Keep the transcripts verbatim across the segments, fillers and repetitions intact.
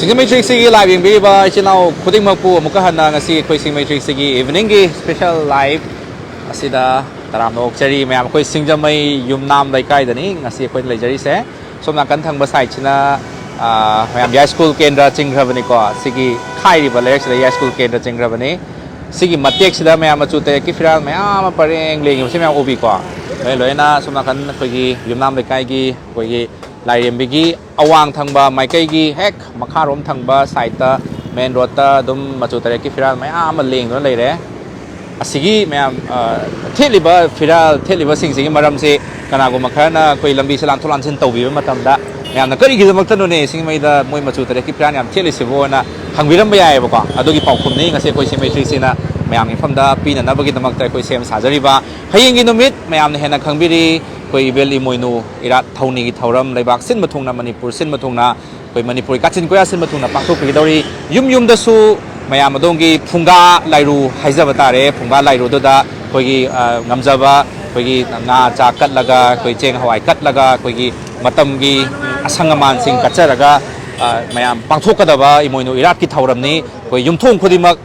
ꯁꯤꯡꯖꯃꯩ three ꯁꯤꯛꯁꯇꯤꯒꯤ live ꯌꯦꯡꯕꯤꯔꯤꯕ ꯏꯆꯤꯜ ꯏꯅꯥꯎ ꯈꯨꯗꯤꯡꯃꯛꯄꯨ ꯑꯃꯨꯛꯀ ꯍꯟꯅ ꯉꯁꯤ ꯑꯩꯈꯣꯏ ꯁꯤꯡꯖꯃꯩ ꯊ꯭ꯔꯤ ꯁꯤꯛꯁꯇꯤꯒꯤ ꯏꯚꯤꯅꯤꯡꯒꯤ ꯁ꯭ꯄꯦꯁꯦꯜ ꯂꯥꯏꯚ ꯑꯁꯤꯗ ꯇꯔꯥꯝꯅ ꯑꯣꯛꯆꯔꯤ꯫ ꯃꯌꯥꯝ ꯑꯩꯈꯣꯏ ꯁꯤꯡꯖꯃꯩ ꯌꯨꯝꯅꯥꯝ ꯂꯩꯀꯥꯏꯗꯅꯤ ꯉꯁꯤ ꯑꯩꯈꯣꯏꯅ ꯂꯩꯖꯔꯤꯁꯦ꯫ ꯁꯣꯝ ꯅꯥꯀꯟ ꯊꯪꯕ ꯁꯥꯏꯠꯁꯤꯅ, ꯑ, ꯃꯌꯥꯝ ꯌꯥꯏꯁ꯭ꯀꯨꯜ ꯀꯦꯟꯗ꯭ꯔ ꯆꯤꯡꯈ꯭ꯔꯕꯅꯤꯀꯣ꯫ ꯁꯤꯒꯤ ꯈꯥꯏꯔꯤꯕ ꯂꯩꯔꯛꯁꯤꯗ ꯌꯥꯏꯁ꯭ꯀꯨꯜ ꯀꯦꯟꯗ꯭ꯔ ꯆꯤꯡꯈ꯭ꯔꯕꯅꯤ꯫ ꯁꯤꯒꯤ ꯃꯇꯦꯛꯁꯤꯗ ꯃꯌꯥꯝ ꯃꯆꯨ ꯇꯔꯦꯠꯀꯤ ꯐꯤꯔꯥꯜ ꯃꯌꯥꯝ ꯑꯃ ꯄꯔꯦꯡ ꯂꯦꯡꯉꯤꯕꯁꯤ ꯃꯌꯥꯝ ꯎꯕꯤꯀꯣ꯫ ꯂꯣꯏ ꯂꯣꯏꯅ ꯁꯣꯝ ꯅꯥꯀꯟ ꯑꯩꯈꯣꯏꯒꯤ ꯌꯨꯝꯅꯥꯝ ꯂꯩꯀꯥꯏꯒꯤ ꯑꯩꯈꯣꯏꯒꯤ ꯂꯥꯏꯔꯦꯝꯕꯤꯒꯤ ꯑꯋꯥꯡ ꯊꯪꯕ ꯃꯥꯏꯀꯩꯒꯤ ꯍꯦꯛ ꯃꯈꯥꯔꯣꯝ ꯊꯪꯕ ꯁꯥꯏꯠꯇ ꯃꯦꯟ ꯔꯣꯗꯇ ꯑꯗꯨꯝ ꯃꯆꯨ ꯇꯔꯦꯠꯀꯤ ꯐꯤꯔꯥꯜ ꯃꯌꯥꯝ ꯑꯃ ꯂꯦꯡꯗꯨꯅ ꯂꯩꯔꯦ꯫ ꯑꯁꯤꯒꯤ ꯃꯌꯥꯝ, ꯑ, ꯊꯦꯠꯂꯤꯕ ꯐꯤꯔꯥꯜ, ꯊꯦꯠꯂꯤꯕꯁꯤꯡꯁꯤꯒꯤ ꯃꯔꯝꯁꯤ ꯀꯅꯥꯒꯨꯝꯕ ꯈꯔꯅ ꯑꯩꯈꯣꯏ ꯂꯝꯕꯤꯁꯦ ꯂꯥꯟꯊꯣꯛ ꯂꯥꯟꯁꯤꯟ ꯇꯧꯕꯤꯕ ꯃꯇꯝꯗ ꯃꯌꯥꯝꯅ "ꯀꯔꯤꯒꯤꯗꯃꯛꯇꯅꯣꯅꯦ ꯁꯤꯡꯖꯃꯩꯗ ꯃꯣꯏ ꯃꯆꯨ ꯇꯔꯦꯠꯀꯤ ꯐꯤꯔꯥꯜ ꯌꯥꯝ ꯊꯦꯠꯂꯤꯁꯤꯕꯣꯅ" ꯍꯪꯕꯤꯔꯝꯕ ꯌꯥꯏꯑꯕꯀꯣ꯫ ꯑꯗꯨꯒꯤ ꯄꯥꯎꯈꯨꯝꯅꯤ ꯉꯁꯤ ꯑꯩꯈꯣꯏ ꯁꯤꯡꯖꯃꯩ ꯊ꯭ꯔꯤ ꯁꯤꯛꯁꯇꯤꯅ ꯃꯌꯥꯝꯒꯤ ꯃꯐꯝꯗ ꯄꯤꯅꯅꯕꯒꯤꯗꯃꯛꯇ ꯑꯩꯈꯣꯏ ꯁꯦꯝ ꯁꯥꯖꯔꯤꯕ꯫ ꯍꯌꯦꯡꯒꯤ ꯅꯨꯃꯤꯠ ꯃꯌꯥꯝꯅ ꯍꯦꯟꯅ ꯈꯪꯕꯤꯔꯤ, ꯑꯩꯈꯣꯏ ꯏꯕꯦꯜ ꯏꯃꯣꯏꯅꯨ ꯏꯔꯥꯠ ꯊꯧꯅꯤꯒꯤ ꯊꯧꯔꯝ ꯂꯩꯕꯥꯛ ꯁꯤꯟꯕ ꯊꯨꯡꯅ, ꯃꯅꯤꯄꯨꯔ ꯁꯤꯟꯕ ꯊꯨꯡꯅ, ꯑꯩꯈꯣꯏ ꯃꯅꯤꯄꯨꯔꯒꯤ ꯀꯥꯆꯤꯟ ꯀꯣꯌꯥ ꯁꯤꯟꯕ ꯊꯨꯡꯅ ꯄꯥꯡꯊꯣꯛꯄꯤꯒꯗꯧꯔꯤ꯫ ꯌꯨꯝ ꯌꯨꯝꯗꯁꯨ ꯃꯌꯥꯝ ꯑꯗꯣꯝꯒꯤ ꯐꯨꯡꯒꯥ ꯂꯥꯏꯔꯨ ꯍꯥꯏꯖꯕ ꯇꯥꯔꯦ, ꯐꯨꯡꯒꯥ ꯂꯥꯏꯔꯨꯗꯨꯗ ꯑꯩꯈꯣꯏꯒꯤ, ꯑ, ꯉꯝꯖꯕ ꯑꯩꯈꯣꯏꯒꯤ ꯉꯥ ꯆꯥꯛ ꯀꯠꯂꯒ, ꯑꯩꯈꯣꯏ ꯆꯦꯡ ꯍꯋꯥꯏ ꯀꯠꯂꯒ, ꯑꯩꯈꯣꯏꯒꯤ ꯃꯇꯝꯒꯤ ꯑꯁꯪ ꯑꯃꯥꯟꯁꯤꯡ ꯀꯠꯆꯔꯒ, ꯑ, ꯃꯌꯥꯝ ꯄꯥꯡꯊꯣꯛꯀꯗꯕ ꯏꯃꯣꯏꯅꯨ ꯏꯔꯥꯠꯀꯤ ꯊꯧꯔꯝꯅꯤ꯫ ꯑꯩꯈꯣꯏ ꯌꯨꯝꯊꯣꯡ ꯈꯨꯗꯤꯡꯃꯛ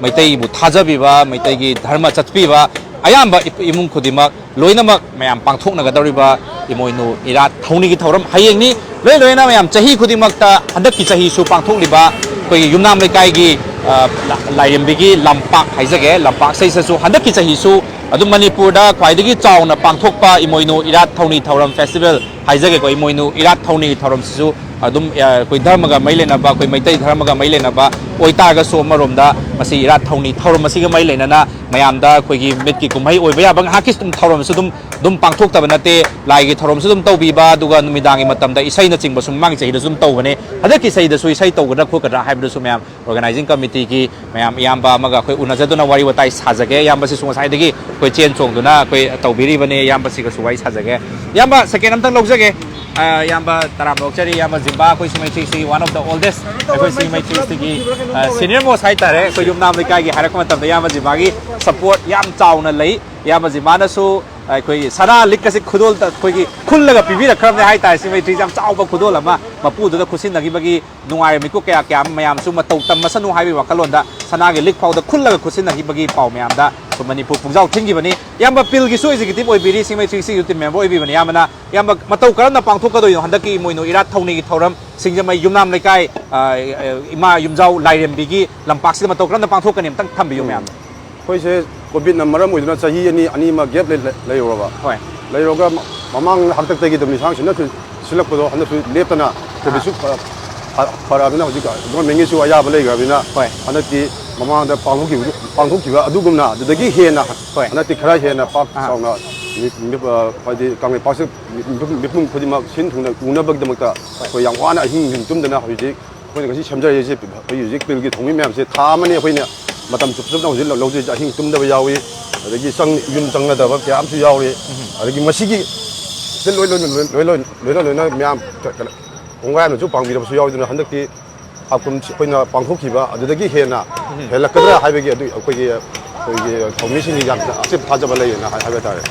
ꯃꯩꯇꯩꯕꯨ ꯊꯥꯖꯕꯤꯕ, ꯃꯩꯇꯩꯒꯤ ꯙꯔꯃ ꯆꯠꯄꯤꯕ ꯑꯌꯥꯝꯕ ꯏꯞ-, ꯏꯃꯨꯡ ꯈꯨꯗꯤꯡꯃꯛ ꯂꯣꯏꯅꯃꯛ ꯃꯌꯥꯝ ꯄꯥꯡꯊꯣꯛꯅꯒꯗꯧꯔꯤꯕ ꯏꯃꯣꯏꯅꯨ ꯏꯔꯥꯠ ꯊꯧꯅꯤꯒꯤ ꯊꯧꯔꯝ ꯍꯌꯦꯡꯅꯤ꯫ ꯂꯣꯏ ꯂꯣꯏꯅ ꯃꯌꯥꯝ ꯆꯍꯤ ꯈꯨꯗꯤꯡꯃꯛꯇ ꯍꯟꯗꯛꯀꯤ ꯆꯍꯤꯁꯨ ꯄꯥꯡꯊꯣꯛꯂꯤꯕ ꯑꯩꯈꯣꯏꯒꯤ ꯌꯨꯝꯅꯥꯝ ꯂꯩꯀꯥꯏꯒꯤ, ꯑ, ꯂꯥ-, ꯂꯥꯏꯔꯦꯝꯕꯤꯒꯤ ꯂꯝꯄꯥꯛ ꯍꯥꯏꯖꯒꯦ, ꯂꯝꯄꯥꯛꯁꯤꯗꯁꯨ ꯍꯟꯗꯛꯀꯤ ꯆꯍꯤꯁꯨ ꯑꯗꯨꯝ ꯃꯅꯤꯄꯨꯔꯗ ꯈ꯭ꯋꯥꯏꯗꯒꯤ ꯆꯥꯎꯅ ꯄꯥꯡꯊꯣꯛꯄ ꯏꯃꯣꯏꯅꯨ ꯏꯔꯥꯠ ꯊꯧꯅꯤ ꯊꯧꯔꯝ ꯐꯦꯁꯇꯤꯚꯦꯜ ꯍꯥꯏꯖꯒꯦꯀꯣ, ꯏꯃꯣꯏꯅꯨ ꯏꯔꯥꯠ ꯊꯧꯅꯤꯒꯤ ꯊꯧꯔꯝꯁꯤꯁꯨ ꯑꯗꯨꯝ, ꯑ, ꯑꯩꯈꯣꯏ ꯙꯔꯃꯒ ꯃꯔꯤ ꯂꯩꯅꯕ, ꯑꯩꯈꯣꯏ ꯃꯩꯇꯩ ꯙꯔꯃꯒ ꯃꯔꯤ ꯂꯩꯅꯕ ꯑꯣꯏꯇꯥꯔꯒꯁꯨ, ꯑꯃꯔꯣꯝꯗ ꯃꯁꯤ ꯏꯔꯥꯠ ꯊꯧꯅꯤ ꯊꯧꯔꯝ ꯑꯁꯤꯒ ꯃꯔꯤ ꯂꯩꯅꯅ ꯃꯌꯥꯝꯗ ꯑꯩꯈꯣꯏꯒꯤ ꯃꯤꯠꯀꯤ ꯀꯨꯝꯍꯩ ꯑꯣꯏꯕ ꯌꯥꯕ ꯉꯥꯏꯍꯥꯛꯀꯤ ꯑꯗꯨꯝ ꯊꯧꯔꯝꯁꯨ ꯑꯗꯨꯝ, ꯑꯗꯨꯝ ꯄꯥꯡꯊꯣꯛꯇꯕ ꯅꯠꯇꯦ꯫ ꯂꯥꯏꯒꯤ ꯊꯧꯔꯝꯁꯨ ꯑꯗꯨꯝ ꯇꯧꯕꯤꯕ, ꯑꯗꯨꯒ ꯅꯨꯃꯤꯗꯥꯡꯒꯤ ꯃꯇꯝꯗ ꯏꯁꯩꯅꯆꯤꯡꯕꯁꯨ ꯃꯃꯥꯡꯒꯤ ꯆꯍꯤꯗꯁꯨ ꯑꯗꯨꯝ ꯇꯧꯕꯅꯦ꯫ ꯍꯟꯗꯛꯀꯤ ꯆꯍꯤꯗꯁꯨ ꯏꯁꯩ ꯇꯧꯒꯗ꯭ꯔꯥ ꯈꯣꯠꯀꯗ꯭ꯔꯥ ꯍꯥꯏꯕꯗꯨꯁꯨ ꯃꯌꯥꯝ ꯑꯣꯔꯒꯅꯥꯏꯖꯤꯡ ꯀꯃꯤꯇꯤꯒꯤ ꯃꯌꯥꯝ ꯏꯌꯥꯝꯕ ꯑꯃꯒ ꯑꯩꯈꯣꯏ ꯎꯅꯖꯗꯨꯅ ꯋꯥꯔꯤ ꯋꯥꯇꯥꯏ ꯁꯥꯖꯒꯦ꯫ ꯏꯌꯥꯝꯕꯁꯤꯁꯨ ꯉꯁꯥꯏꯗꯒꯤ ꯑꯩꯈꯣꯏ ꯆꯦꯟ ꯆꯣꯡꯗꯨꯅ ꯑꯩꯈꯣꯏ ꯇꯧꯕꯤꯔꯤꯕꯅꯦ꯫ ꯏꯌꯥꯝꯕꯁꯤꯒꯁꯨ ꯋꯥꯔꯤ ꯁꯥꯖꯒꯦ꯫ ꯏꯌꯥꯝꯕ, ꯁꯦꯀꯦꯟ ꯑꯝꯇꯪ ꯂꯧꯖꯒꯦ꯫ ꯑ, ꯏꯌꯥꯝꯕ ꯇꯔꯥꯝꯅ ꯑꯣꯛꯆꯔꯤ꯫ ꯏꯌꯥꯝꯕ ꯖꯤꯝꯕꯥ ꯑꯩꯈꯣꯏ ꯁꯤꯡꯖꯃꯩ three ꯁꯤꯛꯁꯇꯤꯒꯤ one of the oldest, ꯑꯩꯈꯣꯏ ꯁꯤꯡꯖꯃꯩ ꯊ꯭ꯔꯤ ꯁꯤꯛꯁꯇꯤꯒꯤ, ꯑ, senior most ꯍꯥꯏꯇꯥꯔꯦ꯫ ꯑꯩꯈꯣꯏ ꯌꯨꯝꯅꯥꯝ ꯂꯩꯀꯥꯏꯒꯤ ꯍꯥꯏꯔꯛꯄ ꯃꯇꯝꯗ ꯏꯌꯥꯝꯕ ꯖꯤꯝꯕꯥꯒꯤ support ꯌꯥꯝ ꯆꯥꯎꯅ ꯂꯩ꯫ ꯏꯌꯥꯝꯕ ꯖꯤꯝꯕꯥꯅꯁꯨ ꯑꯩꯈꯣꯏꯒꯤ ꯁꯅꯥ ꯂꯤꯛ ꯑꯁꯤ ꯈꯨꯗꯣꯜ ꯑꯩꯈꯣꯏꯒꯤ ꯈꯨꯜꯂꯒ ꯄꯤꯕꯤꯔꯛꯈ꯭ꯔꯕꯅꯦ ꯍꯥꯏꯇꯥꯔꯦ꯫ ꯁꯤ ꯃꯩꯇ꯭ꯔꯤꯁꯦ ꯌꯥꯝ ꯆꯥꯎꯕ ꯈꯨꯗꯣꯜ ꯑꯃ, ꯃꯄꯨꯗꯨꯗ ꯈꯨꯠꯁꯤꯟꯅꯈꯤꯕꯒꯤ ꯅꯨꯡꯉꯥꯏꯕ ꯃꯤꯀꯨꯞ ꯀꯌꯥ ꯀꯌꯥ ꯑꯃ ꯃꯌꯥꯝꯁꯨ ꯃꯇꯧ ꯇꯝꯃꯁꯅꯨ ꯍꯥꯏꯕꯒꯤ ꯋꯥꯈꯜꯂꯣꯟꯗ ꯁꯅꯥꯒꯤ ꯂꯤꯛ ꯐꯥꯎꯗ ꯈꯨꯜꯂꯒ ꯈꯨꯠꯁꯤꯟꯅꯈꯤꯕꯒꯤ ꯄꯥꯎ ꯃꯌꯥꯝꯗ ꯑꯩꯈꯣꯏ ꯃꯅꯤꯄꯨꯔ ꯄꯨꯡꯖꯥꯎ ꯊꯤꯟꯈꯤꯕꯅꯤ꯫ ꯏꯌꯥꯝꯕ ꯄꯤꯜꯒꯤꯁꯨ ꯑꯦꯛꯖꯤꯀ꯭ꯌꯨꯇꯤꯕ ꯑꯣꯏꯕꯤꯔꯤ, ꯁꯤꯡꯃꯩ ꯊ꯭ꯔꯤ ꯁꯤꯛꯁ ꯇꯤꯝ ꯃꯦꯝꯕꯔ ꯑꯣꯏꯕꯤꯕꯅꯤ꯫ ꯏꯌꯥꯝꯕꯅ, ꯏꯌꯥꯝꯕ, ꯃꯇꯧ ꯀꯔꯝꯅ ꯄꯥꯡꯊꯣꯛꯀꯗꯣꯏꯅꯣ ꯍꯟꯗꯛꯀꯤ ꯏꯃꯣꯏꯅꯨ ꯏꯔꯥꯠ ꯊꯧꯅꯤꯒꯤ ꯊꯧꯔꯝ ꯁꯤꯡꯖꯃꯩ ꯌꯨꯝꯅꯥꯝ ꯂꯩꯀꯥꯏ, ꯑ, ꯏꯃꯥ ꯌꯨꯝꯖꯥꯎ ꯂꯥꯏꯔꯦꯝꯕꯤꯒꯤ ꯂꯝꯄꯥꯛꯁꯤꯗ ꯃꯇꯧ ꯀꯔꯝꯅ ꯄꯥꯡꯊꯣꯛꯀꯅꯤ? ꯑꯃꯇꯪ ꯊꯝꯕꯤꯌꯨ ꯃꯌꯥꯝꯗ꯫ ꯑꯩꯈꯣꯏꯁꯦ ꯀꯣꯚꯤꯗꯅ ꯃꯔꯝ ꯑꯣꯏꯗꯨꯅ ꯆꯍꯤ ꯑꯅꯤ, ꯑꯅꯤ ꯑꯃ ꯒꯦꯞ ꯂꯩ-, ꯂꯩ-, ꯂꯩꯔꯨꯔꯕ꯫ ꯍꯣꯏ꯫ ꯂꯩꯔꯨꯔꯒ ꯃꯃꯥꯡ ꯍꯥꯛꯇꯛꯇꯒꯤ ꯑꯗꯨꯝ ꯂꯤꯁꯥꯡ ꯁꯤꯠꯅ ꯁꯤꯜꯂꯛꯄꯗꯣ ꯍꯟꯗꯛꯁꯨ ꯂꯦꯞꯇꯅ ꯀꯣꯚꯤꯗꯁꯨ ꯐ-, ꯐ-, ꯐꯔꯛꯑꯕꯅꯤꯅ ꯍꯧꯖꯤꯛ ꯒꯣꯔꯃꯦꯟꯒꯤꯁꯨ ꯑꯌꯥꯕ ꯂꯩꯈ꯭ꯔꯕꯅꯤꯅ ꯍꯣꯏ꯫ ꯍꯟꯗꯛꯇꯤ ꯃꯃꯥꯡꯗ ꯄꯥꯡꯊꯣꯛꯈꯤꯕ, ꯄꯥꯡꯊꯣꯛꯈꯤꯕ ꯑꯗꯨꯒꯨꯝꯅ ꯑꯗꯨꯗꯒꯤ ꯍꯦꯟꯅ ꯍꯣꯏ꯫ ꯍꯟꯗꯛꯇꯤ ꯈꯔ ꯍꯦꯟꯅ ꯄꯥꯛ ꯑꯥ꯫ ꯆꯥꯎꯅ ꯃꯤ-, ꯃꯤ-, ꯑ, ꯍꯥꯏꯗꯤ ꯀꯪꯂꯩꯄꯥꯛꯁꯤ ꯃꯤꯄꯨꯝ, ꯃꯤꯄꯨꯝ ꯈꯨꯗꯤꯡꯃꯛ ꯁꯤꯟ ꯊꯨꯡꯅ ꯎꯅꯕꯒꯤꯗꯃꯛꯇ ꯑꯩꯈꯣꯏ ꯌꯥꯝ ꯋꯥꯅ ꯑꯍꯤꯡ ꯅꯨꯡꯊꯤꯟ ꯇꯨꯝꯗꯅ ꯍꯧꯖꯤꯛ ꯑꯩꯈꯣꯏꯅ ꯉꯁꯤ ꯁꯦꯝꯖꯔꯤꯁꯦ꯫ ꯑꯩꯈꯣꯏ ꯍꯧꯖꯤꯛ ꯄꯤꯜꯒꯤ ꯊꯧꯃꯤ ꯃꯌꯥꯝꯁꯦ ꯊꯥ ꯑꯃꯅꯤ ꯑꯩꯈꯣꯏꯅ ꯃꯇꯝ ꯆꯨꯞ ꯆꯨꯞꯅ ꯍꯧꯖꯤꯛ ꯂꯧ-, ꯂꯧꯖꯔꯤꯁꯦ꯫ ꯑꯍꯤꯡ ꯇꯨꯝꯗꯕ ꯌꯥꯎꯏ, ꯑꯗꯒꯤ ꯆꯪ-, ꯌꯨꯝ ꯆꯪꯅꯗꯕ ꯀꯌꯥ ꯑꯃꯁꯨ ꯌꯥꯎꯔꯤ꯫ ꯑꯗꯒꯤ ꯃꯁꯤꯒꯤ ꯁꯤ ꯂꯣꯏ ꯂꯣꯏꯅ, ꯂꯣꯏ-, ꯂꯣꯏ-, ꯂꯣꯏ-, ꯂꯣꯏꯅ ꯂꯣꯏꯅ ꯃꯌꯥꯝ ꯀ-, ꯀ-, ꯀꯣꯡꯒꯥꯏ ꯑꯃꯁꯨ ꯄꯥꯡꯕꯤꯔꯕꯁꯨ ꯌꯥꯎꯏ꯫ ꯑꯗꯨꯅ ꯍꯟꯗꯛꯇꯤ ꯍꯥꯀꯨꯝ ꯑꯩꯈꯣꯏꯅ ꯄꯥꯡꯊꯣꯛꯈꯤꯕ ꯑꯗꯨꯗꯒꯤ ꯍꯦꯟꯅ ꯍꯦꯜꯂꯛꯀꯗ꯭ꯔꯥ ꯍꯥꯏꯕꯒꯤ ꯑꯗꯨ ꯑꯩꯈꯣꯏꯒꯤ, ꯑꯩꯈꯣꯏꯒꯤ ꯊꯧꯃꯤꯁꯤꯡꯒꯤ ꯌꯥꯝꯅ ꯑꯆꯦꯠꯄ ꯊꯥꯖꯕ ꯂꯩꯌꯦꯅ ꯍꯥꯏ-, ꯍꯥꯏꯕ ꯇꯥꯔꯦ꯫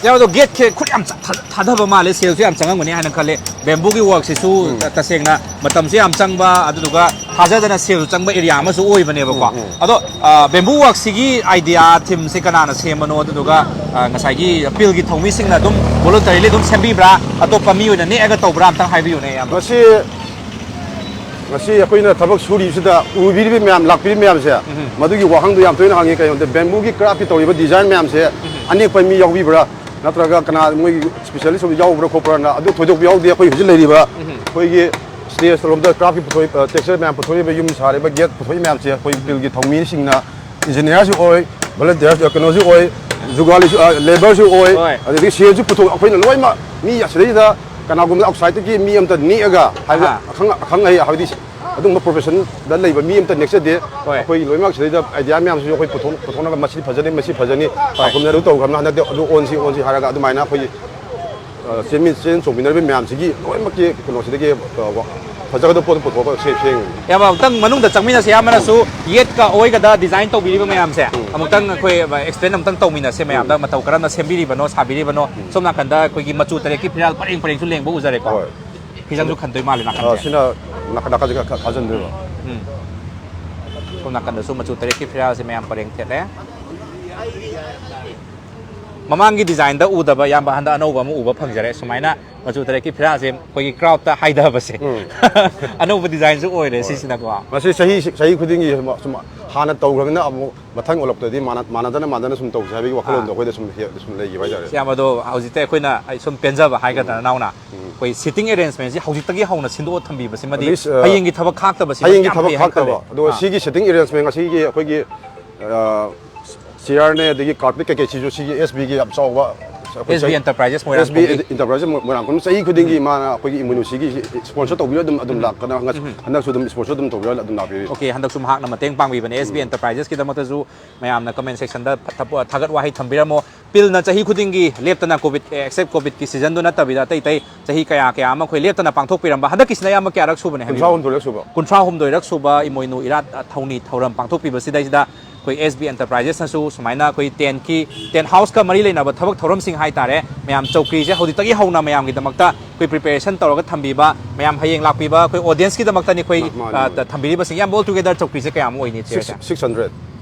ꯌꯥꯝ ꯑꯗꯣ ꯒꯦꯠꯁꯦ ꯈꯨꯠ ꯌꯥꯝ ꯆ-, ꯊꯥ-, ꯊꯥꯗꯕ ꯃꯥꯜꯂꯦ, ꯁꯦꯜꯁꯨ ꯌꯥꯝ ꯆꯪꯉꯝꯒꯅꯤ ꯍꯥꯏꯅ ꯈꯜꯂꯦ꯫ ꯕꯦꯝꯕꯨꯒꯤ ꯋꯥꯛꯁꯤꯁꯨ ꯇ-, ꯇꯁꯦꯡꯅ ꯃꯇꯝꯁꯨ ꯌꯥꯝ ꯆꯪꯕ, ꯑꯗꯨꯗꯨꯒ ꯊꯥꯖꯗꯅ ꯁꯦꯜꯁꯨ ꯆꯪꯕ ꯑꯦꯔꯤꯌꯥ ꯑꯃꯁꯨ ꯑꯣꯏꯕꯅꯦꯕꯀꯣ꯫ ꯑꯗꯣ, ꯑ, ꯕꯦꯝꯕꯨ ꯋꯥꯛꯁꯤꯒꯤ ꯑꯥꯏꯗꯤꯌꯥ ꯊꯤꯝꯁꯦ ꯀꯅꯥꯅ ꯁꯦꯝꯕꯅꯣ? ꯑꯗꯨꯗꯨꯒ, ꯑ, ꯉꯁꯥꯏꯒꯤ ꯄꯤꯜꯒꯤ ꯊꯧꯃꯤꯁꯤꯡꯅ ꯑꯗꯨꯝ ꯚꯣꯂꯨꯟꯇꯔꯤꯂꯤ ꯑꯗꯨꯝ ꯁꯦꯝꯕꯤꯕ꯭ꯔꯥ? ꯑꯇꯣꯞꯄ ꯃꯤ ꯑꯣꯏꯅ ꯅꯦꯛꯑꯒ ꯇꯧꯕ꯭ꯔꯥ? ꯑꯝꯇꯪ ꯍꯥꯏꯕꯤꯌꯨꯅꯦ, ꯏꯌꯥꯝꯕ꯫ ꯃꯁꯤ, ꯃꯁꯤ ꯑꯩꯈꯣꯏꯅ ꯊꯕꯛ ꯁꯨꯔꯤꯕꯁꯤꯗ ꯎꯕꯤꯔꯤꯕ ꯃꯌꯥꯝ, ꯂꯥꯛꯄꯤꯔꯤꯕ ꯃꯌꯥꯝꯁꯦ, ꯃꯗꯨꯒꯤ ꯋꯥꯍꯪꯗꯣ ꯌꯥꯝ ꯇꯣꯏꯅ ꯍꯪꯉꯤ꯫ ꯀꯩꯅꯣꯗ ꯕꯦꯝꯕꯨꯒꯤ ꯀ꯭ꯔꯥꯐꯀꯤ ꯇꯧꯔꯤꯕ ꯗꯤꯖꯥꯏꯟ ꯃꯌꯥꯝꯁꯦ ꯑꯅꯦꯛꯄ ꯃꯤ ꯌꯥꯎꯕꯤꯕ꯭ꯔꯥ, ꯅꯠꯇ꯭ꯔꯒ ꯀꯅꯥ ꯃꯣꯏꯒꯤ ꯏꯁꯄꯤꯁꯤꯌꯦꯂꯤꯁ ꯑꯣꯏꯕ ꯌꯥꯎꯕ꯭ꯔꯥ ꯈꯣꯠꯄ꯭ꯔꯥꯅ? ꯑꯗꯨ ꯊꯣꯏꯗꯣꯛꯄ ꯌꯥꯎꯗꯦ꯫ ꯑꯩꯈꯣꯏ ꯍꯧꯖꯤꯛ ꯂꯩꯔꯤꯕ ꯑꯩꯈꯣꯏꯒꯤ ꯁ꯭ꯇꯦꯖ ꯂꯣꯝꯗ ꯀ꯭ꯔꯥꯐꯀꯤ ꯄꯨꯊꯣꯛꯏ-, ꯑ, ꯇꯦꯛꯁꯆꯔ ꯃꯌꯥꯝ ꯄꯨꯊꯣꯛꯏꯕ, ꯌꯨꯝ ꯁꯥꯔꯤꯕ, ꯒꯦꯠ ꯄꯨꯊꯣꯛꯏ ꯃꯌꯥꯝꯁꯦ ꯑꯩꯈꯣꯏ ꯄꯤꯜꯒꯤ ꯊꯧꯃꯤꯁꯤꯡꯅ, ꯏꯟꯖꯤꯅꯤꯌꯥꯔꯁꯨ ꯑꯣꯏ, ꯚꯣꯂꯨꯟꯇꯤꯌꯔ, ꯀꯩꯅꯣꯁꯨ ꯑꯣꯏ, ꯖꯨꯒꯥꯂꯤꯁꯨ, ꯑ, ꯂꯦꯕꯔꯁꯨ ꯑꯣꯏ, ꯍꯣꯏ꯫ ꯑꯗꯨꯗꯒꯤ ꯁꯦꯜꯁꯨ ꯄꯨꯊꯣꯛ-, ꯑꯩꯈꯣꯏꯅ ꯂꯣꯏꯅꯃꯛ ꯃꯤ ꯑꯁꯤꯗꯩꯁꯤꯗ ꯀꯅꯥꯒꯨꯝꯕ ꯑꯥꯎꯠꯁꯥꯏꯗꯇꯒꯤ ꯃꯤ ꯑꯝꯇ ꯅꯦꯛꯑꯒ ꯍꯥꯏꯕꯗꯤ ꯑꯍꯥ꯫ ꯑꯈꯪ-, ꯑꯈꯪ ꯑꯍꯩ ꯍꯥꯏꯕꯗꯤ ꯑꯗꯨꯒꯨꯝꯕ ꯄ꯭ꯔꯣꯐꯦꯁꯟꯗ ꯂꯩꯕ ꯃꯤ ꯑꯝꯇ ꯅꯦꯛꯆꯗꯦ꯫ ꯍꯣꯏ꯫ ꯑꯩꯈꯣꯏ ꯂꯣꯏꯅꯃꯛ ꯁꯤꯗꯩꯗ ꯑꯥꯏꯗꯤꯌꯥ ꯃꯌꯥꯝꯁꯤꯁꯨ ꯑꯩꯈꯣꯏ ꯄꯨꯊꯣꯛ-, ꯄꯨꯊꯣꯛꯅꯕ ꯃꯁꯤ ꯐꯖꯅꯤ, ꯃꯁꯤ ꯐꯖꯅꯤ, ꯍꯥꯀꯨꯝꯅ ꯑꯗꯨ ꯇꯧꯈ꯭ꯔꯕꯅ ꯍꯟꯗꯛꯇꯤ ꯑꯗꯨ ꯑꯣꯟꯁꯤ, ꯑꯣꯟꯁꯤ ꯍꯥꯏꯔꯒ ꯑꯗꯨꯃꯥꯏꯅ ꯑꯩꯈꯣꯏꯒꯤ, ꯑ, ꯆꯦꯟꯃꯤ-, ꯆꯦꯟ ꯆꯣꯡꯃꯤꯟꯅꯔꯤꯕ ꯃꯌꯥꯝꯁꯤꯒꯤ ꯂꯣꯏꯅꯃꯛꯀꯤ ꯀꯩꯅꯣꯁꯤꯗꯒꯤ, ꯑ, ꯋꯥ-, ꯐꯖꯒꯗꯕ ꯄꯣꯠꯇꯣ ꯄꯨꯊꯣꯛꯑꯒ ꯁꯦꯝ ꯁꯦꯝꯃꯤꯅꯤ꯫ ꯌꯥꯝ ꯑꯃꯨꯛꯇꯪ ꯃꯅꯨꯡꯗ ꯆꯪꯃꯤꯟꯅꯁꯦ, ꯑꯌꯥꯝꯕꯅꯁꯨ ꯌꯦꯠꯀ ꯑꯣꯏꯒꯗ ꯗꯤꯖꯥꯏꯟ ꯇꯧꯕꯤꯔꯤꯕ ꯃꯌꯥꯝꯁꯦ ꯑꯃꯨꯛꯇꯪ ꯑꯩꯈꯣꯏ ꯑꯦꯛꯁꯄ꯭ꯂꯦꯟ ꯑꯃꯨꯛꯇꯪ ꯇꯧꯃꯤꯟꯅꯁꯦ ꯃꯌꯥꯝꯗ, ꯃꯇꯧ ꯀꯔꯝꯅ ꯁꯦꯝꯕꯤꯔꯤꯕꯅꯣ ꯁꯥꯕꯤꯔꯤꯕꯅꯣ꯫ ꯁꯣꯝ ꯅꯥꯀꯟꯗ ꯑꯩꯈꯣꯏꯒꯤ ꯃꯆꯨ ꯇꯔꯦꯠꯀꯤ ꯐꯤꯔꯥꯜ ꯄꯔꯦꯡ ꯄꯔꯦꯡꯁꯨ ꯂꯦꯡꯕ ꯎꯖꯔꯦꯀꯣ꯫ ꯍꯣꯏ꯫ ꯐꯤꯖꯪꯁꯨ ꯈꯟꯗꯣꯏ ꯃꯥꯜꯂꯦ ꯑꯥ, ꯅꯥꯀꯟꯁꯦ꯫ ꯁꯤꯅ ꯅꯥꯀꯟ ꯅꯥꯀꯟꯁꯦ ꯈꯔ ꯈꯔ ꯈꯥꯖꯤꯟꯗꯣꯏꯕ꯫ ꯎꯝ꯫ ꯁꯣꯝ ꯅꯥꯀꯟꯗꯁꯨ ꯃꯆꯨ ꯇꯔꯦꯠꯀꯤ ꯐꯤꯔꯥꯜꯁꯦ ꯃꯌꯥꯝ ꯄꯔꯦꯡ ꯊꯦꯠꯂꯦ꯫ ꯃꯃꯥꯡꯒꯤ ꯗꯤꯖꯥꯏꯟꯗ ꯎꯗꯕ ꯏꯌꯥꯝꯕ ꯍꯟꯗꯛ ꯑꯅꯧꯕ ꯑꯃ ꯎꯕ ꯐꯪꯖꯔꯦ꯫ ꯁꯨꯃꯥꯏꯅ ꯃꯆꯨ ꯇꯔꯦꯠꯀꯤ ꯐꯤꯔꯥꯜꯁꯦ ꯑꯩꯈꯣꯏꯒꯤ ꯀ꯭ꯔꯥꯎꯗꯇ ꯍꯥꯏꯗꯕꯁꯦ꯫ ꯑꯅꯧꯕ ꯗꯤꯖꯥꯏꯟꯁꯨ ꯑꯣꯏꯔꯦ ꯁꯤꯁꯤꯅꯀꯣ꯫ ꯃꯁꯤ ꯆꯍꯤ ꯆꯍꯤ ꯈꯨꯗꯤꯡꯒꯤ ꯁꯨꯝ, ꯁꯨꯝ ꯍꯥꯟꯅ ꯇꯧꯈ꯭ꯔꯕꯅꯤꯅ ꯑꯃꯨꯛ ꯃꯊꯪ ꯑꯣꯜꯂꯛꯄꯗꯗꯤ ꯃꯥꯟꯅ-, ꯃꯥꯟꯅꯗꯅ ꯃꯥꯟꯅꯗꯅ ꯁꯨꯝ ꯇꯧꯁꯦ ꯍꯥꯏꯕꯒꯤ ꯋꯥꯈꯜꯂꯣꯟꯗꯣ ꯑꯩꯈꯣꯏꯗ ꯁꯨꯝ ꯍꯦ-, ꯁꯨꯝ ꯂꯩꯈꯤꯕ ꯍꯥꯏꯇꯥꯔꯦ꯫ ꯁꯤ ꯌꯥꯝꯕꯗꯣ ꯍꯧꯖꯤꯛꯇ ꯑꯩꯈꯣꯏꯅ ꯑꯩ ꯁꯨꯝ ꯄꯦꯟꯖꯕ ꯍꯥꯏꯒꯗ꯭ꯔꯥ ꯅꯅꯥꯎꯅ ꯑꯩꯈꯣꯏ ꯁꯤꯇꯤꯡ ꯑꯦꯔꯦꯟꯖꯃꯦꯟꯁꯤ ꯍꯧꯖꯤꯛꯇꯒꯤ ꯍꯧꯅ ꯁꯤꯟꯗꯣꯛꯑ ꯊꯝꯕꯤꯕꯁꯤꯃꯗꯤ At least, uh, ꯍꯌꯦꯡꯒꯤ ꯊꯕꯛ ꯈꯥꯛꯇꯕꯁꯤ ꯍꯌꯦꯡꯒꯤ ꯌꯥꯝ ꯊꯕꯛ ꯐꯩ ꯍꯥꯏꯅ ꯈꯥꯛꯇꯕ꯫ ꯈꯜꯂꯦ꯫ ꯑꯗꯨꯒ ꯑꯥ꯫ ꯁꯤꯒꯤ ꯁꯤꯇꯤꯡ ꯑꯦꯔꯦꯟꯖꯃꯦꯟ ꯉꯁꯤꯒꯤ ꯑꯩꯈꯣꯏꯒꯤ, ꯑ, ꯆꯤꯌꯥꯔꯅꯦ, ꯑꯗꯒꯤ ꯀꯥꯔꯄꯦꯠ ꯀꯩꯀꯩꯁꯤꯁꯨ ꯁꯤꯒꯤ ꯑꯦꯁ ꯕꯤꯒꯤ ꯌꯥꯝ ꯆꯥꯎꯕ ꯑꯩꯈꯣꯏ ꯑꯦꯁ ꯕꯤ ꯆꯍꯤ-, ꯑꯦꯟꯇꯔꯄ꯭ꯔꯥꯏꯖꯦꯁ ꯑꯦꯁ ꯕꯤ ꯃꯣꯏꯔꯥꯡꯈꯣꯝꯒꯤ꯫ ꯑꯦꯟꯇꯔꯄ꯭ꯔꯥꯏꯖꯦꯁ ꯃꯣꯏ-, ꯃꯣꯏꯔꯥꯡꯈꯣꯝ ꯆꯍꯤ ꯈꯨꯗꯤꯡꯒꯤ ꯃꯥꯅ ꯑꯩꯈꯣꯏꯒꯤ ꯏꯃꯣꯏꯅꯨꯁꯤꯒꯤ ꯁ꯭ꯄꯣꯟꯁꯔ ꯇꯧꯕꯤꯔ ꯑꯗꯨꯝ, ꯑꯗꯨꯝ ꯂꯥꯛꯀꯅꯤ꯫ ꯍꯟꯗꯛ-, ꯍꯟꯗꯛꯁꯨ ꯑꯗꯨꯝ ꯁ꯭ꯄꯣꯟꯁꯔ ꯑꯗꯨꯝ ꯇꯧꯕꯤꯔ ꯑꯗꯨꯝ ꯂꯥꯛꯄꯤꯔꯤ꯫ ꯑꯣꯀꯦ, ꯍꯟꯗꯛꯁꯨ ꯃꯍꯥꯛꯅ ꯃꯇꯦꯡ ꯄꯥꯡꯕꯤꯕꯅꯦ꯫ ꯑꯦꯁ ꯕꯤ ꯑꯦꯟꯇꯔꯄ꯭ꯔꯥꯏꯖꯦꯁꯀꯤꯗꯃꯛꯇꯁꯨ ꯃꯌꯥꯝꯅ ꯀꯃꯦꯟ ꯁꯦꯛꯁꯟꯗ ꯊ-, ꯊꯥꯒꯠ ꯋꯥꯍꯩ ꯊꯝꯕꯤꯔꯝꯃꯣ꯫ ꯄꯤꯜꯅ ꯆꯍꯤ ꯈꯨꯗꯤꯡꯒꯤ ꯂꯦꯞꯇꯅ ꯀꯣꯚꯤꯗ, ꯑꯦ, ꯑꯦꯛꯁꯦꯞ ꯀꯣꯚꯤꯗꯀꯤ ꯁꯤꯖꯟꯗꯨ ꯅꯠꯇꯕꯤꯗ ꯑꯇꯩ ꯑꯇꯩ ꯆꯍꯤ ꯀꯌꯥ ꯀꯌꯥ ꯑꯃ ꯑꯩꯈꯣꯏ ꯂꯦꯞꯇꯅ ꯄꯥꯡꯊꯣꯛꯄꯤꯔꯝꯕ, ꯍꯟꯗꯛꯀꯤꯁꯤꯅ ꯑꯌꯥꯝꯕ ꯀꯌꯥꯔꯛ ꯁꯨꯕꯅꯦ ꯍꯥꯏꯕꯤꯌꯨ? ꯀꯨꯟꯊ꯭ꯔꯥ ꯍꯨꯝꯗꯣꯏꯔꯛ ꯁꯨꯕ꯫ ꯀꯨꯟꯊ꯭ꯔꯥ ꯍꯨꯝꯗꯣꯏꯔꯛ ꯁꯨꯕ ꯏꯃꯣꯏꯅꯨ ꯏꯔꯥꯠ, ꯑ, ꯊꯧꯅꯤ ꯊꯧꯔꯝ ꯄꯥꯡꯊꯣꯛꯄꯤꯕꯁꯤꯗꯩꯁꯤꯗ ꯑꯩꯈꯣꯏ ꯑꯦꯁ ꯕꯤ ꯑꯦꯟꯇꯔꯄ꯭ꯔꯥꯏꯖꯦꯁꯅꯁꯨ ꯁꯨꯃꯥꯏꯅ ꯑꯩꯈꯣꯏ ꯇꯦꯟꯠꯀꯤ, ꯇꯦꯟꯠ ꯍꯥꯎꯁꯀ ꯃꯔꯤ ꯂꯩꯅꯕ ꯊꯕꯛ ꯊꯧꯔꯝꯁꯤꯡ ꯍꯥꯏꯇꯥꯔꯦ, ꯃꯌꯥꯝ ꯆꯧꯀ꯭ꯔꯤꯁꯦ ꯍꯧꯖꯤꯛꯇꯒꯤ ꯍꯧꯅ ꯃꯌꯥꯝꯒꯤꯗꯃꯛꯇ ꯑꯩꯈꯣꯏ ꯄ꯭ꯔꯤꯄꯦꯔꯦꯁꯟ ꯇꯧꯔꯒ ꯊꯝꯕꯤꯕ, ꯃꯌꯥꯝ ꯍꯌꯦꯡ ꯂꯥꯛꯄꯤꯕ ꯑꯩꯈꯣꯏ ꯑꯣꯗꯤꯌꯦꯟꯁꯀꯤꯗꯃꯛꯇꯅꯤ ꯑꯩꯈꯣꯏ, ꯃꯥ-, ꯃꯥꯅꯤ, ꯑ, ꯃꯥꯅꯤ꯫ ꯊꯝꯕꯤꯔꯤꯕꯁꯤꯡ꯫ ꯌꯥꯝ ꯑꯣꯜ ꯇꯨꯒꯦꯗꯔ ꯆꯧꯀ꯭ꯔꯤꯁꯦ ꯀꯌꯥꯃꯨꯛ ꯑꯣꯏꯅꯤ, ꯆꯤꯌꯔꯁꯦ? Six hundred.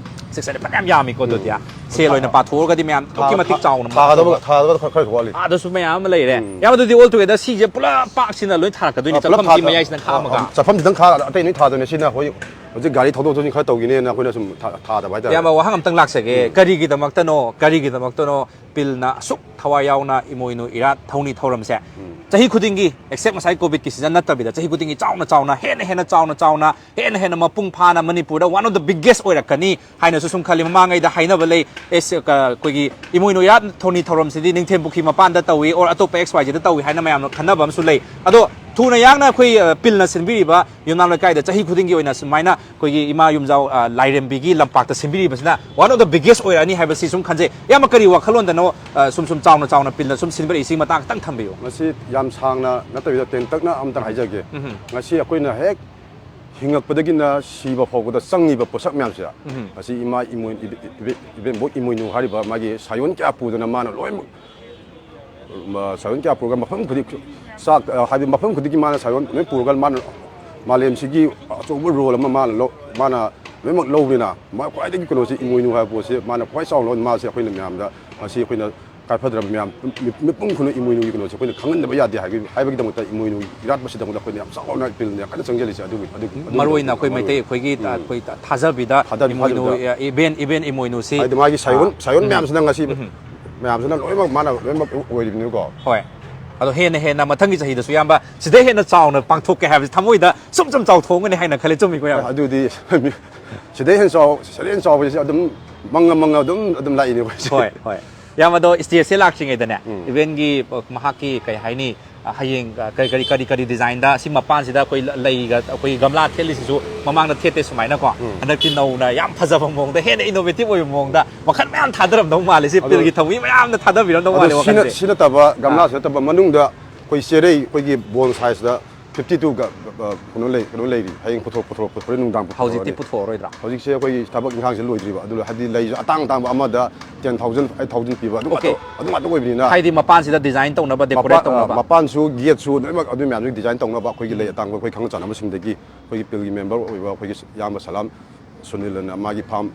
ꯁꯤꯛꯁ ꯍꯟꯗ꯭ꯔꯦꯠ ꯐꯅꯌꯥꯝ ꯌꯥꯝꯃꯤꯀꯣ꯫ ꯑꯗꯨꯗꯤ ꯁꯦꯜ ꯑꯣꯏꯅ ꯄꯥꯊꯣꯛꯑꯒꯗꯤ ꯃꯌꯥꯝ ꯑꯗꯨꯛꯀꯤ ꯃꯇꯤꯛ ꯆꯥꯎꯅ ꯊꯥꯒꯗꯕ, ꯃꯥꯡꯊꯣꯛꯑꯒ꯫ ꯊꯥꯒꯗꯕ, ꯊꯥꯒꯗꯕ ꯈꯔ, ꯈꯔ ꯋꯥꯠꯂꯤ꯫ ꯑꯥꯗꯁꯨ ꯃꯌꯥꯝ ꯑꯃ ꯂꯩꯔꯦ꯫ ꯎꯝ꯫ ꯌꯥꯝ ꯑꯗꯨꯗꯤ ꯑꯣꯜ ꯇꯨꯒꯦꯗꯔ ꯁꯤꯁꯦ ꯄꯨꯂꯞ ꯄꯥꯛꯁꯤꯅ ꯂꯣꯏ ꯊꯥꯔꯛꯀꯗꯣꯏꯅꯤ, ꯑ, ꯄꯨꯂꯞ ꯆꯠꯐꯝꯁꯤ ꯊꯥ-, ꯃꯌꯥꯏꯁꯤꯅ ꯈꯥꯛꯑꯝꯃꯒ꯫ ꯑ, ꯆꯠꯐꯝꯁꯤꯗꯪ ꯈꯥꯛꯑꯒ ꯑꯇꯩ ꯂꯣꯏ ꯊꯥꯗꯣꯏꯅꯦ꯫ ꯁꯤꯅ ꯑꯩꯈꯣꯏ ꯍꯧꯖꯤꯛ ꯒꯥꯔꯤ ꯊꯧꯗꯣꯛ ꯊꯧꯖꯤꯟ ꯈꯔ ꯇꯧꯈꯤꯅꯦꯅ ꯑꯩꯈꯣꯏꯅ ꯁꯨꯝ ꯊꯥ-, ꯊꯥꯗꯕ ꯍꯥꯏꯇꯥꯔꯦ꯫ ꯏꯌꯥꯝꯕ, ꯋꯥꯍꯪ ꯑꯝꯇꯪ ꯂꯥꯛꯆꯒꯦ꯫ ꯀꯔꯤꯒꯤꯗꯃꯛꯇꯅꯣ, ꯀꯔꯤꯒꯤꯗꯃꯛꯇꯅꯣ ꯄꯤꯜꯅ ꯑꯁꯨꯛ ꯊꯋꯥꯏ ꯌꯥꯎꯅ ꯏꯃꯣꯏꯅꯨ ꯏꯔꯥꯠ ꯊꯧꯅꯤ ꯊꯧꯔꯝꯁꯦ ꯆꯍꯤ ꯈꯨꯗꯤꯡꯒꯤ, ꯑꯦꯛꯁꯦꯞ ꯉꯁꯥꯏ ꯀꯣꯚꯤꯗꯀꯤ ꯁꯤꯖꯟ ꯅꯠꯇꯕꯤꯗ, ꯆꯍꯤ ꯈꯨꯗꯤꯡꯒꯤ ꯆꯥꯎꯅ ꯆꯥꯎꯅ, ꯍꯦꯟꯅ ꯍꯦꯟꯅ ꯆꯥꯎꯅ ꯆꯥꯎꯅ, ꯍꯦꯟꯅ ꯍꯦꯟꯅ ꯃꯄꯨꯡ ꯐꯥꯅ ꯃꯅꯤꯄꯨꯔꯗ one of the biggest ꯑꯣꯏꯔꯛꯀꯅꯤ ꯍꯥꯏꯅꯁꯨ ꯁꯨꯝ ꯈꯜꯂꯤ꯫ ꯃꯃꯥꯡꯉꯩꯗ ꯍꯥꯏꯅꯕ ꯂꯩ, ꯑꯦꯁ, ꯀ-, ꯑꯩꯈꯣꯏꯒꯤ ꯏꯃꯣꯏꯅꯨ ꯏꯔꯥꯠ ꯊꯧꯅꯤ ꯊꯧꯔꯝꯁꯤꯗꯤ ꯅꯤꯡꯊꯦꯝ ꯄꯨꯈ꯭ꯔꯤ ꯃꯄꯥꯟꯗ ꯇꯧꯏ, or ꯑꯇꯣꯞꯄ ꯑꯦꯛꯁ ꯋꯥꯏ ꯖꯦꯗ ꯇꯧꯏ ꯍꯥꯏꯅ ꯃꯌꯥꯝꯅ ꯈꯟꯅꯕ ꯑꯃꯁꯨ ꯂꯩ꯫ ꯑꯗꯣ ꯊꯨꯅ ꯌꯥꯡꯅ ꯑꯩꯈꯣꯏ, ꯑ, ꯄꯤꯜꯅ ꯁꯤꯟꯕꯤꯔꯤꯕ ꯌꯨꯝꯅꯥꯝ ꯂꯩꯀꯥꯏꯗ ꯆꯍꯤ ꯈꯨꯗꯤꯡꯒꯤ ꯑꯣꯏꯅ ꯁꯨꯃꯥꯏꯅ ꯑꯩꯈꯣꯏꯒꯤ ꯏꯃꯥ ꯌꯨꯝꯖꯥꯎ, ꯑ, ꯂꯥꯏꯔꯦꯝꯕꯤꯒꯤ ꯂꯝꯄꯥꯛꯇ ꯁꯤꯟꯕꯤꯔꯤꯕꯁꯤꯅ one of the biggest ꯑꯣꯏꯔꯛꯑꯅꯤ ꯍꯥꯏꯕꯁꯤ ꯁꯨꯝ ꯈꯟꯖꯩ꯫ ꯏꯌꯥꯝꯕ, ꯀꯔꯤ ꯋꯥꯈꯜꯂꯣꯟꯗꯅꯣ? ꯑ, ꯁꯨꯝ ꯁꯨꯝ ꯆꯥꯎꯅ ꯆꯥꯎꯅ ꯄꯤꯜꯅ ꯁꯨꯝ ꯁꯤꯟꯕꯤꯔꯛꯏꯁꯤꯒꯤ ꯃꯇꯥꯡ ꯈꯤꯇꯪ ꯊꯝꯕꯤꯌꯨ꯫ ꯃꯁꯤ ꯌꯥꯝ ꯁꯥꯡꯅ ꯅꯠꯇꯕꯤꯗ ꯇꯦꯟꯇꯛꯅ ꯑꯝꯇꯪ ꯍꯥꯏꯖꯒꯦ꯫ ꯎꯝ꯫ ꯉꯁꯤ ꯑꯩꯈꯣꯏꯅ ꯍꯦꯛ ꯍꯤꯡꯉꯛꯄꯗꯒꯤꯅ ꯁꯤꯕ ꯐꯥꯎꯕꯗ ꯆꯪꯉꯤꯕ ꯄꯣꯠꯁꯛ ꯃꯌꯥꯝꯁꯦ, ꯎꯝ꯫ ꯃꯁꯤ ꯏꯃꯥ ꯏꯃꯣꯏ-, ꯏꯕꯦ-, ꯏꯕꯦ-, ꯏꯕꯦ-, ꯏꯕꯦꯝꯕꯣꯛ ꯏꯃꯣꯏꯅꯨ ꯍꯥꯏꯔꯤꯕ ꯃꯥꯒꯤ ꯁꯥꯏꯑꯣꯟ ꯀꯌꯥ ꯄꯨꯗꯅ ꯃꯥꯅ ꯂꯣꯏꯅꯃꯛ, ꯃ-, ꯁꯥꯏꯑꯣꯟ ꯀꯌꯥ ꯄꯨꯔꯒ ꯃꯐꯝ ꯈꯨꯗꯤꯡ ꯆꯥꯛ, ꯑ, ꯍꯥꯏꯗꯤ ꯃꯐꯝ ꯈꯨꯗꯤꯡꯒꯤ ꯃꯥꯅ ꯁꯥꯏꯑꯣꯟ ꯂꯣꯏ ꯄꯨꯔꯒ ꯃꯥꯅ ꯃꯥꯂꯦꯝꯁꯤꯒꯤ ꯑꯆꯧꯕ ꯔꯣꯜ ꯑꯃ ꯃꯥꯅ ꯂꯧ-, ꯃꯥꯅ ꯂꯣꯏꯅꯃꯛ ꯂꯧꯕꯅꯤꯅ, ꯃꯥ ꯈ꯭ꯋꯥꯏꯗꯒꯤ ꯀꯩꯅꯣꯁꯤ ꯏꯃꯣꯏꯅꯨ ꯍꯥꯏꯕ ꯄꯣꯠꯁꯤ ꯃꯥꯅ ꯈ꯭ꯋꯥꯏ ꯆꯥꯎꯅ ꯂꯧ-, ꯃꯥꯁꯤ ꯑꯩꯈꯣꯏꯅ ꯃꯌꯥꯝꯗ ꯉꯁꯤ ꯑꯩꯈꯣꯏꯅ ꯀꯥꯏꯐꯗ꯭ꯔꯕ ꯃꯌꯥꯝ, ꯃꯤ-, ꯃꯤꯄꯨꯝ ꯈꯨꯅ ꯏꯃꯣꯏꯅꯨꯒꯤ ꯀꯩꯅꯣꯁꯦ ꯑꯩꯈꯣꯏꯅ ꯈꯪꯍꯟꯗꯕ ꯌꯥꯗꯦ ꯍꯥꯏꯕꯒꯤ, ꯍꯥꯏꯕꯒꯤꯗꯃꯛꯇ ꯏꯃꯣꯏꯅꯨ ꯏꯔꯥꯠꯄꯁꯤꯗꯃꯛꯇ ꯑꯩꯈꯣꯏꯅ ꯌꯥꯝ ꯆꯥꯎꯅ ꯄꯤꯜꯅ ꯀꯟꯅ ꯆꯪꯁꯤꯜꯂꯤꯁꯦ꯫ ꯑꯗꯨꯒꯤ, ꯑꯗꯨ, ꯑꯗꯨꯒꯤ ꯃꯔꯨ ꯑꯣꯏꯅ ꯑꯩꯈꯣꯏ ꯃꯔꯨ ꯃꯩꯇꯩ ꯑꯣꯏꯅ꯫ ꯑꯩꯈꯣꯏꯒꯤ, ꯎꯝ꯫ ꯑꯩꯈꯣꯏ ꯊꯥꯖꯕꯤꯗ ꯊꯥꯖꯕꯤ-, ꯏꯃꯣꯏꯅꯨ, ꯊꯥꯖꯕꯤꯗ꯫ ꯏꯕꯦꯟ, ꯏꯕꯦꯟ ꯏꯃꯣꯏꯅꯨꯁꯤ, ꯍꯥꯏꯗꯤ ꯃꯥꯒꯤ ꯁꯥꯏꯑꯣꯟ, ꯑ, ꯁꯥꯏꯑꯣꯟ ꯎꯝ꯫ ꯃꯌꯥꯝꯁꯤꯅ ꯉꯁꯤ ꯎꯝ꯫ ꯃꯌꯥꯝꯁꯤꯅ ꯂꯣꯏꯅꯃꯛ ꯃꯥꯅ ꯂꯣꯏꯅꯃꯛ ꯑꯣꯏꯔꯤꯕꯅꯤꯀꯣ꯫ ꯍꯣꯏ꯫ ꯑꯗꯣ ꯍꯦꯟꯅ ꯍꯦꯟꯅ ꯃꯊꯪꯒꯤ ꯆꯍꯤꯗꯁꯨ, ꯏꯌꯥꯝꯕ, ꯁꯤꯗꯩ ꯍꯦꯟꯅ ꯆꯥꯎꯅ ꯄꯥꯡꯊꯣꯛꯀꯦ ꯍꯥꯏꯕꯁꯤ ꯊꯃꯣꯏꯗ ꯁꯨꯝ ꯁꯨꯝ ꯆꯥꯎꯊꯣꯛꯑꯝꯒꯅꯤ ꯍꯥꯏꯅ ꯈꯜꯂꯤ꯫ ꯆꯨꯝꯃꯤꯀꯣ, ꯏꯌꯥꯝꯕ? ꯑꯗꯨꯗꯤ ꯁꯤꯗꯩ ꯍꯦꯟꯅ ꯆꯥꯎ-, ꯁꯤꯗꯩ ꯍꯦꯟꯅ ꯆꯥꯎꯕꯁꯤ ꯑꯗꯨꯝ ꯃꯪꯉ ꯃꯪꯉ ꯑꯗꯨꯝ, ꯑꯗꯨꯝ ꯂꯥꯛꯏꯅꯦ ꯑꯩꯈꯣꯏꯁꯦ꯫ ꯍꯣꯏ, ꯍꯣꯏ꯫ ꯏꯌꯥꯝꯕꯗꯣ stage ꯁꯦ ꯂꯥꯛꯇ꯭ꯔꯤꯉꯩꯗꯅꯦ, ꯎꯝ꯫ ꯏꯕꯦꯟꯒꯤ, ꯑ, ꯃꯍꯥꯛꯀꯤ ꯀꯩ ꯍꯥꯏꯅꯤ, ꯑ, ꯍꯌꯦꯡ, ꯑ, ꯀꯔꯤ, ꯀꯔꯤ, ꯀꯔꯤ, ꯀꯔꯤ design ꯗ, ꯁꯤ ꯃꯄꯥꯟꯁꯤꯗ ꯑꯩꯈꯣꯏ ꯂ-, ꯂꯩꯒ, ꯑꯩꯈꯣꯏ ꯒꯝꯂꯥ ꯊꯦꯠꯂꯤꯁꯤꯁꯨ ꯃꯃꯥꯡꯗ ꯊꯦꯠꯇꯦ ꯁꯨꯃꯥꯏꯅꯀꯣ꯫ ꯎꯝ꯫ ꯍꯟꯗꯛꯇꯤ ꯅꯧꯅ ꯌꯥꯝ ꯐꯖꯕ ꯃꯑꯣꯡꯗ, ꯍꯦꯟꯅ innovative ꯑꯣꯏꯕ ꯃꯑꯣꯡꯗ ꯃꯈꯜ ꯃꯌꯥꯝ ꯊꯥꯗꯔꯝꯗꯧ ꯃꯥꯜꯂꯦ꯫ ꯁꯤ ꯑꯗꯣ, ꯄꯤꯜꯒꯤ ꯊꯧꯃꯤ ꯃꯌꯥꯝꯅ ꯊꯥꯗꯕꯤꯔꯝꯗꯧ ꯑꯗꯣ ꯃꯥꯜꯂꯦ ꯁꯤꯅ, ꯋꯥꯈꯜꯁꯦ꯫ ꯁꯤ ꯅꯠꯇꯕ ꯒꯝꯂꯥꯁꯤ ꯑꯥ꯫ ꯅꯠꯇꯕ ꯃꯅꯨꯡꯗ ꯑꯩꯈꯣꯏ ꯆꯦꯔꯩ, ꯑꯩꯈꯣꯏꯒꯤ bonsai ꯁꯤꯗ fifty two ꯒ, ꯑ, ꯀꯩꯅꯣ ꯂꯩ, ꯀꯩꯅꯣ ꯂꯩꯔꯤ꯫ ꯍꯌꯦꯡ ꯄꯨꯊꯣꯛ-, ꯄꯨꯊꯣꯛ-, ꯄꯨꯊꯣꯛ-, ꯍꯣꯔꯦꯟ ꯅꯨꯡꯗꯥꯡ ꯍꯧꯖꯤꯛꯇꯤ ꯄꯨꯊꯣꯛꯑꯅꯤ꯫ ꯄꯨꯊꯣꯛꯑꯔꯣꯏꯗ꯭ꯔꯥ? ꯍꯧꯖꯤꯛꯁꯦ ꯑꯩꯈꯣꯏꯒꯤ ꯊꯕꯛ ꯏꯪꯈꯥꯡꯁꯦ ꯂꯣꯏꯗ꯭ꯔꯤꯕ꯫ ꯑꯗꯨ ꯍꯥꯏꯗꯤ ꯂꯩꯁꯨ ꯑꯇꯥꯡ ꯑꯇꯥꯡꯕ ꯑꯃꯗ ten thousand, eight thousand ꯄꯤꯕ ꯑꯗꯨ Okay. ꯉꯥꯛꯇ, ꯑꯗꯨ ꯉꯥꯛꯇ ꯑꯣꯏꯕꯅꯤꯅ꯫ ꯍꯥꯏꯗꯤ ꯃꯄꯥꯟꯁꯤꯗ design ꯇꯧꯅꯕ, decorate ꯃꯄꯥꯟ-, ꯑ, ꯇꯧꯅꯕ꯫ ꯃꯄꯥꯟꯁꯨ, gate ꯁꯨ, ꯂꯣꯏꯅꯃꯛ ꯑꯗꯨ ꯃꯌꯥꯝꯗꯨꯒꯤ design ꯇꯧꯅꯕ ꯑꯩꯈꯣꯏꯒꯤ ꯂꯩ ꯑꯇꯥꯡꯕ ꯑꯩꯈꯣꯏ ꯈꯪꯅ ꯆꯥꯟꯅꯕꯁꯤꯡꯗꯒꯤ ꯑꯩꯈꯣꯏꯒꯤ ꯄꯤꯜꯒꯤ member ꯑꯣꯏꯕ ꯑꯩꯈꯣꯏꯒꯤ ꯏꯌꯥꯝꯕ ꯁꯂꯥꯝ ꯁꯨꯅꯤꯜ ꯑꯅ ꯃꯥꯒꯤ farm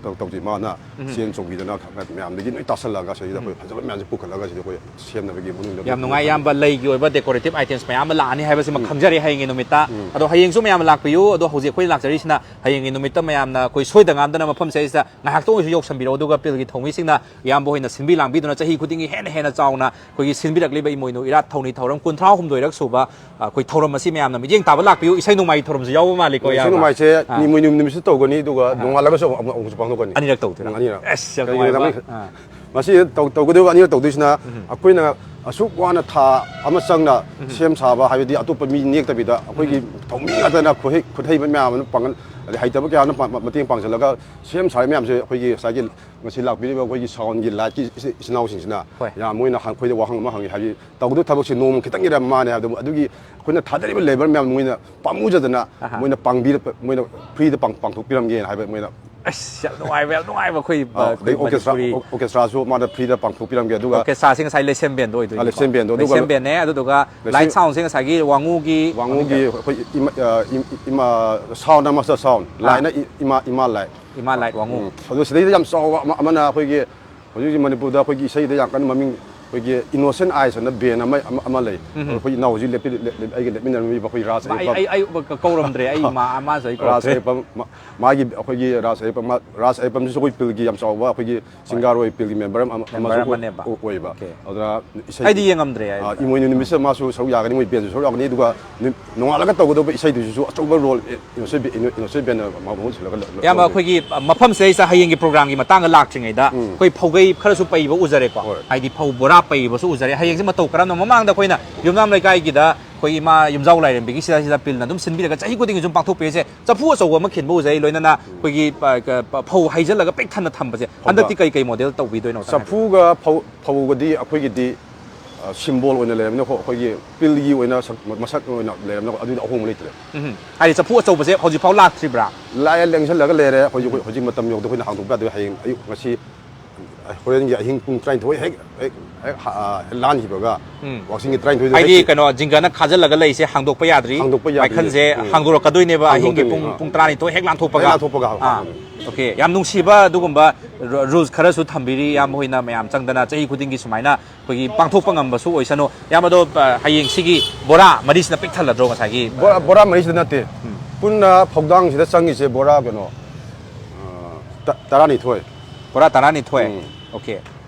ꯇꯧ-, ꯇꯧꯖꯩ꯫ ꯃꯥꯅ ꯎꯝ꯫ ꯆꯦꯟ ꯆꯣꯡꯕꯤꯗꯅ ꯃꯌꯥꯝꯗꯒꯤ ꯂꯣꯏ ꯇꯥꯁꯜꯂꯒ ꯁꯤꯗ ꯑꯩꯈꯣꯏ ꯐꯖꯕ ꯃꯌꯥꯝꯁꯦ ꯄꯨꯈꯠꯂꯒ ꯁꯤꯗ ꯑꯩꯈꯣꯏ ꯁꯦꯝꯅꯕꯒꯤ ꯃꯅꯨꯡꯗ ꯌꯥꯝ ꯅꯨꯡꯉꯥꯏ, ꯏꯌꯥꯝꯕ꯫ ꯂꯩꯒꯤ ꯑꯣꯏꯕ decorative items ꯃꯌꯥꯝ ꯑꯃ ꯂꯥꯛꯑꯅꯤ ꯍꯥꯏꯕꯁꯤꯃ ꯈꯪꯖꯔꯦ ꯍꯌꯦꯡꯒꯤ ꯅꯨꯃꯤꯠꯇ꯫ ꯎꯝ꯫ ꯑꯗꯣ ꯍꯌꯦꯡꯁꯨ ꯃꯌꯥꯝ ꯂꯥꯛꯄꯤꯌꯨ꯫ ꯑꯗꯣ ꯍꯧꯖꯤꯛ ꯑꯩꯈꯣꯏ ꯂꯥꯛꯆꯔꯤꯁꯤꯅ ꯍꯌꯦꯡꯒꯤ ꯅꯨꯃꯤꯠꯇ ꯃꯌꯥꯝꯅ ꯑꯩꯈꯣꯏ ꯁꯣꯏꯗ ꯉꯥꯝꯗꯅ ꯃꯐꯝꯁꯦ ꯁꯤꯗ ꯉꯥꯏꯍꯥꯛꯇ ꯑꯣꯏꯔꯁꯨ ꯌꯧꯁꯟꯕꯤꯔꯛꯑꯣ꯫ ꯑꯗꯨꯒ ꯄꯤꯜꯒꯤ ꯊꯧꯃꯤꯁꯤꯡꯅ ꯏꯌꯥꯝꯕ ꯍꯣꯏꯅ ꯁꯤꯟꯕꯤ ꯂꯥꯡꯕꯤꯗꯨꯅ ꯆꯍꯤ ꯈꯨꯗꯤꯡꯒꯤ ꯍꯦꯟꯅ ꯍꯦꯟꯅ ꯆꯥꯎꯅ ꯑꯩꯈꯣꯏꯒꯤ ꯁꯤꯟꯕꯤꯔꯛꯂꯤꯕ ꯏꯃꯣꯏꯅꯨ ꯏꯔꯥꯠ ꯊꯧꯅꯤ ꯊꯧꯔꯝ ꯀꯨꯟꯊ꯭ꯔꯥ ꯍꯨꯝꯗꯣꯏꯔꯛ ꯁꯨꯕ, ꯑ, ꯑꯩꯈꯣꯏ ꯊꯧꯔꯝ ꯑꯁꯤ ꯃꯌꯥꯝꯅ ꯃꯤꯠꯌꯦꯡ ꯇꯥꯕ ꯂꯥꯛꯄꯤꯌꯨ꯫ ꯏꯁꯩ ꯅꯣꯡꯃꯥꯏ ꯊꯧꯔꯝꯁꯨ ꯌꯥꯎꯕ ꯃꯥꯜꯂꯤꯀꯣ, ꯏꯁꯩ ꯏꯌꯥꯝꯕ? ꯅꯣꯡꯃꯥꯏꯁꯦ ꯑꯥ꯫ ꯏꯃꯣꯏꯅꯨ ꯅꯨꯃꯤꯠꯁꯨ ꯇꯧꯒꯅꯤ, ꯑꯗꯨꯒ ꯅꯣꯡꯉꯥꯜꯂꯒꯁꯨ ꯑꯃꯨꯛ, ꯑꯃꯨꯛꯁꯨ ꯄꯥꯡꯊꯣꯛꯀꯅꯤ꯫ ꯑꯅꯤꯔꯛ ꯇꯧꯗꯣꯏꯔꯥ? ꯎꯝ, ꯑꯅꯤꯔꯛ꯫ ꯑꯁ, ꯌꯥꯝ ꯀꯩꯒꯤꯅꯣꯗ ꯅꯨꯡꯉꯥꯏꯕ꯫ ꯃꯁꯤ-, ꯑꯥ꯫ ꯃꯁꯤ ꯇꯧ-, ꯇꯧꯒꯗꯧꯕ ꯑꯅꯤꯔꯛ ꯇꯧꯗꯣꯏꯁꯤꯅ ꯑꯩꯈꯣꯏꯅ ꯑꯁꯨꯛ ꯋꯥꯅ ꯊꯥ ꯑꯃ ꯆꯪꯅ ꯁꯦꯝ ꯁꯥꯕ, ꯍꯥꯏꯕꯗꯤ ꯑꯇꯣꯞꯄ ꯃꯤ ꯅꯦꯛꯇꯕꯤꯗ ꯑꯩꯈꯣꯏꯒꯤ ꯊꯧꯃꯤ ꯉꯥꯛꯇꯅ ꯈꯨꯠꯍꯩ-, ꯈꯨꯠꯍꯩꯕ ꯃꯌꯥꯝ ꯑꯃ ꯄꯥꯡꯒꯜ ꯑꯗꯩ ꯍꯩꯇꯕ ꯀꯌꯥꯅ ꯄꯥ-, ꯃꯇꯦꯡ ꯄꯥꯡꯁꯤꯜꯂꯒ ꯁꯦꯝ ꯁꯥꯔꯤ ꯃꯌꯥꯝꯁꯦ ꯑꯩꯈꯣꯏꯒꯤ ꯉꯁꯥꯏꯒꯤ ꯉꯁꯤ ꯂꯥꯛꯄꯤꯔꯤꯕ ꯑꯩꯈꯣꯏꯒꯤ sound ꯒꯤ light ꯀꯤ ꯏꯆꯤꯟ ꯏꯅꯥꯎꯁꯤꯡꯁꯤꯅ ꯍꯣꯏ꯫ ꯌꯥꯝ ꯃꯣꯏꯅ ꯍꯪ-, ꯑꯩꯈꯣꯏꯗ ꯋꯥꯍꯪ ꯑꯃ ꯍꯪꯉꯤ, ꯍꯥꯏꯕꯗꯤ ꯇꯧꯒꯗꯕ ꯊꯕꯛꯁꯦ ꯅꯣꯡꯃ ꯈꯤꯇꯪꯒꯤꯔ ꯃꯥꯅꯦ ꯍꯥꯏꯕꯗ, ꯑꯗꯨꯒꯤ ꯑꯩꯈꯣꯏꯅ ꯊꯥꯗꯔꯤꯕ labour ꯃꯌꯥꯝ ꯃꯣꯏꯅ ꯄꯥꯝꯃꯨꯖꯗꯅ ꯑꯍꯥ꯫ ꯃꯣꯏꯅ ꯄꯥꯡꯕꯤꯔ-, ꯃꯣꯏꯅ free ꯗ ꯄꯥꯡ-, ꯄꯥꯡꯊꯣꯛꯄꯤꯔꯝꯒꯦꯅ ꯍꯥꯏꯕ ꯃꯣꯏꯅ꯫ ꯑꯁ, ꯌꯥꯝ ꯅꯨꯡꯉꯥꯏꯕ, ꯌꯥꯝ ꯅꯨꯡꯉꯥꯏꯕ ꯑꯩꯈꯣꯏ, ꯑ, ꯑ, ꯑꯗꯩ orchestra, ꯃꯅꯤꯄꯨꯔꯤ ꯑꯣ-, orchestra ꯁꯨ ꯃꯥꯅ free ꯗ ꯄꯥꯡꯊꯣꯛꯄꯤꯔꯝꯒꯦ, ꯑꯗꯨꯒ orchestra ꯁꯦ ꯉꯁꯥꯏ ꯂꯩꯁꯦꯝ band ꯗꯣ ꯑꯣꯏꯗꯣꯏꯅꯤꯀꯣ? ꯑ, ꯂꯩꯁꯦꯝ band ꯗꯣ, ꯑꯗꯨꯒ ꯂꯩꯁꯦꯝ band ꯅꯦ, ꯑꯗꯨꯗꯨꯒ ꯂꯩꯁꯦꯝ-, light sound ꯁꯦ ꯉꯁꯥꯏꯒꯤ ꯋꯥꯉꯨꯒꯤ ꯋꯥꯉꯨꯒꯤ ꯑꯩꯈꯣꯏ ꯏꯃ-, ꯑ, ꯏꯝ-, ꯏꯃ-, sound master sound, ꯑꯥ꯫ Light ꯅ ꯏ-, ꯏꯃꯥ, ꯏꯃꯥ light꯫ ꯏꯃꯥ light ꯋꯥꯉꯨ꯫ ꯎꯝ꯫ ꯑꯗꯨ ꯁꯤꯗꯩꯗ ꯌꯥꯝ ꯆꯥꯎꯕ ꯑꯃ, ꯑꯃꯅ ꯑꯩꯈꯣꯏꯒꯤ ꯍꯧꯖꯤꯛ ꯍꯧꯖꯤꯛ ꯃꯅꯤꯄꯨꯔꯗ ꯑꯩꯈꯣꯏꯒꯤ ꯏꯁꯩꯗ ꯌꯥꯝ ꯀꯟꯅ ꯃꯃꯤꯡ, ꯑꯩꯈꯣꯏꯒꯤ Innocent Eyes ꯑꯅ band ꯑꯃ, ꯑꯃ, ꯑꯃ ꯂꯩ꯫ ꯎꯝ꯫ ꯑꯩꯈꯣꯏ ꯏꯅꯥꯎ ꯍꯧꯖꯤꯛ ꯂꯦꯞꯄꯤ-, ꯂꯦꯞ-, ꯂꯦꯞ-, ꯑꯩꯒ ꯂꯦꯞꯃꯤꯟꯅꯔꯝꯃꯤꯕ ꯑꯩꯈꯣꯏ ꯔꯥꯖ ꯃꯥ-, ꯑꯩ, ꯑꯌꯦꯛꯄꯝ꯫ ꯑꯩ, ꯑꯩ ꯀ-, ꯀꯧꯔꯝꯗ꯭ꯔꯦ꯫ ꯑꯩ ꯃꯥ-, ꯃꯥꯁꯨ ꯑꯩ ꯔꯥꯖ ꯀꯧꯔꯛꯇ꯭ꯔꯦ꯫ ꯑꯌꯦꯛꯄꯝ, ꯃꯥ-, ꯃꯥꯒꯤ ꯑꯩꯈꯣꯏꯒꯤ ꯔꯥꯖ ꯑꯌꯦꯛꯄꯝ, ꯃꯥ-, ꯔꯥꯖ ꯑꯌꯦꯛꯄꯝꯁꯤꯁꯨ ꯑꯩꯈꯣꯏ ꯐꯤꯜꯒꯤ ꯌꯥꯝ ꯆꯥꯎꯕ ꯑꯩꯈꯣꯏꯒꯤ ꯍꯣꯏ꯫ Singer ꯑꯣꯏ, ꯐꯤꯜꯒꯤ member ꯑꯃ, member ꯑꯃꯁꯨ ꯑꯣꯏ-, ꯑꯃꯅꯦꯕ꯫ ꯑꯣꯏꯕ꯫ Okay꯫ ꯑꯗꯨꯅ ꯏꯁꯩ-, ꯑꯩꯗꯤ ꯌꯦꯡꯉꯝꯗ꯭ꯔꯦ, ꯑꯩꯗꯤ꯫ ꯑ, ꯏꯃꯣꯏꯅꯨ ꯅꯨꯃꯤꯠꯁꯤꯗ ꯃꯥꯁꯨ ꯁꯔꯨꯛ ꯌꯥꯒꯅꯤ, ꯃꯣꯏ band ꯁꯨ ꯁꯔꯨꯛ ꯌꯥꯒꯅꯤ, ꯑꯗꯨꯒ ꯅꯨ-, ꯅꯣꯡꯉꯥꯜꯂꯒ ꯇꯧꯒꯗꯧꯕ ꯏꯁꯩꯗꯨꯁꯨ ꯑꯆꯧꯕ role, ꯑꯦ, Innocent Band, Inno-, Innocent Band ꯅ ꯃꯍꯨꯠ ꯁꯤꯜꯂꯒ ꯂ-, ꯂ-, ꯌꯥꯝꯕ ꯂꯧꯗꯣꯏꯅꯤ꯫ ꯑꯩꯈꯣꯏꯒꯤ, ꯑ, ꯃꯐꯝꯁꯤꯗꯩꯁꯤꯗ ꯍꯌꯦꯡꯒꯤ program ꯒꯤ ꯃꯇꯥꯡꯗ ꯂꯥꯛꯇ꯭ꯔꯤꯉꯩꯗ ꯎꯝ꯫ ꯑꯩꯈꯣꯏ ꯐꯧꯒꯩ ꯈꯔꯁꯨ ꯄꯩꯕ ꯎꯖꯔꯦꯀꯣ꯫ ꯍꯣꯏ꯫ ꯍꯥꯏꯗꯤ ꯐꯧ ꯕꯣꯔꯥ ꯄꯩꯕꯁꯨ ꯎꯖꯔꯦ꯫ ꯍꯌꯦꯡꯁꯦ ꯃꯇꯧ ꯀꯔꯝꯅ, ꯃꯃꯥꯡꯗ ꯑꯩꯈꯣꯏꯅ ꯌꯨꯝꯅꯥꯝ ꯂꯩꯀꯥꯏꯒꯤꯗ ꯑꯩꯈꯣꯏ ꯏꯃꯥ ꯌꯨꯝꯖꯥꯎ ꯂꯥꯏꯔꯦꯝꯕꯤꯒꯤ ꯁꯤꯗ, ꯁꯤꯗ ꯄꯤꯜꯅ ꯑꯗꯨꯝ ꯁꯤꯟꯕꯤꯔꯒ ꯆꯍꯤ ꯈꯨꯗꯤꯡꯒꯤ ꯁꯨꯝ ꯄꯥꯡꯊꯣꯛꯄꯤꯔꯤꯁꯦ, ꯆꯐꯨ ꯑꯆꯧꯕ ꯑꯃ ꯈꯤꯟꯕ ꯎꯖꯩ, ꯂꯣꯏꯅꯅ ꯎꯝ꯫ ꯑꯩꯈꯣꯏꯒꯤ, ꯑ, ꯀ-, ꯄ-, ꯐꯧ ꯍꯩꯖꯤꯜꯂꯒ ꯄꯤꯛ ꯊꯟꯅ ꯊꯝꯕꯁꯦ꯫ ꯐꯧꯕ-, ꯍꯟꯗꯛꯇꯤ ꯀꯩ ꯀꯩ model ꯇꯧꯕꯤꯗꯣꯏꯅꯣ? ꯆꯐꯨꯒ ꯐꯧ-, ꯐꯧꯒꯗꯤ ꯑꯩꯈꯣꯏꯒꯤꯗꯤ, ꯑ, symbol ꯑꯣꯏꯅ ꯂꯩꯔꯕꯅꯤꯅꯀꯣ, ꯑꯩꯈꯣꯏꯒꯤ ꯄꯤꯜꯒꯤ ꯑꯣꯏꯅ ꯁꯛ-, ꯃꯁꯛ ꯑꯣꯏꯅ ꯂꯩꯔꯕꯅꯤꯅ ꯑꯗꯨꯗꯤ ꯑꯍꯣꯡꯕ ꯂꯩꯇ꯭ꯔꯦ꯫ ꯎꯝ꯫ ꯍꯥꯏꯗꯤ ꯆꯐꯨ ꯑꯆꯧꯕꯁꯦ ꯍꯧꯖꯤꯛꯐꯥꯎ ꯂꯥꯛꯇ꯭ꯔꯤꯕ꯭ꯔꯥ? ꯂꯥꯛꯑꯦ, ꯂꯦꯡꯁꯤꯜꯂꯒ ꯂꯩꯔꯦ꯫ ꯍꯧꯖꯤꯛ, ꯎꯝ꯫ ꯍꯧꯖꯤꯛ ꯃꯇꯝ ꯌꯧꯗꯦ, ꯑꯩꯈꯣꯏꯅ ꯍꯥꯡꯗꯣꯛꯄ ꯌꯥꯗꯦ꯫ ꯍꯌꯦꯡ ꯑꯌꯨꯛ ꯉꯁꯤ ꯍꯣꯔꯦꯟꯒꯤ ꯑꯍꯤꯡ ꯄꯨꯡ ꯇꯔꯥꯅꯤꯊꯣꯏ ꯍꯦꯛ, ꯍꯦꯛ, ꯍꯦꯛ ꯍꯥ-, ꯍꯦꯛ ꯂꯥꯟꯈꯤꯕꯒ ꯎꯝ꯫ ꯋꯥꯛꯆꯤꯡꯒꯤ ꯇꯔꯥꯅꯤꯊꯣꯏꯗ ꯍꯥꯏꯗꯤ ꯍꯦꯛ ꯀꯩꯅꯣ, ꯖꯤꯡꯒꯅ ꯈꯥꯖꯤꯜꯂꯒ ꯂꯩꯁꯦ ꯍꯥꯡꯗꯣꯛꯄ ꯌꯥꯗ꯭ꯔꯤ? ꯍꯥꯡꯗꯣꯛꯄ ꯌꯥꯗ꯭ꯔꯤ꯫ ꯃꯥꯏꯈꯟꯁꯦ ꯎꯝ꯫ ꯍꯥꯡꯗꯣꯔꯛꯀꯗꯣꯏꯅꯦꯕ ꯑꯍꯤꯡꯒꯤ ꯍꯥꯡꯗꯣꯛꯇꯣꯏꯅꯤ, ꯄꯨꯡ, ꯑꯥ꯫ ꯄꯨꯡ ꯇꯔꯥꯅꯤꯊꯣꯏ ꯍꯦꯛ ꯂꯥꯟꯊꯣꯛꯄꯒ? ꯍꯦꯛ ꯂꯥꯟꯊꯣꯛꯄꯒ ꯑꯥ꯫ ꯍꯥꯡꯗꯣꯛꯇꯣꯏꯅꯤ꯫ Okay, ꯌꯥꯝ ꯅꯨꯡꯁꯤꯕ ꯑꯗꯨꯒꯨꯝꯕ ru-, rules ꯈꯔꯁꯨ ꯊꯝꯕꯤꯔꯤ ꯏꯌꯥꯝꯕ ꯍꯣꯏꯅ ꯃꯌꯥꯝ ꯆꯪꯗꯅ ꯆꯍꯤ ꯈꯨꯗꯤꯡꯒꯤ ꯁꯨꯃꯥꯏꯅ ꯑꯩꯈꯣꯏꯒꯤ ꯄꯥꯡꯊꯣꯛꯄ ꯉꯝꯕꯁꯨ ꯑꯣꯏꯁꯅꯨ꯫ ꯏꯌꯥꯝꯕꯗꯣ, ꯑ, ꯍꯌꯦꯡ ꯁꯤꯒꯤ ꯕꯣꯔꯥ ꯃꯔꯤꯁꯤꯅ ꯄꯤꯛ ꯊꯜꯂꯗ꯭ꯔꯣ ꯉꯁꯥꯏꯒꯤ? ꯕꯣꯔꯥ, ꯕꯣꯔꯥ ꯃꯔꯤꯁꯤꯗ ꯅꯠꯇꯦ꯫ ꯎꯝ꯫ ꯄꯨꯟꯅ ꯐꯧꯗꯥꯡꯁꯤꯗ ꯆꯪꯉꯤꯁꯦ ꯕꯣꯔꯥ ꯀꯩꯅꯣ, ꯑ, ꯇ-, ꯇꯔꯥꯅꯤꯊꯣꯏ꯫ ꯕꯣꯔꯥ ꯇꯔꯥꯅꯤꯊꯣꯏ? ꯎꯝ꯫ Okay꯫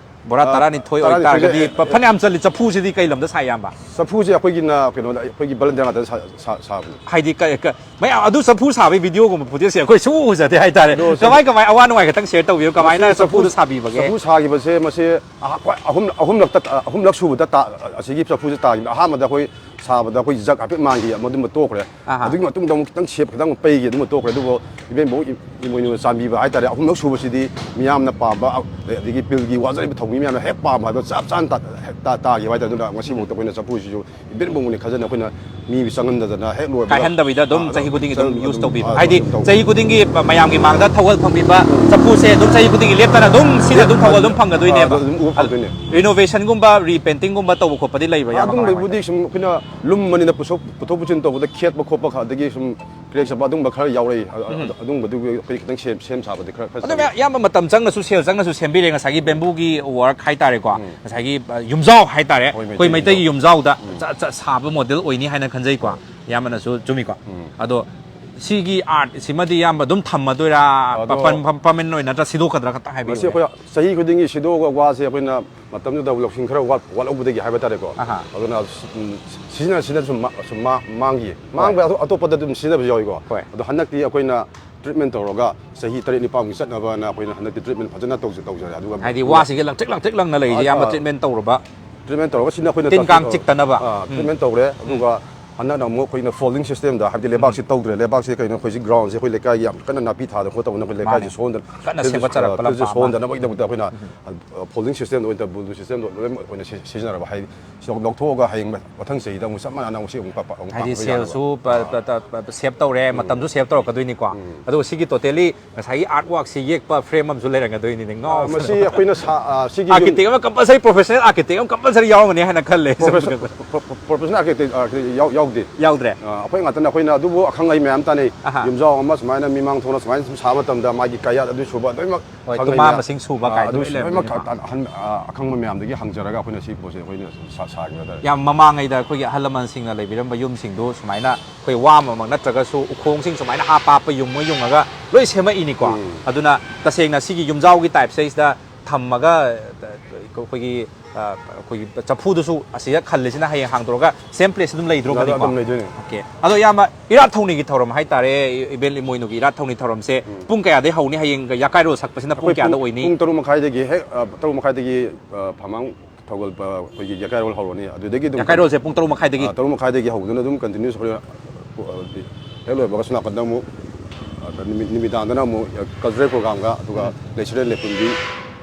ꯕꯣꯔꯥ ꯑ, ꯇꯔꯥꯅꯤꯊꯣꯏ ꯇꯔꯥꯅꯤꯊꯣꯏꯁꯦ, ꯑꯣꯏꯇꯥꯔꯒꯗꯤ ꯑꯦ, ꯐ-, ꯐꯅꯌꯥꯝ ꯆꯜꯂꯤ꯫ ꯆꯐꯨꯁꯤꯗꯤ ꯀꯩ ꯂꯝꯗ ꯁꯥꯏ, ꯏꯌꯥꯝꯕ? ꯆꯐꯨꯁꯦ ꯑꯩꯈꯣꯏꯒꯤꯅ ꯀꯩꯅꯣꯗ, ꯑꯩꯈꯣꯏꯒꯤ volunteer ꯉꯥꯛꯇ ꯁꯥ-, ꯁꯥ-, ꯁꯥꯕꯅꯤ꯫ ꯍꯥꯏꯗꯤ ꯀ-, ꯀ-, ꯃꯌꯥꯝ ꯑꯗꯨ ꯆꯐꯨ ꯁꯥꯕꯒꯤ video ꯒꯨꯝꯕ footage ꯁꯦ ꯑꯩꯈꯣꯏ ꯁꯨꯡꯎ ꯎꯖꯗꯦ ꯍꯥꯏꯇꯥꯔꯦ꯫ ꯑꯗꯣ ꯆꯐꯨ-, ꯀꯃꯥꯏ, ꯀꯃꯥꯏ, ꯑꯋꯥ ꯅꯨꯡꯉꯥꯏ ꯈꯤꯇꯪ share ꯇꯧꯕꯤꯌꯨ, ꯀꯃꯥꯏꯅ ꯃꯁꯤ ꯆꯐꯨ-, ꯆꯐꯨꯗꯣ ꯁꯥꯕꯤꯕꯒꯦ? ꯆꯐꯨ ꯁꯥꯈꯤꯕꯁꯦ ꯃꯁꯤ ꯑꯍ-, ꯍꯣꯏ, ꯑꯍꯨꯝ-, ꯑꯍꯨꯝꯂꯛꯇ, ꯑꯍꯨꯝꯂꯛ ꯁꯨꯕꯗ ꯇꯥ-, ꯑꯁꯤꯒꯤ ꯆꯐꯨꯁꯦ ꯇꯥꯈꯤꯕꯅꯤ꯫ ꯑꯍꯥꯟꯕꯗ ꯑꯩꯈꯣꯏ ꯁꯥꯕꯗ ꯑꯩꯈꯣꯏ ꯖꯒ ꯍꯥꯏꯐꯦꯠ ꯃꯥꯡꯈꯤ, ꯃꯗꯨꯃ ꯇꯣꯛꯈ꯭ꯔꯦ꯫ ꯑꯍꯥ꯫ ꯑꯗꯨꯒꯤ ꯃꯇꯨꯡꯗ ꯑꯃꯨꯛ ꯈꯤꯇꯪ ꯁꯦꯞ ꯈꯤꯇꯪ ꯄꯩꯒꯤ, ꯑꯗꯨꯃ ꯇꯣꯛꯈ꯭ꯔꯦ꯫ ꯑꯗꯨꯕꯨ ꯏꯕꯦꯟꯕꯧ ꯏ-, ꯏꯃꯣꯏꯅꯨꯅ ꯆꯥꯟꯕꯤꯕ ꯍꯥꯏꯇꯥꯔꯦ, ꯑꯍꯨꯝꯂꯛ ꯁꯨꯕꯁꯤꯗꯤ ꯃꯤꯌꯥꯝꯅ ꯄꯥꯝꯕ, ꯑ-, ꯑꯗꯒꯤ ꯄꯤꯜꯒꯤ ꯋꯥꯖꯔꯤꯕ ꯊꯧꯃꯤ ꯃꯌꯥꯝꯅ ꯍꯦꯛ ꯄꯥꯝꯕ ꯍꯥꯏꯕ ꯆꯞ ꯆꯥꯅ ꯇꯥ-, ꯍꯦꯛ ꯇꯥ-, ꯇꯥꯈꯤꯕ ꯍꯥꯏꯇꯥꯔꯦ꯫ ꯑꯗꯨꯅ ꯉꯁꯤꯐꯥꯎꯗ ꯑꯩꯈꯣꯏꯅ ꯆꯐꯨꯁꯤꯁꯨ ꯏꯕꯦꯟꯕꯧꯅꯤ ꯈꯟꯖꯅ ꯑꯩꯈꯣꯏꯅ ꯃꯤ ꯆꯪꯍꯟꯗꯗꯅ ꯍꯦꯛ ꯂꯣꯏꯕꯒ ꯀꯥꯏꯍꯟꯗꯕꯤꯗ ꯑꯗꯨꯝ ꯑ, ꯆꯍꯤ ꯈꯨꯗꯤꯡꯒꯤ ꯑꯗꯨꯝ ꯆꯪ-, ꯌꯨꯁ ꯑꯗꯨꯝ, ꯇꯧꯕꯤꯕ꯫ ꯑ, ꯍꯥꯏꯗꯤ ꯑꯗꯨꯝ ꯇꯧ-, ꯆꯍꯤ ꯈꯨꯗꯤꯡꯒꯤ ꯃꯌꯥꯝꯒꯤ ꯃꯥꯡꯗ ꯊꯧꯒꯜ ꯐꯪꯕꯤꯕ ꯆꯐꯨꯁꯦ ꯑꯗꯨꯝ ꯆꯍꯤ ꯈꯨꯗꯤꯡꯒꯤ ꯂꯦꯞꯇꯅ ꯑꯗꯨꯝ ꯁꯤꯅ ꯑꯗꯨꯝ ꯊꯧꯒꯜ ꯑꯗꯨꯝ ꯐꯪꯒꯗꯣꯏꯅꯦꯕ꯫ ꯑ, ꯑꯗꯨꯝ ꯎꯕ ꯐꯪꯗꯣꯏꯅꯦ꯫ ꯔꯤꯅꯣꯚꯦꯁꯟꯒꯨꯝꯕ, ꯔꯤꯄꯦꯟꯇꯤꯡꯒꯨꯝꯕ ꯇꯧꯕ ꯈꯣꯠꯄꯗꯤ ꯂꯩꯕ꯭ꯔꯥ? ꯑ, ꯌꯥꯝ ꯀꯃꯥꯏ ꯑꯗꯨꯝꯕꯩꯕꯨꯗꯤ ꯀꯃꯥꯏ? ꯁꯨꯝ ꯑꯩꯈꯣꯏꯅ ꯂꯨꯝꯕꯅꯤꯅ ꯄꯨꯊꯣꯛ, ꯄꯨꯊꯣꯛ ꯄꯨꯁꯤꯟ ꯇꯧꯕꯗ ꯈꯦꯠꯄ ꯈꯣꯠꯄ ꯈ-, ꯑꯗꯒꯤ ꯁꯨꯝ ꯀ꯭ꯔꯦꯛ ꯆꯠꯄ ꯑꯗꯨꯝꯕ ꯈꯔ ꯌꯥꯎꯔꯛꯏ꯫ ꯑ-, ꯑ-, ꯎꯝ꯫ ꯑꯗꯨꯝꯕꯗꯨꯒꯤ ꯑꯩꯈꯣꯏ ꯈꯤꯇꯪ ꯁꯦꯝ, ꯁꯦꯝ ꯁꯥꯕꯗꯤ ꯈꯔ, ꯈꯔ ꯑꯗꯨꯝ ꯆꯪꯉꯤ꯫ ꯑꯌꯥꯝꯕ ꯃꯇꯝ ꯆꯪꯅꯁꯨ, ꯁꯦꯜ ꯆꯪꯅꯁꯨ ꯁꯦꯝꯕꯤꯔꯦ꯫ ꯉꯁꯥꯏꯒꯤ ꯕꯦꯝꯕꯨꯒꯤ ꯋꯥꯔꯛ ꯍꯥꯏꯇꯥꯔꯦꯀꯣ, ꯎꯝ꯫ ꯉꯁꯥꯏꯒꯤ, ꯑ, ꯌꯨꯝꯖꯥꯎ ꯍꯥꯏꯇꯥꯔꯦ, ꯑꯩꯈꯣꯏ ꯑꯩꯈꯣꯏ ꯃꯩꯇꯩꯒꯤ ꯃꯩꯇꯩꯒꯤ ꯌꯨꯝꯖꯥꯎ꯫ ꯌꯨꯝꯖꯥꯎꯗ ꯎꯝ꯫ ꯆ-, ꯆ-, ꯁꯥꯕ ꯃꯣꯗꯦꯜ ꯑꯣꯏꯅꯤ ꯍꯥꯏꯅ ꯈꯟꯖꯩꯀꯣ꯫ ꯍꯣꯏ꯫ ꯏꯌꯥꯝꯕꯅꯁꯨ ꯆꯨꯝꯃꯤꯀꯣ꯫ ꯎꯝ꯫ ꯑꯗꯣ ꯁꯤꯒꯤ ꯑꯥꯔꯠ ꯁꯤꯃꯗꯤ ꯏꯌꯥꯝꯕ ꯑꯗꯨꯝ ꯊꯝꯃꯗꯣꯏꯔꯥ? ꯑꯗꯣ ꯄ-, ꯄ-, ꯄ-, ꯄꯔꯃꯅꯦꯟ ꯑꯣꯏꯅ ꯅꯠꯇ꯭ꯔ ꯁꯤꯗꯣꯛꯀꯗ꯭ꯔꯥ ꯈꯛꯇ ꯍꯥꯏꯕꯤꯌꯨ꯫ ꯃꯁꯤ ꯑꯩꯈꯣꯏ ꯆꯍꯤ ꯈꯨꯗꯤꯡꯒꯤ ꯁꯤꯗꯣꯛꯑꯒ ꯋꯥꯁꯦ ꯑꯩꯈꯣꯏꯅ ꯃꯇꯝꯗꯨꯗ ꯂꯧꯁꯤꯡ ꯈꯔ ꯋꯥꯠ-, ꯋꯥꯠꯍꯧꯕꯗꯒꯤ ꯍꯥꯏꯕ ꯇꯥꯔꯦꯀꯣ꯫ ꯑꯍꯥ꯫ ꯑꯗꯨꯅ, ꯎꯝ, ꯁꯤꯖꯤꯟꯅ ꯁꯤꯖꯤꯟꯅ ꯁꯨꯝ ꯃꯥ-, ꯁꯨꯝ ꯃꯥ-, ꯃꯥꯡꯈꯤ꯫ ꯍꯣꯏ꯫ ꯃꯥꯡꯕ ꯑꯇꯣꯞ-, ꯑꯇꯣꯞꯄꯗ ꯑꯗꯨꯝ ꯁꯤꯖꯤꯟꯅꯕꯁꯨ ꯌꯥꯎꯏꯀꯣ꯫ ꯍꯣꯏ꯫ ꯑꯗꯣ ꯍꯟꯗꯛꯇꯤ ꯑꯩꯈꯣꯏꯅ ꯇ꯭ꯔꯤꯠꯃꯦꯟ ꯇꯧꯔꯒ ꯆꯍꯤ ꯇꯔꯦꯠ ꯅꯤꯄꯥꯟꯃꯨꯛ ꯆꯠꯅꯕꯅ ꯑꯩꯈꯣꯏꯅ ꯍꯟꯗꯛꯇꯤ ꯇ꯭ꯔꯤꯠꯃꯦꯟ ꯐꯖꯅ ꯇꯧꯖ-, ꯇꯧꯖꯔꯦ꯫ ꯑꯗꯨꯒ ꯍꯥꯏꯗꯤ ꯋꯥꯁꯤꯡꯁꯦ ꯂꯪꯇ꯭ꯔꯤꯛ ꯂꯪꯇ꯭ꯔꯤꯛ ꯂꯪꯅ ꯂꯩꯔꯤꯁꯦ ꯑꯥ, ꯏꯌꯥꯝꯕ ꯑꯥ꯫ ꯇ꯭ꯔꯤꯠꯃꯦꯟ ꯇꯧꯔꯕ? ꯇ꯭ꯔꯤꯠꯃꯦꯟ ꯇꯧꯔꯒ ꯁꯤꯅ ꯑꯩꯈꯣꯏꯅ ꯇꯤꯟ ꯀꯥꯡ ꯇꯥꯛꯄꯤ-, ꯆꯤꯛꯇꯅꯕ꯫ ꯑꯥ, ꯎꯝ꯫ ꯇ꯭ꯔꯤꯠꯃꯦꯟ ꯇꯧꯔꯦ꯫ ꯎꯝ꯫ ꯑꯗꯨꯒ ꯍꯟꯗꯛꯅ ꯑꯃꯨꯛ ꯑꯩꯈꯣꯏꯅ ꯐꯣꯜꯗꯤꯡ ꯁꯤꯁꯇꯦꯝꯗ, ꯍꯥꯏꯕꯗꯤ ꯂꯩꯕꯥꯛꯁꯤ ꯎꯝ꯫ ꯇꯧꯗ꯭ꯔꯦ, ꯂꯩꯕꯥꯛꯁꯤ ꯀꯩꯅꯣ ꯑꯩꯈꯣꯏꯁꯤ ꯒ꯭ꯔꯥꯎꯟꯁꯦ ꯑꯩꯈꯣꯏ ꯂꯩꯀꯥꯏꯒꯤ ꯌꯥꯝ ꯀꯟꯅ ꯅꯥꯄꯤ ꯊꯥꯗꯅ ꯈꯣꯠꯇꯅ ꯑꯩꯈꯣꯏ ꯂꯩꯀꯥꯏꯁꯦ ꯃꯥꯅꯦ꯫ ꯁꯣꯟꯗꯅ ꯀꯟꯅ ꯐꯤꯜꯁꯦ, ꯁꯦꯝꯒꯠꯆꯔꯛꯄ ꯑ, ꯐꯤꯜꯁꯦ ꯂꯝꯄꯥꯛ ꯑꯃ꯫ ꯁꯣꯟꯗꯅꯕꯒꯤꯗꯃꯛꯇ ꯑꯩꯈꯣꯏꯅ, ꯎꯝ꯫ ꯑ, ꯐꯣꯜꯗꯤꯡ ꯁꯤꯁꯇꯦꯝꯗ ꯑꯣꯏꯅ ꯇꯧ-, ꯕꯨꯜꯗꯨ ꯁꯤꯁꯇꯦꯝꯗꯣ ꯂꯣꯏꯅꯃꯛ ꯑꯩꯈꯣꯏꯅ ꯁꯤ-, ꯁꯤꯖꯤꯟꯅꯔꯕ꯫ ꯍꯥꯏꯗꯤ ꯁꯤꯗ ꯂꯧꯊꯣꯛꯑꯒ ꯍꯌꯦꯡ ꯃꯊꯪ ꯆꯍꯤꯗ ꯑꯃꯨꯛ ꯆꯞ ꯃꯥꯟꯅꯅ ꯑꯃꯨꯛ ꯁꯤ ꯑꯃꯨꯛ ꯄ-, ꯄ-, ꯑꯃꯨꯛ ꯍꯥꯏꯗꯤ ꯄꯥꯛꯄ ꯁꯦꯜꯁꯨ ꯌꯥꯅꯕ꯫ ꯄ-, ꯑꯥ꯫ ꯄ-, ꯄ-, ꯄ-, ꯁꯦꯞ ꯇꯧꯔꯦ, ꯎꯝ꯫ ꯃꯇꯝꯁꯨ ꯁꯦꯞ ꯇꯧꯔꯛꯀꯗꯣꯏꯅꯤꯀꯣ꯫ ꯎꯝ꯫ ꯑꯗꯨꯒ ꯁꯤꯒꯤ ꯇꯣꯇꯦꯂꯤ ꯉꯁꯥꯏꯒꯤ ꯑꯥꯔꯠ ꯋꯥꯔꯛꯁꯤ ꯌꯦꯛꯄ ꯐ꯭ꯔꯦꯝ ꯑꯃꯁꯨ ꯂꯩꯔꯝꯒꯗꯣꯏꯅꯤꯅꯦ꯫ ꯑꯥ, ꯉꯥꯎ-, ꯃꯁꯤ ꯑꯩꯈꯣꯏꯅ ꯁꯥ-, ꯑꯥ, ꯁꯤꯒꯤ ꯌꯨꯝ ꯑꯥꯔꯀꯤꯇꯦꯛ ꯑꯃ ꯀꯝꯄꯜꯁꯔꯤ, ꯄ꯭ꯔꯣꯐꯦꯁꯅꯦꯜ ꯑꯥꯔꯀꯤꯇꯦꯛ ꯑꯃ ꯀꯝꯄꯜꯁꯔꯤ ꯌꯥꯎꯔꯝꯒꯅꯤ ꯍꯥꯏꯅ ꯈꯜꯂꯦ꯫ Profess-, pro-, pro-, professional architect, architect ꯌꯥꯎ-, ꯌꯥꯎꯗꯦ꯫ ꯌꯥꯎꯗ꯭ꯔꯦ? ꯑꯥ, ꯑꯩꯈꯣꯏ ꯉꯥꯛꯇꯅꯦ꯫ ꯑꯩꯈꯣꯏꯅ ꯑꯗꯨꯕꯨ ꯑꯈꯪ ꯑꯍꯩ ꯃꯌꯥꯝ ꯇꯥꯟꯅꯩ꯫ ꯑꯍꯥ꯫ ꯌꯨꯝꯖꯥꯎ ꯑꯃ ꯁꯨꯃꯥꯏꯅ ꯃꯤꯃꯥꯡ ꯊꯣꯛꯅ ꯁꯨꯃꯥꯏꯅ ꯁꯨꯝ ꯁꯥꯕ ꯃꯇꯝꯗ ꯃꯥꯒꯤ ꯀꯌꯥꯠ ꯑꯗꯨ ꯁꯨꯕ ꯂꯣꯏꯅꯃꯛ ꯍꯣꯏ, ꯈꯪ ꯇꯨꯃꯥ ꯍꯩ ꯃꯌꯥꯝ, ꯃꯁꯤꯡ ꯁꯨꯕ ꯑꯥ, ꯀꯥꯏꯗꯣ ꯑꯗꯨ ꯂꯣꯏ ꯁꯨ-, ꯂꯣꯏꯅꯃꯛ ꯂꯩꯔꯝꯒꯅꯤꯀꯣ꯫ ꯈ-, ꯑꯍꯟ, ꯑꯥ, ꯑꯈꯪꯕ ꯃꯌꯥꯝꯗꯒꯤ ꯍꯪꯖꯔꯒ ꯑꯩꯈꯣꯏꯅ ꯁꯤ ꯄꯣꯠꯁꯦ ꯑꯩꯈꯣꯏꯅ ꯁꯨꯝ ꯁꯥ-, ꯁꯥꯈꯤꯕ ꯍꯥꯏꯇꯥꯔꯦ꯫ ꯌꯥꯝ ꯃꯃꯥꯡꯉꯩꯗ ꯑꯩꯈꯣꯏꯒꯤ ꯑꯍꯜ ꯂꯃꯟꯁꯤꯡꯅ ꯂꯩꯕꯤꯔꯝꯕ ꯌꯨꯝꯁꯤꯡꯗꯨ ꯁꯨꯃꯥꯏꯅ ꯑꯩꯈꯣꯏ ꯋꯥ ꯑꯃꯃꯛ ꯅꯠꯇ꯭ꯔꯒꯁꯨ ꯎꯈꯣꯡꯁꯤꯡ ꯁꯨꯃꯥꯏꯅ ꯍꯥꯞꯄ ꯍꯥꯞꯄ ꯌꯨꯡꯉ ꯌꯨꯡꯉꯒ ꯂꯣꯏ ꯁꯦꯝꯃꯛꯏꯅꯤꯀꯣ꯫ ꯎꯝ꯫ ꯑꯗꯨꯅ ꯇꯁꯦꯡꯅ ꯁꯤꯒꯤ ꯌꯨꯝꯖꯥꯎꯒꯤ ꯇꯥꯏꯞꯁꯤꯗꯩꯁꯤꯗ ꯊꯝꯃꯒ, ꯑ, ꯑꯩꯈꯣꯏꯒꯤ, ꯑ, ꯑꯩꯈꯣꯏꯒꯤ ꯆꯐꯨꯗꯨꯁꯨ ꯑꯁꯤꯗ ꯈꯜꯂꯤꯁꯤꯅ ꯍꯌꯦꯡ ꯍꯥꯡꯗꯣꯛꯑꯒ ꯁꯦꯝ ꯄ꯭ꯂꯦꯁ ꯑꯗꯨꯝ ꯂꯩꯗ꯭ꯔꯣꯕꯅꯤꯀꯣ? ꯑꯗꯨꯝ ꯂꯩꯗꯣꯏꯅꯦ꯫ ꯑꯣꯀꯦ꯫ ꯑꯗꯣ ꯏꯌꯥꯝꯕ, ꯏꯔꯥꯠ ꯊꯧꯅꯤꯒꯤ ꯊꯧꯔꯝ ꯍꯥꯏꯇꯥꯔꯦ, ꯏ-, ꯏꯕꯦꯟ ꯏꯃꯣꯏꯅꯨꯒꯤ ꯏꯔꯥꯠ ꯊꯧꯅꯤ ꯊꯧꯔꯝꯁꯦ ꯎꯝ꯫ ꯄꯨꯡ ꯀꯌꯥꯗꯩ ꯍꯧꯅꯤ? ꯍꯌꯦꯡ ꯌꯥꯀꯥꯏꯔꯣꯜ ꯁꯛꯄꯁꯤꯅ ꯄꯨꯡ ꯑꯩꯈꯣꯏ ꯀꯌꯥꯗ ꯄꯨꯡ, ꯑꯣꯏꯅꯤ? ꯄꯨꯡ ꯇꯔꯨꯛ ꯃꯈꯥꯏꯗꯒꯤ ꯍꯦꯛ, ꯑ, ꯇꯔꯨꯛ ꯃꯈꯥꯏꯗꯒꯤ, ꯑ, ꯐꯃꯥꯡ ꯊꯧꯒꯜ ꯑꯩꯈꯣꯏꯒꯤ ꯌꯥꯀꯥꯏꯔꯣꯜ ꯍꯧꯔꯅꯤ꯫ ꯑꯗꯨꯗꯒꯤ ꯑꯗꯨꯝ ꯌꯥꯀꯥꯏꯔꯣꯜꯁꯦ ꯄꯨꯡ ꯇꯔꯨꯛ ꯃꯈꯥꯏꯗꯒꯤ ꯑꯥ, ꯇꯔꯨꯛ ꯃꯈꯥꯏꯗꯒꯤ ꯍꯧꯗꯨꯅ ꯑꯗꯨꯝ continuous ꯍꯣꯔꯦꯟ ꯍꯦꯛ ꯂꯣꯏꯕꯒ ꯁꯣꯝ ꯅꯥꯀꯟꯗ ꯑꯃꯨꯛ ꯑꯗ ꯅꯨꯃꯤꯠ ꯅꯨꯃꯤꯗꯥꯡꯗꯅ ꯑꯃꯨꯛ cultural programꯒ ꯑꯗꯨꯒ ꯂꯩꯁꯤꯔꯦꯜ ꯂꯦꯄꯨꯟꯕꯤ꯫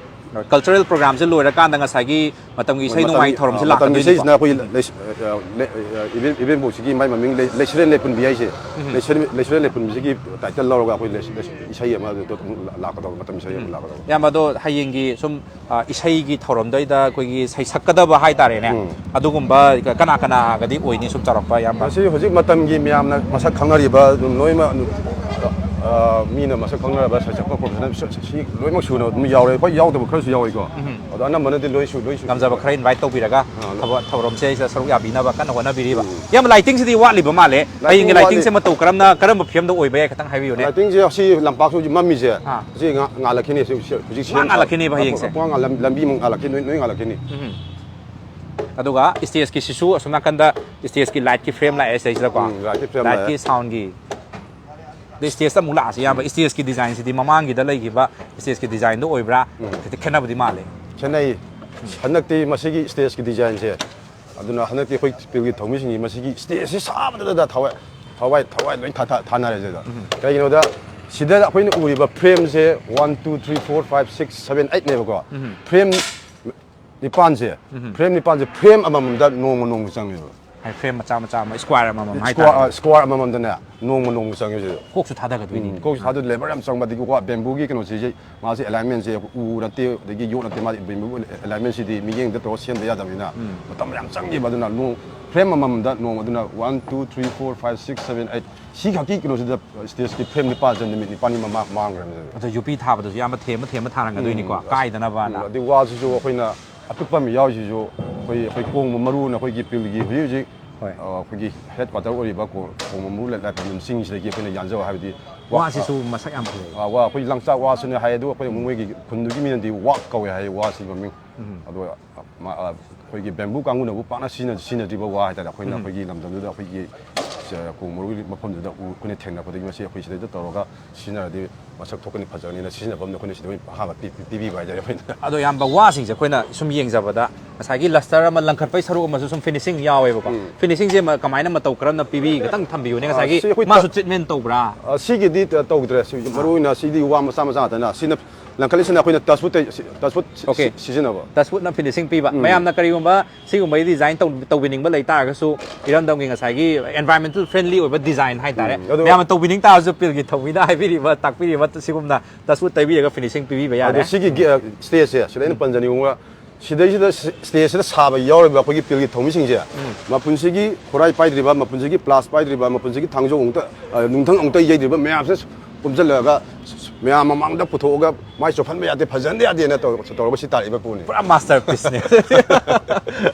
Cultural programꯁꯦ ꯂꯣꯏꯔꯀꯥꯟꯗ ꯉꯁꯥꯏꯒꯤ ꯃꯇꯝꯒꯤ ꯏꯁꯩ ꯅꯣꯡꯃꯥꯏ ꯊꯧꯔꯝꯁꯦ ꯃꯇꯝꯒꯤ ꯂꯥꯛꯀꯗꯣꯏꯅꯤꯀꯣ꯫ ꯏꯁꯩꯁꯤꯅ ꯑꯩꯈꯣꯏ ꯂꯩ- ꯑ, ꯂꯩ- ꯑ, event eventꯐꯧꯁꯤꯒꯤ ꯃꯥꯏ ꯃꯃꯤꯡ ꯂꯩ- ꯂꯩꯁꯤꯔꯦꯜ ꯂꯦꯄꯨꯟꯕꯤ ꯍꯥꯏꯁꯦ꯫ ꯂꯩꯁꯤꯔꯦꯜ ꯂꯩꯁꯤꯔꯦꯜ ꯂꯦꯄꯨꯟꯕꯤꯁꯤꯒꯤ title ꯂꯧꯔꯒ ꯑꯩꯈꯣꯏ ꯂꯩ- ꯂꯩ- ꯏꯁꯩ ꯑꯃ ꯑꯗꯨ ꯑꯃꯨꯛ ꯂꯥꯛꯀꯗꯧꯕ, ꯃꯇꯝ ꯏꯁꯩ ꯑꯃ ꯂꯥꯛꯀꯗꯧꯕ꯫ ꯏꯌꯥꯝꯕ ꯑꯗꯣ ꯍꯌꯦꯡꯒꯤ ꯁꯨꯝ ꯑ, ꯏꯁꯩꯒꯤ ꯊꯧꯔꯝꯗꯩꯗ ꯑꯩꯈꯣꯏꯒꯤ ꯁꯩꯁꯛꯀꯗꯕ ꯍꯥꯏꯇꯥꯔꯦꯅꯦ꯫ ꯑꯗꯨꯒꯨꯝꯕ ꯀꯅꯥ ꯀꯅꯥꯒꯗꯤ ꯑꯣꯏꯅꯤ ꯁꯨꯝ ꯆꯥꯎꯔꯥꯛꯄ ꯏꯌꯥꯝꯕ? ꯃꯁꯤ ꯍꯧꯖꯤꯛ ꯃꯇꯝꯒꯤ ꯃꯌꯥꯝꯅ ꯃꯁꯛ ꯈꯪꯅꯔꯤꯕ ꯑꯗꯨꯝ ꯂꯣꯏꯅꯃꯛ ꯑꯗꯨꯝ, ꯑ, ꯃꯤꯅ ꯃꯁꯛ ꯈꯪꯅꯔꯕ ꯁꯩꯁꯛꯄ professional ꯁꯤ ꯂꯣꯏꯅꯃꯛ ꯁꯨꯅ ꯑꯗꯨꯝ ꯌꯥꯎꯔꯦ꯫ ꯍꯣꯏ, ꯌꯥꯎꯗꯕ ꯈꯔꯁꯨ ꯌꯥꯎꯏꯀꯣ꯫ ꯑꯗꯣ ꯑꯅꯝꯕꯅꯗꯤ ꯂꯣꯏ ꯁꯨ ꯂꯣꯏ ꯁꯨ ꯉꯝꯖꯕ ꯈꯔ invite ꯇꯧꯕꯤꯔꯒ ꯊꯕꯛ ꯊꯧꯔꯝꯁꯦ ꯁꯔꯨꯛ ꯌꯥꯕꯤꯅꯕ ꯀꯟꯅ ꯍꯣꯠꯅꯕꯤꯔꯤꯕ꯫ ꯏꯌꯥꯝꯕ, lightingꯁꯤꯗꯤ ꯋꯥꯠꯂꯤꯕ ꯃꯥꯜꯂꯦ꯫ ꯍꯌꯦꯡꯒꯤ ꯋꯥꯠꯂꯤ꯫ Lightingꯁꯦ ꯃꯇꯧ ꯀꯔꯝꯅ, ꯀꯔꯝꯕ ꯐꯤꯕꯝꯗ ꯑꯣꯏꯕ ꯌꯥꯏ, ꯈꯤꯇꯪ ꯍꯥꯏꯕꯤꯌꯨꯅꯦ꯫ Lightingꯁꯦ ꯑꯁꯤ ꯂꯝꯄꯥꯛꯁꯨ ꯍꯧꯖꯤꯛ ꯃꯝꯃꯤꯁꯦ꯫ ꯑꯥ꯫ ꯍꯧꯖꯤꯛ ꯉꯥ- ꯉꯥꯜꯂꯛꯈꯤꯅꯤ꯫ ꯍꯧꯖꯤꯛ ꯍꯧꯖꯤꯛ ꯄꯨꯡꯉꯥꯟ ꯉꯥꯜꯂꯛꯈꯤꯅꯦꯕ ꯍꯌꯦꯡꯁꯦ꯫ ꯄꯨꯡꯉꯥꯟ ꯉꯥꯜꯂꯝ- ꯂꯝꯕꯤ ꯑꯃꯨꯛ ꯉꯥꯜꯂꯛꯈꯤ, ꯅꯣꯏ ꯅꯣꯏ ꯉꯥꯜꯂꯛꯈꯤꯅꯤ꯫ ꯑꯗꯨꯒ stageꯀꯤꯁꯤꯁꯨ ꯑꯁꯣꯝ ꯅꯥꯀꯟꯗ stageꯀꯤ lightꯀꯤ frame ꯂꯥꯛꯑꯦ ꯁꯤꯗꯩꯁꯤꯗꯀꯣ꯫ ꯎꯝ, lightꯀꯤ frame ꯂꯥꯛꯑꯦ꯫ Lightꯀꯤ soundꯒꯤ꯫ ꯑꯗꯩ stageꯇ ꯑꯃꯨꯛ ꯂꯥꯛꯑꯁꯤ ꯏꯌꯥꯝꯕ, stageꯀꯤ designꯁꯤꯗꯤ ꯃꯃꯥꯡꯒꯤꯗ ꯂꯩꯈꯤꯕ stageꯀꯤ designꯗꯣ ꯑꯣꯏꯕ꯭ꯔꯥ? ꯈꯤꯇꯪ ꯈꯦꯠꯅꯕꯗꯤ ꯃꯥꯜꯂꯦ꯫ ꯈꯦꯠꯅꯩ꯫ ꯍꯟꯗꯛꯇꯤ ꯃꯁꯤꯒꯤ stageꯀꯤ designꯁꯦ, ꯑꯗꯨꯅ ꯍꯟꯗꯛꯇꯤ ꯑꯩꯈꯣꯏ ꯄꯤꯜꯒꯤ ꯊꯧꯃꯤꯁꯤꯡꯒꯤ ꯃꯁꯤꯒꯤ stageꯁꯤ ꯁꯥꯕꯗꯨꯗ ꯊꯋꯥꯏ ꯊꯋꯥꯏ ꯊꯋꯥꯏ ꯂꯣꯏ ꯊꯥ- ꯊꯥ- ꯊꯥꯅꯔꯦ ꯁꯤꯗ꯫ ꯀꯩꯒꯤꯅꯣꯗ ꯁꯤꯗ ꯑꯩꯈꯣꯏꯅ ꯎꯔꯤꯕ frameꯁꯦ one two three four five six seven eightꯅꯦꯕꯀꯣ꯫ Frame ꯅꯤꯄꯥꯟꯁꯦ, frame ꯅꯤꯄꯥꯟꯁꯦ frame ꯑꯃꯃꯝꯗ ꯅꯣꯡꯃ ꯅꯣꯡꯃ ꯆꯪꯉꯦꯕ꯫ ꯍꯥꯏ, frame ꯃꯆꯥ ꯃꯆꯥ ꯑꯃ, square ꯑꯃꯃꯝ Square, ꯍꯥꯏꯇꯥꯔꯦ꯫ ꯑ, square ꯑꯃꯃꯝꯗꯅꯦ ꯅꯣꯡꯃ ꯅꯣꯡꯃ ꯆꯪꯉꯦ ꯁꯤꯗ꯫ ꯀꯣꯛꯁꯨ ꯊꯥꯗꯒꯗꯣꯏꯅꯤ꯫ ꯀꯣꯛꯁꯨ ꯊꯥꯗ labour ꯌꯥꯝ ꯆꯪꯕ, ꯑꯗꯒꯤ ꯋꯥ bambooꯒꯤ ꯀꯩꯅꯣꯁꯦ, ꯃꯥꯁꯦ alignmentꯁꯦ ꯎ ꯅꯠꯇꯦ, ꯑꯗꯒꯤ ꯌꯣꯠ ꯅꯠꯇꯦ, ꯃꯥꯁꯦ bamboo alignmentꯁꯤꯗꯤ ꯃꯤꯠꯌꯦꯡꯗ ꯇꯧꯔꯒ ꯁꯦꯝꯗ ꯌꯥꯗꯕꯅꯤꯅ ꯃꯇꯝ ꯌꯥꯝ ꯆꯪꯉꯦꯕ꯫ ꯑꯗꯨꯅ ꯅꯣꯡ frame ꯑꯃꯃꯝꯗ ꯅꯣꯡ ꯑꯗꯨꯅ one two three four five six seven eight ꯁꯤ ꯈꯛꯀꯤ ꯀꯩꯅꯣꯁꯤꯗ stageꯀꯤ frame ꯅꯤꯄꯥꯟꯁꯦ ꯅꯨꯃꯤꯠ ꯅꯤꯄꯥꯟꯒꯤ ꯃꯃꯥꯡ ꯃꯥꯡꯈ꯭ꯔꯕꯅꯤ꯫ ꯑꯗꯣ ꯌꯨꯄꯤ ꯊꯥꯕꯗꯁꯨ ꯌꯥꯝꯕ ꯊꯦꯝꯕ ꯊꯦꯝꯕ ꯊꯥꯔꯝꯒꯗꯣꯏꯅꯤꯀꯣ, ꯀꯥꯏꯗꯅꯕꯅ꯫ ꯑꯗꯩ ꯋꯥꯁꯤꯁꯨ ꯑꯩꯈꯣꯏꯅ ꯑꯄꯤꯛꯄ ꯑꯃ ꯌꯥꯎꯔꯤꯁꯤꯁꯨ ꯑꯩꯈꯣꯏ ꯑꯩꯈꯣꯏ ꯀꯣꯡꯕ ꯃꯔꯨꯅ ꯑꯩꯈꯣꯏꯒꯤ ꯄꯤꯜꯒꯤ ꯍꯧꯖꯤꯛ ꯍꯧꯖꯤꯛ ꯍꯣꯏ꯫ ꯑ, ꯑꯩꯈꯣꯏꯒꯤ headquarter ꯑꯣꯏꯔꯤꯕ ꯀꯣ- ꯀꯣꯡꯕ ꯃꯔꯨ ꯂꯥꯏ- ꯂꯥꯏꯐꯝ ꯆꯤꯡꯁꯤꯗꯒꯤ ꯑꯩꯈꯣꯏꯅ ꯌꯥꯟꯖꯕ ꯍꯥꯏꯕꯗꯤ ꯋꯥ- ꯋꯥꯁꯤꯁꯨ ꯃꯁꯛ ꯌꯥꯝ ꯐꯖꯩ꯫ ꯑ, ꯋꯥ ꯑꯩꯈꯣꯏ ꯂꯪꯆꯥꯛ ꯋꯥꯁꯨꯅꯦ ꯍꯥꯏ, ꯑꯗꯨ ꯑꯩꯈꯣꯏ ꯃꯣꯏꯒꯤ ꯈꯨꯟꯗꯨꯒꯤ ꯃꯤꯅꯗꯤ ꯋꯥꯛ ꯀꯧꯋꯦ ꯍꯥꯏ ꯋꯥꯁꯤ ꯃꯃꯤꯡ꯫ ꯑꯗꯣ ꯑ, ꯃ- ꯑ, ꯑꯩꯈꯣꯏꯒꯤ bamboo ꯀꯥꯡꯕꯨꯅꯕꯨ ꯄꯥꯛꯅ ꯁꯤꯖꯤꯟꯅ- ꯁꯤꯖꯤꯟꯅꯗ꯭ꯔꯤꯕ ꯋꯥ ꯍꯥꯏꯇꯥꯔꯦ꯫ ꯑꯩꯈꯣꯏꯅ ꯑꯩꯈꯣꯏꯒꯤ ꯂꯝꯗꯝꯗꯨꯗ ꯑꯩꯈꯣꯏꯒꯤ ꯀꯣꯡ ꯃꯔꯨꯒꯤ ꯃꯐꯝꯗꯨꯗ ꯎ ꯑꯩꯈꯣꯏꯅ ꯊꯦꯡꯅꯔꯛꯄꯗꯒꯤ ꯃꯁꯤ ꯑꯩꯈꯣꯏ ꯁꯤꯗꯩꯗ ꯇꯧꯔꯒ ꯁꯤꯖꯤꯟꯅꯔꯗꯤ ꯃꯁꯛ ꯊꯣꯛꯀꯅꯤ, ꯐꯖꯒꯅꯤꯅ ꯁꯤꯖꯤꯟꯅꯕ ꯑꯃꯅ ꯑꯩꯈꯣꯏꯅ ꯁꯤꯗ ꯑꯣꯏꯅ ꯑꯍꯥꯟꯕ ꯄꯤ- ꯄꯤ- ꯄꯤꯕꯤꯕ ꯍꯥꯏꯇꯥꯔꯦ ꯑꯩꯈꯣꯏꯅ꯫ ꯑꯗꯣ ꯏꯌꯥꯝꯕ, ꯋꯥꯁꯤꯡꯁꯦ ꯑꯩꯈꯣꯏꯅ ꯁꯨꯝ ꯌꯦꯡꯖꯕꯗ ꯉꯁꯥꯏꯒꯤ ꯂꯁꯇꯔ ꯑꯃ ꯂꯪꯈꯠꯄꯒꯤ ꯁꯔꯨꯛ ꯑꯃꯁꯨ ꯁꯨꯝ ꯐꯤꯅꯤꯁꯤꯡ ꯌꯥꯎꯋꯦꯕꯀꯣ꯫ ꯐꯤꯅꯤꯁꯤꯡꯁꯦ ꯀꯃꯥꯏꯅ ꯃꯇꯧ ꯀꯔꯝꯅ ꯄꯤꯕꯤ, ꯈꯤꯇꯪ ꯊꯝꯕꯤꯌꯨꯅꯦ꯫ ꯉꯁꯥꯏꯒꯤ ꯁꯤ ꯑꯩꯈꯣꯏ ꯃꯥꯁꯨ ꯇ- ꯇ꯭ꯔꯤꯠꯃꯦꯟ ꯇꯧꯕ꯭ꯔꯥ? ꯑ, ꯁꯤꯒꯤꯗꯤ ꯇ- ꯇꯧꯗ꯭ꯔꯦ꯫ ꯁꯤ ꯃꯔꯨ ꯑꯣꯏꯅ ꯁꯤꯗꯤ ꯋꯥ ꯃꯆꯥ ꯃꯆꯥ ꯉꯥꯛꯇꯅ ꯁꯤꯅ ꯂꯪꯈꯠꯂꯤꯁꯤꯅ ꯑꯩꯈꯣꯏꯅ ꯇꯁ ꯇꯁ Okay. ꯁꯤꯖꯤꯟꯅꯕ꯫ ꯇꯁꯋꯨꯗꯅ ꯐꯤꯅꯤꯁꯤꯡ ꯄꯤꯕ꯫ ꯃꯌꯥꯝꯅ ꯀꯔꯤꯒꯨꯝꯕ ꯁꯤꯒꯨꯝꯕꯒꯤ ꯗꯤꯖꯥꯏꯟ ꯇꯧ- ꯇꯧꯕꯤꯅꯤꯡꯕ ꯂꯩꯇꯥꯔꯒꯁꯨ, ꯏꯔꯝꯗꯝꯒꯤ ꯉꯁꯥꯏꯒꯤ environmental friendly ꯑꯣꯏꯕ ꯗꯤꯖꯥꯏꯟ ꯍꯥꯏꯇꯥꯔꯦ, ꯎꯝ, ꯑꯗꯣ ꯃꯌꯥꯝꯅ ꯇꯧꯕꯤꯅꯤꯡ ꯇꯥꯔꯁꯨ ꯄꯤꯜꯒꯤ ꯊꯧꯃꯤꯅ ꯍꯥꯏꯕꯤꯔꯤꯕ, ꯇꯥꯛꯄꯤꯔꯤꯕ ꯁꯤꯒꯨꯝꯅ ꯇꯁꯋꯨꯗ ꯇꯩꯕꯤꯔꯒ ꯐꯤꯅꯤꯁꯤꯡ ꯄꯤꯕꯤꯕ ꯑꯗꯣ ꯌꯥꯔꯦ꯫ ꯁꯤꯒꯤ ꯁ꯭ꯇꯦꯖꯁꯦ ꯁꯤꯗ ꯑꯩꯅ ꯄꯟꯖꯅꯤꯡꯕ, ꯁꯤꯗꯩꯁꯤꯗ ꯁ꯭ꯇꯦꯖꯁꯤꯗ ꯁꯥꯕ ꯌꯥꯎꯔꯤꯕ ꯑꯩꯈꯣꯏꯒꯤ ꯄꯤꯜꯒꯤ ꯊꯧꯃꯤꯁꯤꯡꯁꯦ ꯃꯄꯨꯟꯁꯤꯒꯤ ꯈꯨꯔꯥꯏ ꯄꯥꯏꯗ꯭ꯔꯤꯕ, ꯃꯄꯨꯟꯁꯤꯒꯤ ꯄ꯭ꯂꯥꯁ ꯄꯥꯏꯗ꯭ꯔꯤꯕ, ꯃꯄꯨꯟꯁꯤꯒꯤ ꯊꯥꯡꯖꯧ ꯑꯃꯨꯛꯇ, ꯑ, ꯅꯨꯡꯊꯪ ꯑꯃꯨꯛꯇ ꯌꯩꯗ꯭ꯔꯤꯕ ꯃꯌꯥꯝꯁꯤꯅ ꯄꯨꯝꯁꯤꯜꯂꯒ ꯃꯌꯥꯝ ꯃꯃꯥꯡꯗ ꯄꯨꯊꯣꯛꯑꯒ ꯃꯥꯏ ꯆꯣꯞꯍꯟꯕ ꯌꯥꯗꯦ, ꯐꯖꯍꯟꯕ ꯌꯥꯗꯦꯅ ꯇꯧꯔꯒ ꯁꯤ ꯇꯥꯔꯛꯏꯕ ꯄꯣꯠꯅꯤ꯫ ꯄꯨꯔꯥ ꯃꯥꯁꯇꯔꯄꯤꯁꯅꯦ꯫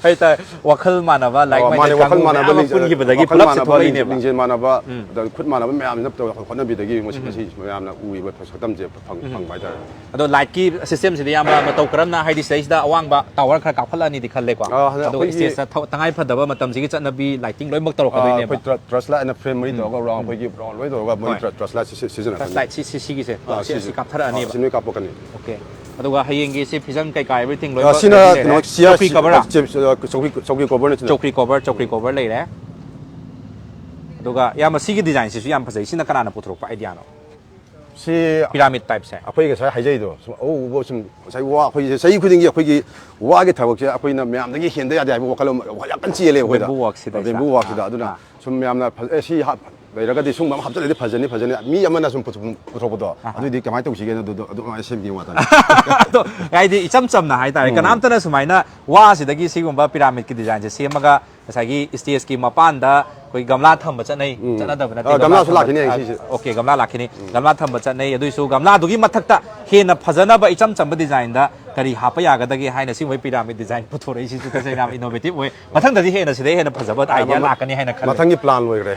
ꯍꯥꯏꯇꯥꯔꯦ, ꯋꯥꯈꯜ ꯃꯥꯟꯅꯕ, ꯂꯥꯏꯛ ꯑꯣ, ꯃꯥꯅꯦ, ꯃꯥꯏꯟꯗꯦꯠ ꯋꯥꯈꯜ ꯀꯥꯡꯕꯨ ꯃꯥꯟꯅꯕ ꯃꯌꯥꯝ ꯑꯃ ꯂꯤꯡꯖꯦꯜ, ꯄꯨꯟꯈꯤꯕꯗꯒꯤ ꯋꯥꯈꯜ ꯄꯨꯂꯞꯁꯦ ꯃꯥꯟꯅꯕ ꯊꯣꯛꯂꯛꯏꯅꯦꯕ꯫ ꯂꯤꯡꯖꯦꯜ ꯃꯥꯟꯅꯕ, ꯑꯗ ꯈꯨꯠ ꯃꯥꯟꯅꯕ ꯃꯌꯥꯝꯁꯤꯅ ꯇꯧꯔꯒ ꯍꯣꯠꯅꯕꯤꯗꯒꯤ ꯉꯁꯤ, ꯉꯁꯤ ꯃꯌꯥꯝꯅ ꯎꯔꯤꯕ ꯁꯛꯇꯝꯁꯦ ꯐꯪ- ꯐꯪꯕ ꯍꯥꯏꯇꯥꯔꯦ꯫ ꯑꯗꯣ ꯂꯥꯏꯠꯀꯤ ꯁꯤꯁꯇꯦꯝꯁꯤꯗꯤ ꯏꯌꯥꯝꯕ ꯃꯇꯧ ꯀꯔꯝꯅ, ꯍꯥꯏꯗꯤ ꯁꯤꯗꯩꯁꯤꯗ ꯑꯋꯥꯡꯕ ꯇꯥꯋꯔ ꯈꯔ ꯀꯥꯞꯈꯠꯂꯛꯑꯅꯤꯗꯤ ꯈꯜꯂꯦꯀꯣ꯫ ꯑꯥ, ꯍꯟꯗꯛ ꯑꯗꯨꯒ ꯑꯩꯈꯣꯏꯒꯤ ꯁ꯭ꯇꯦꯖꯇ ꯊ- ꯇꯉꯥꯏ ꯐꯗꯕ ꯃꯇꯝꯁꯤꯒꯤ ꯆꯠꯅꯕꯤ ꯂꯥꯏꯇꯤꯡ ꯂꯣꯏꯅꯃꯛ ꯑꯥ, ꯇꯧꯔꯛꯀꯗꯣꯏꯅꯦꯕ꯫ ꯑꯩꯈꯣꯏ ꯇ꯭ꯔ- ꯇ꯭ꯔꯁ ꯂꯥꯏꯠ ꯑꯅ ꯐ꯭ꯔꯦꯝ ꯃꯔꯤ ꯇꯧꯔꯒ, ꯔꯥꯎꯟ ꯑꯩꯈꯣꯏꯒꯤ ꯔꯥꯎꯟ ꯂꯣꯏ ꯇꯧꯔꯒ ꯃꯣꯏ ꯍꯣꯏ꯫ ꯇ꯭ꯔ- ꯇ꯭ꯔꯁ ꯂꯥꯏꯠ ꯁꯤ- ꯁꯤ- ꯁꯤꯖꯤꯟꯅꯔꯛꯀꯅꯤ꯫ ꯂꯥꯏꯠꯁꯤ, ꯁꯤ ꯀꯥꯞꯊꯔꯛꯑꯅꯤꯕ꯫ ꯑꯥ, ꯁꯤ ꯂꯣꯏ ꯀꯥꯞꯄꯛꯀꯅꯤ꯫ ꯑꯣꯀꯦ꯫ ꯑꯗꯨꯒ ꯍꯌꯦꯡꯒꯤ ꯁꯤ ꯐꯤꯖꯪ ꯀꯩꯀꯥ everything ꯑꯥ, ꯂꯣꯏꯅꯃꯛ ꯁꯤꯅ ready ꯂꯩꯔꯦ꯫ ꯀꯩꯅꯣ, ꯆꯤꯌꯥꯔ, ꯆꯧꯀ꯭ꯔꯤ cover? ꯆꯧꯀ꯭ꯔꯤ, ꯆꯧꯀ꯭ꯔꯤ cover ꯅ ꯁꯤꯅ꯫ ꯆꯧꯀ꯭ꯔꯤ cover, ꯆꯧꯀ꯭ꯔꯤ cover ꯂꯩꯔꯦ꯫ ꯑꯗꯨꯒ ꯏꯌꯥꯝꯕ, ꯁꯤꯒꯤ ꯗꯤꯖꯥꯏꯟꯁꯤꯁꯨ ꯌꯥꯝ ꯐꯖꯩ꯫ ꯁꯤꯅ ꯀꯅꯥꯅ ꯄꯨꯊꯣꯔꯛꯄ ꯑꯥꯏꯗꯤꯌꯥꯅꯣ? ꯁꯤ ꯄꯤꯔꯥꯃꯤꯗ ꯇꯥꯏꯞꯁꯦ꯫ ꯑꯩꯈꯣꯏ ꯉꯁꯥꯏ ꯍꯥꯏꯖꯩꯗꯣ, ꯁꯨꯝ ꯑꯎ ꯎꯕ ꯁꯨꯝ ꯉꯁꯥꯏ ꯋꯥ ꯑꯩꯈꯣꯏꯁꯦ ꯆꯍꯤ ꯈꯨꯗꯤꯡꯒꯤ ꯑꯩꯈꯣꯏꯒꯤ ꯋꯥꯒꯤ ꯊꯕꯛꯁꯦ ꯑꯩꯈꯣꯏꯅ ꯃꯌꯥꯝꯗꯒꯤ ꯍꯦꯟꯗ ꯌꯥꯗꯦ ꯍꯥꯏꯕ ꯋꯥꯈꯜ ꯑꯃ, ꯋꯥꯈꯜ ꯌꯥꯝ ꯀꯟꯅ ꯆꯦꯜꯂꯦ ꯑꯩꯈꯣꯏꯗ꯫ Bamboo work ꯁꯤꯗꯩꯁꯤꯗ꯫ Bamboo work ꯁꯤꯗ꯫ ꯑꯥ, ꯑꯗꯨꯅ ꯑꯥ꯫ ꯁꯨꯝ ꯃꯌꯥꯝꯅ ꯐꯖ-, ꯑꯦ, ꯁꯤ ꯍꯥꯞ-, ꯂꯩꯔꯒꯗꯤ ꯁꯨꯝꯕ ꯑꯃ ꯍꯥꯞꯆꯤꯜꯂꯗꯤ ꯐꯖꯅꯤ, ꯐꯖꯅꯤ, ꯃꯤ ꯑꯃꯅ ꯁꯨꯝ ꯄꯨꯊꯣꯛ-, ꯄꯨꯊꯣꯛꯄꯗꯣ꯫ ꯑꯍꯥ꯫ ꯑꯗꯨꯏꯗꯤ ꯀꯃꯥꯏꯅ ꯇꯧꯁꯤꯒꯦꯅ ꯑꯗꯨꯗꯣ ꯑꯗꯨꯃꯥꯏꯅ ꯁꯦꯝꯒꯦ ꯋꯥꯇꯅꯤ꯫ ꯑꯗꯣ ꯍꯥꯏꯗꯤ ꯏꯆꯝ ꯆꯝꯅ ꯍꯥꯏꯇꯥꯔꯦ, ꯀꯅꯥꯝꯇꯅ ꯁꯨꯃꯥꯏꯅ ꯋꯥꯁꯤꯗꯒꯤ ꯁꯤꯒꯨꯝꯕ ꯄꯤꯔꯥꯃꯤꯗꯀꯤ ꯗꯤꯖꯥꯏꯟꯁꯦ ꯁꯦꯝꯃꯒ ꯉꯁꯥꯏꯒꯤ ꯁ꯭ꯇꯦꯖꯀꯤ ꯃꯄꯥꯟꯗ ꯑꯩꯈꯣꯏ ꯒꯝꯂꯥ ꯊꯝꯕ ꯆꯠꯅꯩ, ꯎꯝ꯫ ꯆꯠꯅꯗꯕ ꯅꯠꯇꯦ, ꯑ, ꯒꯝꯂꯥ ꯒꯝꯂꯥꯁꯨ ꯊꯝꯕ-, ꯂꯥꯛꯈꯤꯅꯤ ꯑ, ꯁꯤꯁꯦ꯫ ꯑꯣꯀꯦ, ꯒꯝꯂꯥ ꯂꯥꯛꯈꯤꯅꯤ꯫ ꯒꯝꯂꯥ ꯊꯝꯕ ꯆꯠꯅꯩ꯫ ꯑꯗꯨꯏꯁꯨ ꯒꯝꯂꯥꯗꯨꯒꯤ ꯃꯊꯛꯇ ꯍꯦꯟꯅ ꯐꯖꯅꯕ ꯏꯆꯝ ꯆꯝꯕ ꯗꯤꯖꯥꯏꯟꯗ ꯀꯔꯤ ꯍꯥꯞꯄ ꯌꯥꯒꯗꯒꯦ ꯍꯥꯏꯅ ꯁꯤꯒꯨꯝꯕꯩ ꯄꯤꯔꯥꯃꯤꯗ ꯗꯤꯖꯥꯏꯟ ꯄꯨꯊꯣꯔꯛꯏꯁꯤꯁꯨ ꯇꯁꯦꯡꯅ ꯌꯥꯝ innovative ꯑꯣꯏ꯫ ꯃꯊꯪꯗꯗꯤ ꯍꯦꯟꯅ ꯁꯤꯗꯩ ꯍꯦꯟꯅ ꯐꯖꯕ ꯑꯥꯏꯗꯤꯌꯥ ꯃ-, ꯂꯥꯛꯀꯅꯤ ꯍꯥꯏꯅ ꯈꯜꯂꯤ꯫ ꯃꯊꯪꯒꯤ ꯄ꯭ꯂꯥꯟ ꯂꯣꯏꯈ꯭ꯔꯦ꯫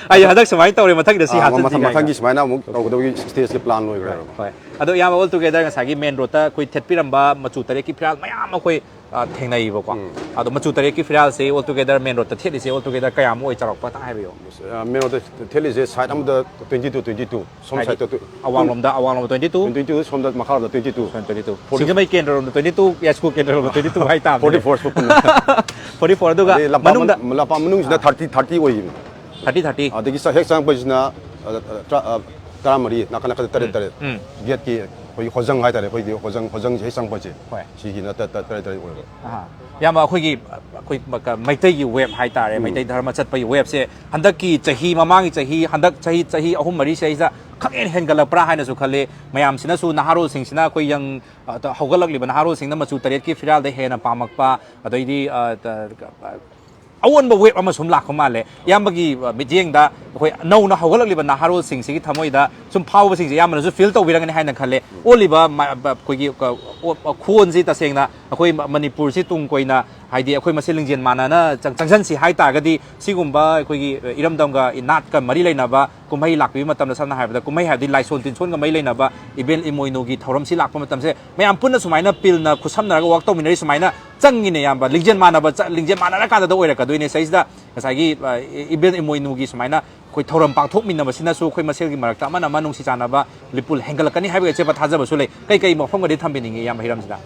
ꯑꯩ ꯍꯟꯗꯛ ꯁꯨꯃꯥꯏꯅ ꯇꯧꯔꯦ, ꯃꯊꯪꯗ ꯁꯤ ꯑꯥ, ꯍꯥꯞꯆꯤꯟꯁꯤ ꯃꯊꯪ, ꯀꯥꯏꯅ꯫ ꯃꯊꯪꯒꯤ ꯁꯨꯃꯥꯏꯅ ꯑꯃꯨꯛ ꯇꯧꯒꯗꯕꯒꯤ ꯁ꯭ꯇꯦꯖꯀꯤ ꯄ꯭ꯂꯥꯟ ꯂꯣꯏꯈ꯭ꯔꯦꯕ꯫ ꯍꯣꯏ꯫ ꯑꯗꯣ ꯏꯌꯥꯝꯕ, all together ꯉꯁꯥꯏꯒꯤ ꯃꯦꯟ ꯔꯣꯗꯇ ꯑꯩꯈꯣꯏ ꯊꯦꯠꯄꯤꯔꯝꯕ ꯃꯆꯨ ꯇꯔꯦꯠꯀꯤ ꯐꯤꯔꯥꯜ ꯃꯌꯥꯝ ꯑꯩꯈꯣꯏ ꯑ, ꯊꯦꯡꯅꯩꯕꯀꯣ꯫ ꯑꯗꯣ ꯃꯆꯨ ꯇꯔꯦꯠꯀꯤ ꯐꯤꯔꯥꯜꯁꯦ all together main road ꯇ ꯊꯦꯠꯂꯤꯁꯦ all together ꯀꯌꯥꯃꯨꯛ ꯑꯣꯏ ꯆꯥꯎꯔꯥꯛꯄ ꯇꯪ ꯍꯥꯏꯕꯤꯌꯨ? ꯑ, main road ꯇ ꯊꯦꯠꯂꯤꯁꯦ side ꯑꯃꯗ twenty two, twenty two, ꯁꯣꯝ ꯍꯥꯏꯗꯤ side ꯇ tw- ꯑꯋꯥꯡꯂꯣꯝꯗ ꯑꯋꯥꯡꯂꯣꯝꯗ twenty two, twenty two, ꯁꯣꯝꯗ ꯃꯈꯥꯔꯣꯝꯗ twenty two, twenty two, ꯁꯤꯡꯖꯃꯩ ꯀꯦꯟꯗ꯭ꯔꯔꯣꯝꯗ twenty two, ꯌꯥꯏꯁ꯭ꯀꯨꯜ ꯀꯦꯟꯗ꯭ꯔꯔꯣꯝꯗ twenty two ꯍꯥꯏꯇꯥꯕꯅꯦ꯫ Forty four ꯁꯨ ꯄꯨꯟꯅ꯫ Forty four꯫ ꯑꯗꯨꯒ ꯑꯗꯩ ꯂꯝꯄꯥꯛ ꯃꯅꯨꯡꯗ ꯃꯅꯨꯡ- ꯂꯝꯄꯥꯛ ꯃꯅꯨꯡꯁꯤꯗ thirty, thirty ꯑꯣꯏꯈꯤꯕꯅꯤ꯫ thirty, thirty꯫ ꯑꯗꯒꯤ ꯆ- ꯍꯦꯛ ꯆꯪꯉꯛꯄꯁꯤꯅ, ꯑ, ꯑ, ꯇꯔꯥ-, ꯑ, ꯇꯔꯥꯃꯔꯤ, ꯅꯥꯀꯟ ꯅꯥꯀꯟꯗ ꯇꯔꯦꯠ, ꯇꯔꯦꯠ꯫ ꯎꯝ꯫ Gate ꯀꯤ ꯑꯩꯈꯣꯏꯒꯤ ꯍꯣꯖꯪ ꯍꯥꯏꯇꯥꯔꯦ, ꯑꯩꯈꯣꯏꯒꯤ ꯍꯣꯖꯪ, ꯍꯣꯖꯪꯁꯦ ꯍꯦꯛ ꯆꯪꯉꯛꯄꯁꯦ꯫ ꯍꯣꯏ꯫ ꯁꯤꯒꯤꯅ ꯇ-, ꯇ-, ꯇꯔꯦꯠ, ꯇꯔꯦꯠ ꯑꯣꯏꯕ꯫ ꯑꯍꯥ꯫ ꯏꯌꯥꯝꯕ, ꯑꯩꯈꯣꯏꯒꯤ, ꯑꯩꯈꯣꯏ ꯃ-, ꯀ-, ꯃꯩꯇꯩꯒꯤ wave ꯍꯥꯏꯇꯥꯔꯦ, ꯃꯩꯇꯩ ꯙꯔꯃ ꯆꯠꯄꯒꯤ wave ꯁꯦ ꯍꯟꯗꯛꯀꯤ ꯆꯍꯤ, ꯃꯃꯥꯡꯒꯤ ꯆꯍꯤ, ꯍꯟꯗꯛ ꯆꯍꯤ, ꯆꯍꯤ ꯑꯍꯨꯝ ꯃꯔꯤꯁꯦ ꯑꯩꯁꯤꯗ ꯈꯪꯍꯦꯟ ꯍꯦꯟꯒꯠꯂꯛꯄ꯭ꯔꯥ ꯍꯥꯏꯅꯁꯨ ꯈꯜꯂꯤ꯫ ꯃꯌꯥꯝꯁꯤꯅꯁꯨ, ꯅꯍꯥꯔꯣꯜꯁꯤꯡꯁꯤꯅ, ꯑꯩꯈꯣꯏ young, ꯑ, ꯍꯧꯒꯠꯂꯛꯂꯤꯕ ꯅꯍꯥꯔꯣꯜꯁꯤꯡꯅ ꯃꯆꯨ ꯇꯔꯦꯠꯀꯤ ꯐꯤꯔꯥꯜꯗ ꯍꯦꯟꯅ ꯄꯥꯝꯃꯛꯄ, ꯑꯗꯩꯗꯤ, ꯑ, ꯇ-, ꯑꯑꯣꯟꯕ wave ꯑꯃ ꯁꯨꯝ ꯂꯥꯛꯄ ꯃꯥꯜꯂꯦ꯫ ꯏꯌꯥꯝꯕꯒꯤ, ꯑ, ꯃꯤꯠꯌꯦꯡꯗ ꯑꯩꯈꯣꯏ ꯅꯧꯅ ꯍꯧꯒꯠꯂꯛꯂꯤꯕ ꯅꯍꯥꯔꯣꯜꯁꯤꯡꯁꯤꯒꯤ ꯊꯃꯣꯏꯗ ꯁꯨꯝ ꯐꯥꯎꯕꯁꯤꯡꯁꯦ ꯑꯌꯥꯝꯕꯅꯁꯨ feel ꯇꯧꯕꯤꯔꯝꯒꯅꯤ ꯍꯥꯏꯅ ꯈꯜꯂꯦ꯫ ꯑꯣꯜꯂꯤꯕ ꯃ-, ꯕ-, ꯑꯩꯈꯣꯏꯒꯤ, ꯑ, ꯑꯣ-, ꯑ, ꯈꯣꯟꯁꯤ ꯇꯁꯦꯡꯅ ꯑꯩꯈꯣꯏ ꯃ-, ꯃꯅꯤꯄꯨꯔꯁꯤ ꯇꯨꯡ ꯀꯣꯏꯅ, ꯍꯥꯏꯗꯤ, ꯑꯩꯈꯣꯏ ꯃꯁꯦꯜ ꯂꯤꯡꯖꯦꯜ ꯃꯥꯟꯅꯅ ꯆꯪ-, ꯆꯪꯁꯤꯟꯁꯤ ꯍꯥꯏ ꯇꯥꯔꯒꯗꯤ, ꯁꯤꯒꯨꯝꯕ ꯑꯩꯈꯣꯏꯒꯤ, ꯑ, ꯏꯔꯝꯗꯝꯒ, ꯏ-, ꯅꯥꯠꯀ ꯃꯔꯤ ꯂꯩꯅꯕ ꯀꯨꯝꯍꯩ ꯂꯥꯛꯄꯤꯕ ꯃꯇꯝꯗ, ꯁꯝꯅ ꯍꯥꯏꯔꯕꯗ, ꯀꯨꯝꯍꯩ ꯍꯥꯏꯕꯗꯤ ꯂꯥꯏꯁꯣꯟ ꯇꯤꯟꯁꯣꯟꯒ ꯃꯔꯤ ꯂꯩꯅꯕ ꯏꯕꯦꯟ ꯏꯃꯣꯏꯅꯨꯒꯤ ꯊꯧꯔꯝꯁꯤ ꯂꯥꯛꯄ ꯃꯇꯝꯁꯦ, ꯃꯌꯥꯝ ꯄꯨꯟꯅ ꯁꯨꯃꯥꯏꯅ ꯄꯤꯜꯅ ꯈꯨꯠꯁꯝꯅꯔꯒ work ꯇꯧꯃꯤꯟꯅꯔꯤ, ꯁꯨꯃꯥꯏꯅ ꯆꯪꯉꯤꯅꯦ, ꯏꯌꯥꯝꯕ꯫ ꯂꯤꯡꯖꯦꯜ ꯃꯥꯟꯅꯕ ꯆ-, ꯂꯤꯡꯖꯦꯜ ꯃꯥꯟꯅꯔꯀꯥꯟꯗꯗ ꯑꯣꯏꯔꯛꯀꯗꯣꯏꯅꯦ꯫ ꯁꯤꯗꯩꯁꯤꯗ ꯉꯁꯥꯏꯒꯤ, ꯑ, ꯏ-, ꯏꯕꯦꯟ ꯏꯃꯣꯏꯅꯨꯒꯤ ꯁꯨꯃꯥꯏꯅ ꯑꯩꯈꯣꯏ ꯊꯧꯔꯝ ꯄꯥꯡꯊꯣꯛꯃꯤꯟꯅꯕꯁꯤꯅꯁꯨ ꯑꯩꯈꯣꯏ ꯃꯁꯦꯜꯒꯤ ꯃꯔꯛꯇ ꯑꯃꯅ ꯑꯃ ꯅꯨꯡꯁꯤ ꯆꯥꯟꯅꯕ ꯂꯤꯄꯨꯟ ꯍꯦꯟꯒꯠꯂꯛꯀꯅꯤ ꯍꯥꯏꯕꯒꯤ ꯑꯆꯦꯠꯄ ꯊꯥꯖꯕꯁꯨ ꯂꯩ꯫ ꯀꯩ ꯀꯩ ꯋꯥꯐꯝꯒꯗꯤ ꯊꯝꯕꯤꯅꯤꯡꯉꯤ, ꯏꯌꯥꯝꯕ, ꯍꯤꯔꯝꯁꯤꯗ?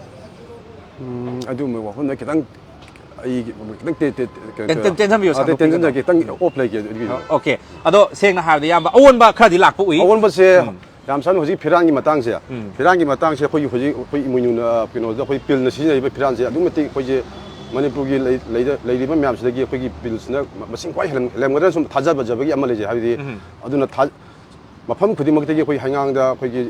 ꯎꯝ, ꯑꯗꯨꯒꯨꯝꯕ ꯋꯥꯐꯝꯗ ꯈꯤꯇꯪ ꯑꯩ ꯈꯤꯇꯪ ꯇꯦ-, ꯇꯦ-, ꯀꯩꯅꯣ ꯇꯦꯟ-, ꯇꯧ-, ꯇꯦꯟ-, ꯇꯦꯟꯁꯤꯟꯕꯤꯌꯨ, ꯑ, ꯇꯦ-, ꯁꯥꯡꯗꯣꯛꯄꯤꯒꯅꯨ꯫ ꯇꯦꯟꯁꯤꯟꯖꯒꯦ, ꯈꯤꯇꯪ off ꯂꯩꯒꯦ ꯑꯗꯨꯒꯤ꯫ ꯑꯣꯀꯦ꯫ ꯑꯗꯣ ꯁꯦꯡꯅ ꯍꯥꯏꯔꯕꯗ, ꯏꯌꯥꯝꯕ, ꯑꯑꯣꯟꯕ ꯈꯔꯗꯤ ꯂꯥꯛꯄ ꯎꯏ꯫ ꯑꯑꯣꯟꯕꯁꯦ ꯎꯝ꯫ ꯌꯥꯝ ꯁꯥꯡꯅ ꯍꯧꯖꯤꯛ ꯐꯤꯔꯥꯟꯒꯤ ꯃꯇꯥꯡꯁꯦ, ꯎꯝ꯫ ꯐꯤꯔꯥꯟꯒꯤ ꯃꯇꯥꯡꯁꯦ ꯑꯩꯈꯣꯏꯒꯤ ꯍꯧꯖꯤꯛ ꯑꯩꯈꯣꯏ ꯏꯃꯣꯏꯅꯨꯅ, ꯀꯩꯅꯣꯗ ꯑꯩꯈꯣꯏ ꯄꯤꯜꯅ ꯁꯤꯖꯤꯟꯅꯔꯤꯕ ꯐꯤꯔꯥꯟꯁꯦ ꯑꯗꯨꯛꯀꯤ ꯃꯇꯤꯛ ꯑꯩꯈꯣꯏꯁꯦ ꯃꯅꯤꯄꯨꯔꯒꯤ ꯂꯩ-, ꯂꯩꯗ-, ꯂꯩꯔꯤꯕ ꯃꯌꯥꯝꯁꯤꯗꯒꯤ ꯑꯩꯈꯣꯏꯒꯤ ꯄꯤꯜꯁꯤꯅ ꯃ-, ꯃꯁꯤꯡ ꯈ꯭ꯋꯥꯏ ꯍꯦꯜꯂꯝ-, ꯍꯦꯜꯂꯝꯒꯗ꯭ꯔꯥ ꯁꯨꯝ ꯊꯥꯖꯕꯖꯕꯒꯤ ꯑꯃ ꯂꯩꯖꯩ꯫ ꯍꯥꯏꯕꯗꯤ ꯎꯝ꯫ ꯑꯗꯨꯅ ꯊꯥ-, ꯃꯐꯝ ꯈꯨꯗꯤꯡꯃꯛꯇꯒꯤ ꯑꯩꯈꯣꯏ ꯍꯩꯉꯥꯡꯗ ꯑꯩꯈꯣꯏꯒꯤ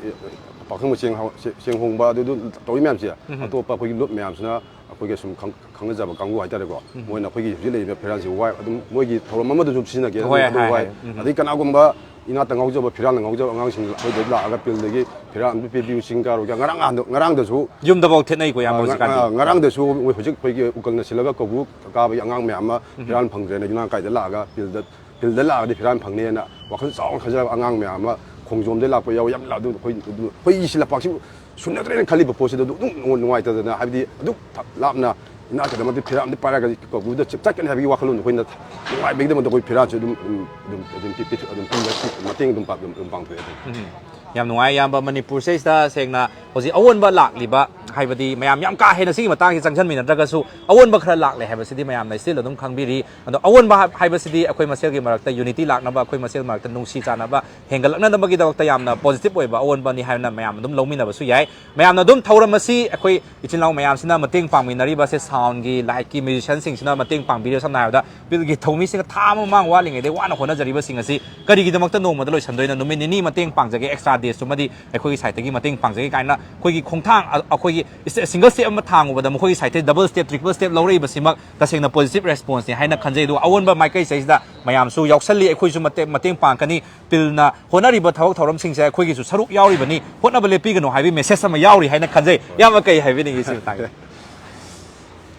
ꯄꯥꯈꯪꯕ ꯆꯦꯡ ꯍꯧ-, ꯆꯦ-, ꯆꯦꯡ ꯍꯣꯡꯕ ꯑꯗꯨꯗꯨ ꯇꯧꯔꯤ ꯃꯌꯥꯝꯁꯦ, ꯎꯝ꯫ ꯑꯇꯣꯞꯄ ꯑꯩꯈꯣꯏꯒꯤ ꯂꯨꯞ ꯃꯌꯥꯝꯁꯤꯅ ꯑꯩꯈꯣꯏꯒꯤ ꯁꯨꯝ ꯈꯪ-, ꯈꯪꯅꯖꯕ ꯀꯥꯡꯕꯨ ꯍꯥꯏꯇꯥꯔꯦꯀꯣ, ꯃꯣꯏꯅ ꯑꯩꯈꯣꯏꯒꯤ ꯍꯧꯖꯤꯛ ꯂꯩꯔꯤꯕ ꯐꯤꯔꯥꯜꯁꯤ ꯋꯥꯏ-, ꯑꯗꯨꯝ ꯃꯣꯏꯒꯤ ꯊꯧꯔꯝ ꯑꯃꯗꯁꯨ ꯁꯤꯖꯤꯟꯅꯒꯦ, ꯑꯗꯨ, ꯍꯣꯏ, ꯑꯗꯨ ꯍꯣꯏ, ꯋꯥꯏ꯫ ꯍꯣꯏ꯫ ꯎꯝ꯫ ꯑꯗꯩ ꯀꯅꯥꯒꯨꯝꯕ ꯏꯅꯥꯠꯇ ꯉꯥꯎꯖꯕ, ꯐꯤꯔꯥꯜꯗ ꯉꯥꯎꯖꯕ ꯑꯉꯥꯡꯁꯤꯡ ꯑꯩꯈꯣꯏꯗ ꯂꯥꯛꯑꯒ ꯄꯤꯜꯗꯒꯤ ꯐꯤꯔꯥꯜ ꯑꯝꯇ ꯄꯤꯕꯤꯌꯨ, ꯆꯤꯡ ꯀꯥꯔꯨꯒꯦ꯫ ꯉꯔꯥꯡ ꯅꯍꯥꯟꯗꯣ, ꯉꯔꯥꯡꯗꯁꯨ, ꯌꯨꯝꯗꯐꯥꯎ ꯊꯦꯠꯅꯩꯀꯣ, ꯏꯌꯥꯝꯕ, ꯑ, ꯍꯧꯖꯤꯛꯀꯥꯟꯗꯤ꯫ ꯑ, ꯉꯔꯥꯡꯗꯁꯨ ꯃꯣꯏ ꯍꯧꯖꯤꯛ ꯑꯩꯈꯣꯏꯒꯤ ꯎꯀꯜꯅ ꯁꯤꯜꯂꯒ ꯀꯧꯕ꯭ꯔꯨ ꯀꯥꯕꯒꯤ ꯑꯉꯥꯡ ꯃꯌꯥꯝ ꯑꯃ ꯐꯤꯔꯥꯜ ꯐꯪꯗ꯭ꯔꯦꯅ ꯌꯨꯅꯥꯡ ꯀꯥꯏꯗ ꯂꯥꯛꯑꯒ ꯄꯤꯜꯗ, ꯄꯤꯜꯗ ꯂꯥꯛꯑꯒꯗꯤ ꯐꯤꯔꯥꯜ ꯐꯪꯅꯦꯅ ꯋꯥꯈꯜ ꯆꯥꯎꯅ ꯈꯟꯖꯔꯕ ꯑꯉꯥꯡ ꯃꯌꯥꯝ ꯑꯃ ꯈꯣꯡꯖꯣꯝꯗꯩ ꯂꯥꯛꯄ ꯌꯥꯎꯋꯤ, ꯌꯥꯝ ꯂꯥꯞ-, ꯑꯗꯨ ꯑꯩꯈꯣꯏ, ꯑꯗꯨ ꯑꯩꯈꯣꯏ ꯁꯤ ꯂꯝꯄꯥꯛꯁꯤꯕꯨ ꯁꯨꯅꯗ꯭ꯔꯦꯅ ꯈꯜꯂꯤꯕ ꯄꯣꯠꯁꯤꯗ ꯑꯗꯨ ꯑꯗꯨꯝ ꯅꯨꯡꯉꯥꯏ-, ꯅꯨꯡꯉꯥꯏꯇꯗꯅ, ꯍꯥꯏꯕꯗꯤ ꯑꯗꯨꯛ ꯊ-, ꯂꯥꯞꯅ ꯏꯅꯥꯛ ꯈꯨꯟꯕꯗ ꯐꯤꯔꯥ ꯑꯃꯗꯤ ꯄꯥꯏꯔꯒ ꯀꯧꯕꯗ ꯆꯠꯀꯅꯤ ꯍꯥꯏꯕꯒꯤ ꯋꯥꯈꯜꯂꯣꯟꯗꯣ ꯑꯩꯈꯣꯏꯅ ꯅꯨꯡꯉꯥꯏꯕꯒꯤꯗꯃꯛꯇ ꯑꯩꯈꯣꯏ ꯐꯤꯔꯥꯜꯁꯨ ꯑꯗꯨꯝ, ꯑꯗꯨꯝ, ꯑꯗꯨꯝ, ꯑꯗꯨꯝ ꯄꯤ-, ꯄꯤ-, ꯑꯗꯨꯝ ꯄꯤꯕ-, ꯃꯇꯦꯡ ꯑꯗꯨꯝ ꯄꯥꯡ-, ꯑꯗꯨꯝ, ꯑꯗꯨꯝ ꯄꯥꯡꯊꯣꯛꯑꯦ ꯑꯗꯨꯝ꯫ ꯎꯝ꯫ ꯌꯥꯝ ꯅꯨꯡꯉꯥꯏ, ꯏꯌꯥꯝꯕ꯫ ꯃꯅꯤꯄꯨꯔꯁꯤꯗꯩꯁꯤꯗ ꯁꯦꯡꯅ ꯍꯧꯖꯤꯛ ꯑꯑꯣꯟꯕ ꯂꯥꯛꯂꯤꯕ, ꯍꯥꯏꯕꯗꯤ ꯃꯌꯥꯝ ꯌꯥꯝ ꯀꯥ ꯍꯦꯟꯅ ꯁꯤꯒꯤ ꯃꯇꯥꯡꯁꯤ ꯆꯪꯁꯤꯟꯃꯤꯟꯅꯗ꯭ꯔꯒꯁꯨ, ꯑꯑꯣꯟꯕ ꯈꯔ ꯂꯥꯛꯂꯦ ꯍꯥꯏꯕꯁꯤꯗꯤ ꯃꯌꯥꯝꯅ still ꯑꯗꯨꯝ ꯈꯪꯕꯤꯔꯤ꯫ ꯑꯗꯣ ꯑꯑꯣꯟꯕ ꯍꯥꯏ-, ꯍꯥꯏꯕꯁꯤꯗꯤ ꯑꯩꯈꯣꯏ ꯃꯁꯦꯜꯒꯤ ꯃꯔꯛꯇ unity ꯂꯥꯛꯅꯕ, ꯑꯩꯈꯣꯏ ꯃꯁꯦꯜ ꯃꯔꯛꯇ ꯅꯨꯡꯁꯤ ꯆꯥꯟꯅꯕ ꯍꯦꯟꯒꯠꯂꯛꯅꯕꯒꯤꯗꯃꯛꯇ ꯌꯥꯝꯅ positive ꯑꯣꯏꯕ ꯑꯑꯣꯟꯕꯅꯤ ꯍꯥꯏꯅ ꯃꯌꯥꯝ ꯑꯗꯨꯝ ꯂꯧꯃꯤꯟꯅꯕꯁꯨ ꯌꯥꯏ꯫ ꯃꯌꯥꯝꯅ ꯑꯗꯨꯝ ꯊꯧꯔꯝ ꯑꯁꯤ ꯑꯩꯈꯣꯏ ꯏꯆꯤꯜ ꯏꯅꯥꯎ ꯃꯌꯥꯝꯁꯤꯅ ꯃꯇꯦꯡ ꯄꯥꯡꯃꯤꯟꯅꯔꯤꯕꯁꯦ, sound ꯒꯤ, light ꯀꯤ, musician ꯁꯤꯡꯁꯤꯅ ꯃꯇꯦꯡ ꯄꯥꯡꯕꯤꯔꯤꯕ, ꯁꯝꯅ ꯍꯥꯏꯔꯕꯗ ꯄꯤꯜꯒꯤ ꯊꯧꯃꯤꯁꯤꯡꯅ ꯊꯥ ꯑꯃ ꯃꯃꯥꯡ ꯋꯥꯠꯂꯤꯉꯩꯗꯒꯤ ꯋꯥꯅ ꯍꯣꯠꯅꯖꯔꯤꯕꯁꯤꯡ ꯑꯁꯤ ꯀꯔꯤꯒꯤꯗꯃꯛꯇ ꯅꯣꯡꯃꯗ ꯂꯣꯏꯁꯤꯟꯗꯣꯏꯅꯣ? ꯅꯨꯃꯤꯠ ꯅꯤꯅꯤ ꯃꯇꯦꯡ ꯄꯥꯡꯖꯒꯦ, extra days ꯇꯨꯃꯗꯤ ꯑꯩꯈꯣꯏꯒꯤ side ꯇꯒꯤ ꯃꯇꯦꯡ ꯄꯥꯡꯖꯒꯦ ꯀꯥꯏꯅ ꯑꯩꯈꯣꯏꯒꯤ ꯈꯣꯡꯊꯥꯡ, ꯑ-, ꯑꯩꯈꯣꯏꯒꯤ single step ꯑꯃ ꯊꯥꯡꯉꯨꯕꯗ ꯃꯈꯣꯏꯒꯤ side ꯇꯒꯤ double step, triple step ꯂꯧꯔꯛꯏꯕꯁꯤꯃꯛ ꯇꯁꯦꯡꯅ positive response ꯅꯤ ꯍꯥꯏꯅ ꯈꯟꯖꯩ꯫ ꯑꯗꯨꯒ ꯑꯑꯣꯟꯕ ꯃꯥꯏꯀꯩꯁꯤꯗꯩꯁꯤꯗ ꯃꯌꯥꯝꯁꯨ ꯌꯥꯎꯁꯜꯂꯤ, ꯑꯩꯈꯣꯏꯁꯨ ꯃꯇꯦꯡ, ꯃꯇꯦꯡ ꯄꯥꯡꯒꯅꯤ꯫ ꯄꯤꯜꯅ ꯍꯣꯠꯅꯔꯤꯕ ꯊꯕꯛ ꯊꯧꯔꯝꯁꯤꯡꯁꯦ ꯑꯩꯈꯣꯏꯒꯤꯁꯨ ꯁꯔꯨꯛ ꯌꯥꯎꯔꯤꯕꯅꯤ, ꯍꯣꯠꯅꯕ ꯂꯦꯞꯄꯤꯒꯅꯨ ꯍꯥꯏꯕꯒꯤ message ꯑꯃ ꯌꯥꯎꯔꯤ ꯍꯥꯏꯅ ꯈꯟꯖꯩ꯫ ꯏꯌꯥꯝꯕ ꯀꯩ ꯍꯥꯏꯕꯤꯅꯤꯡꯉꯤ ꯁꯤ ꯃꯇꯥꯡꯗ?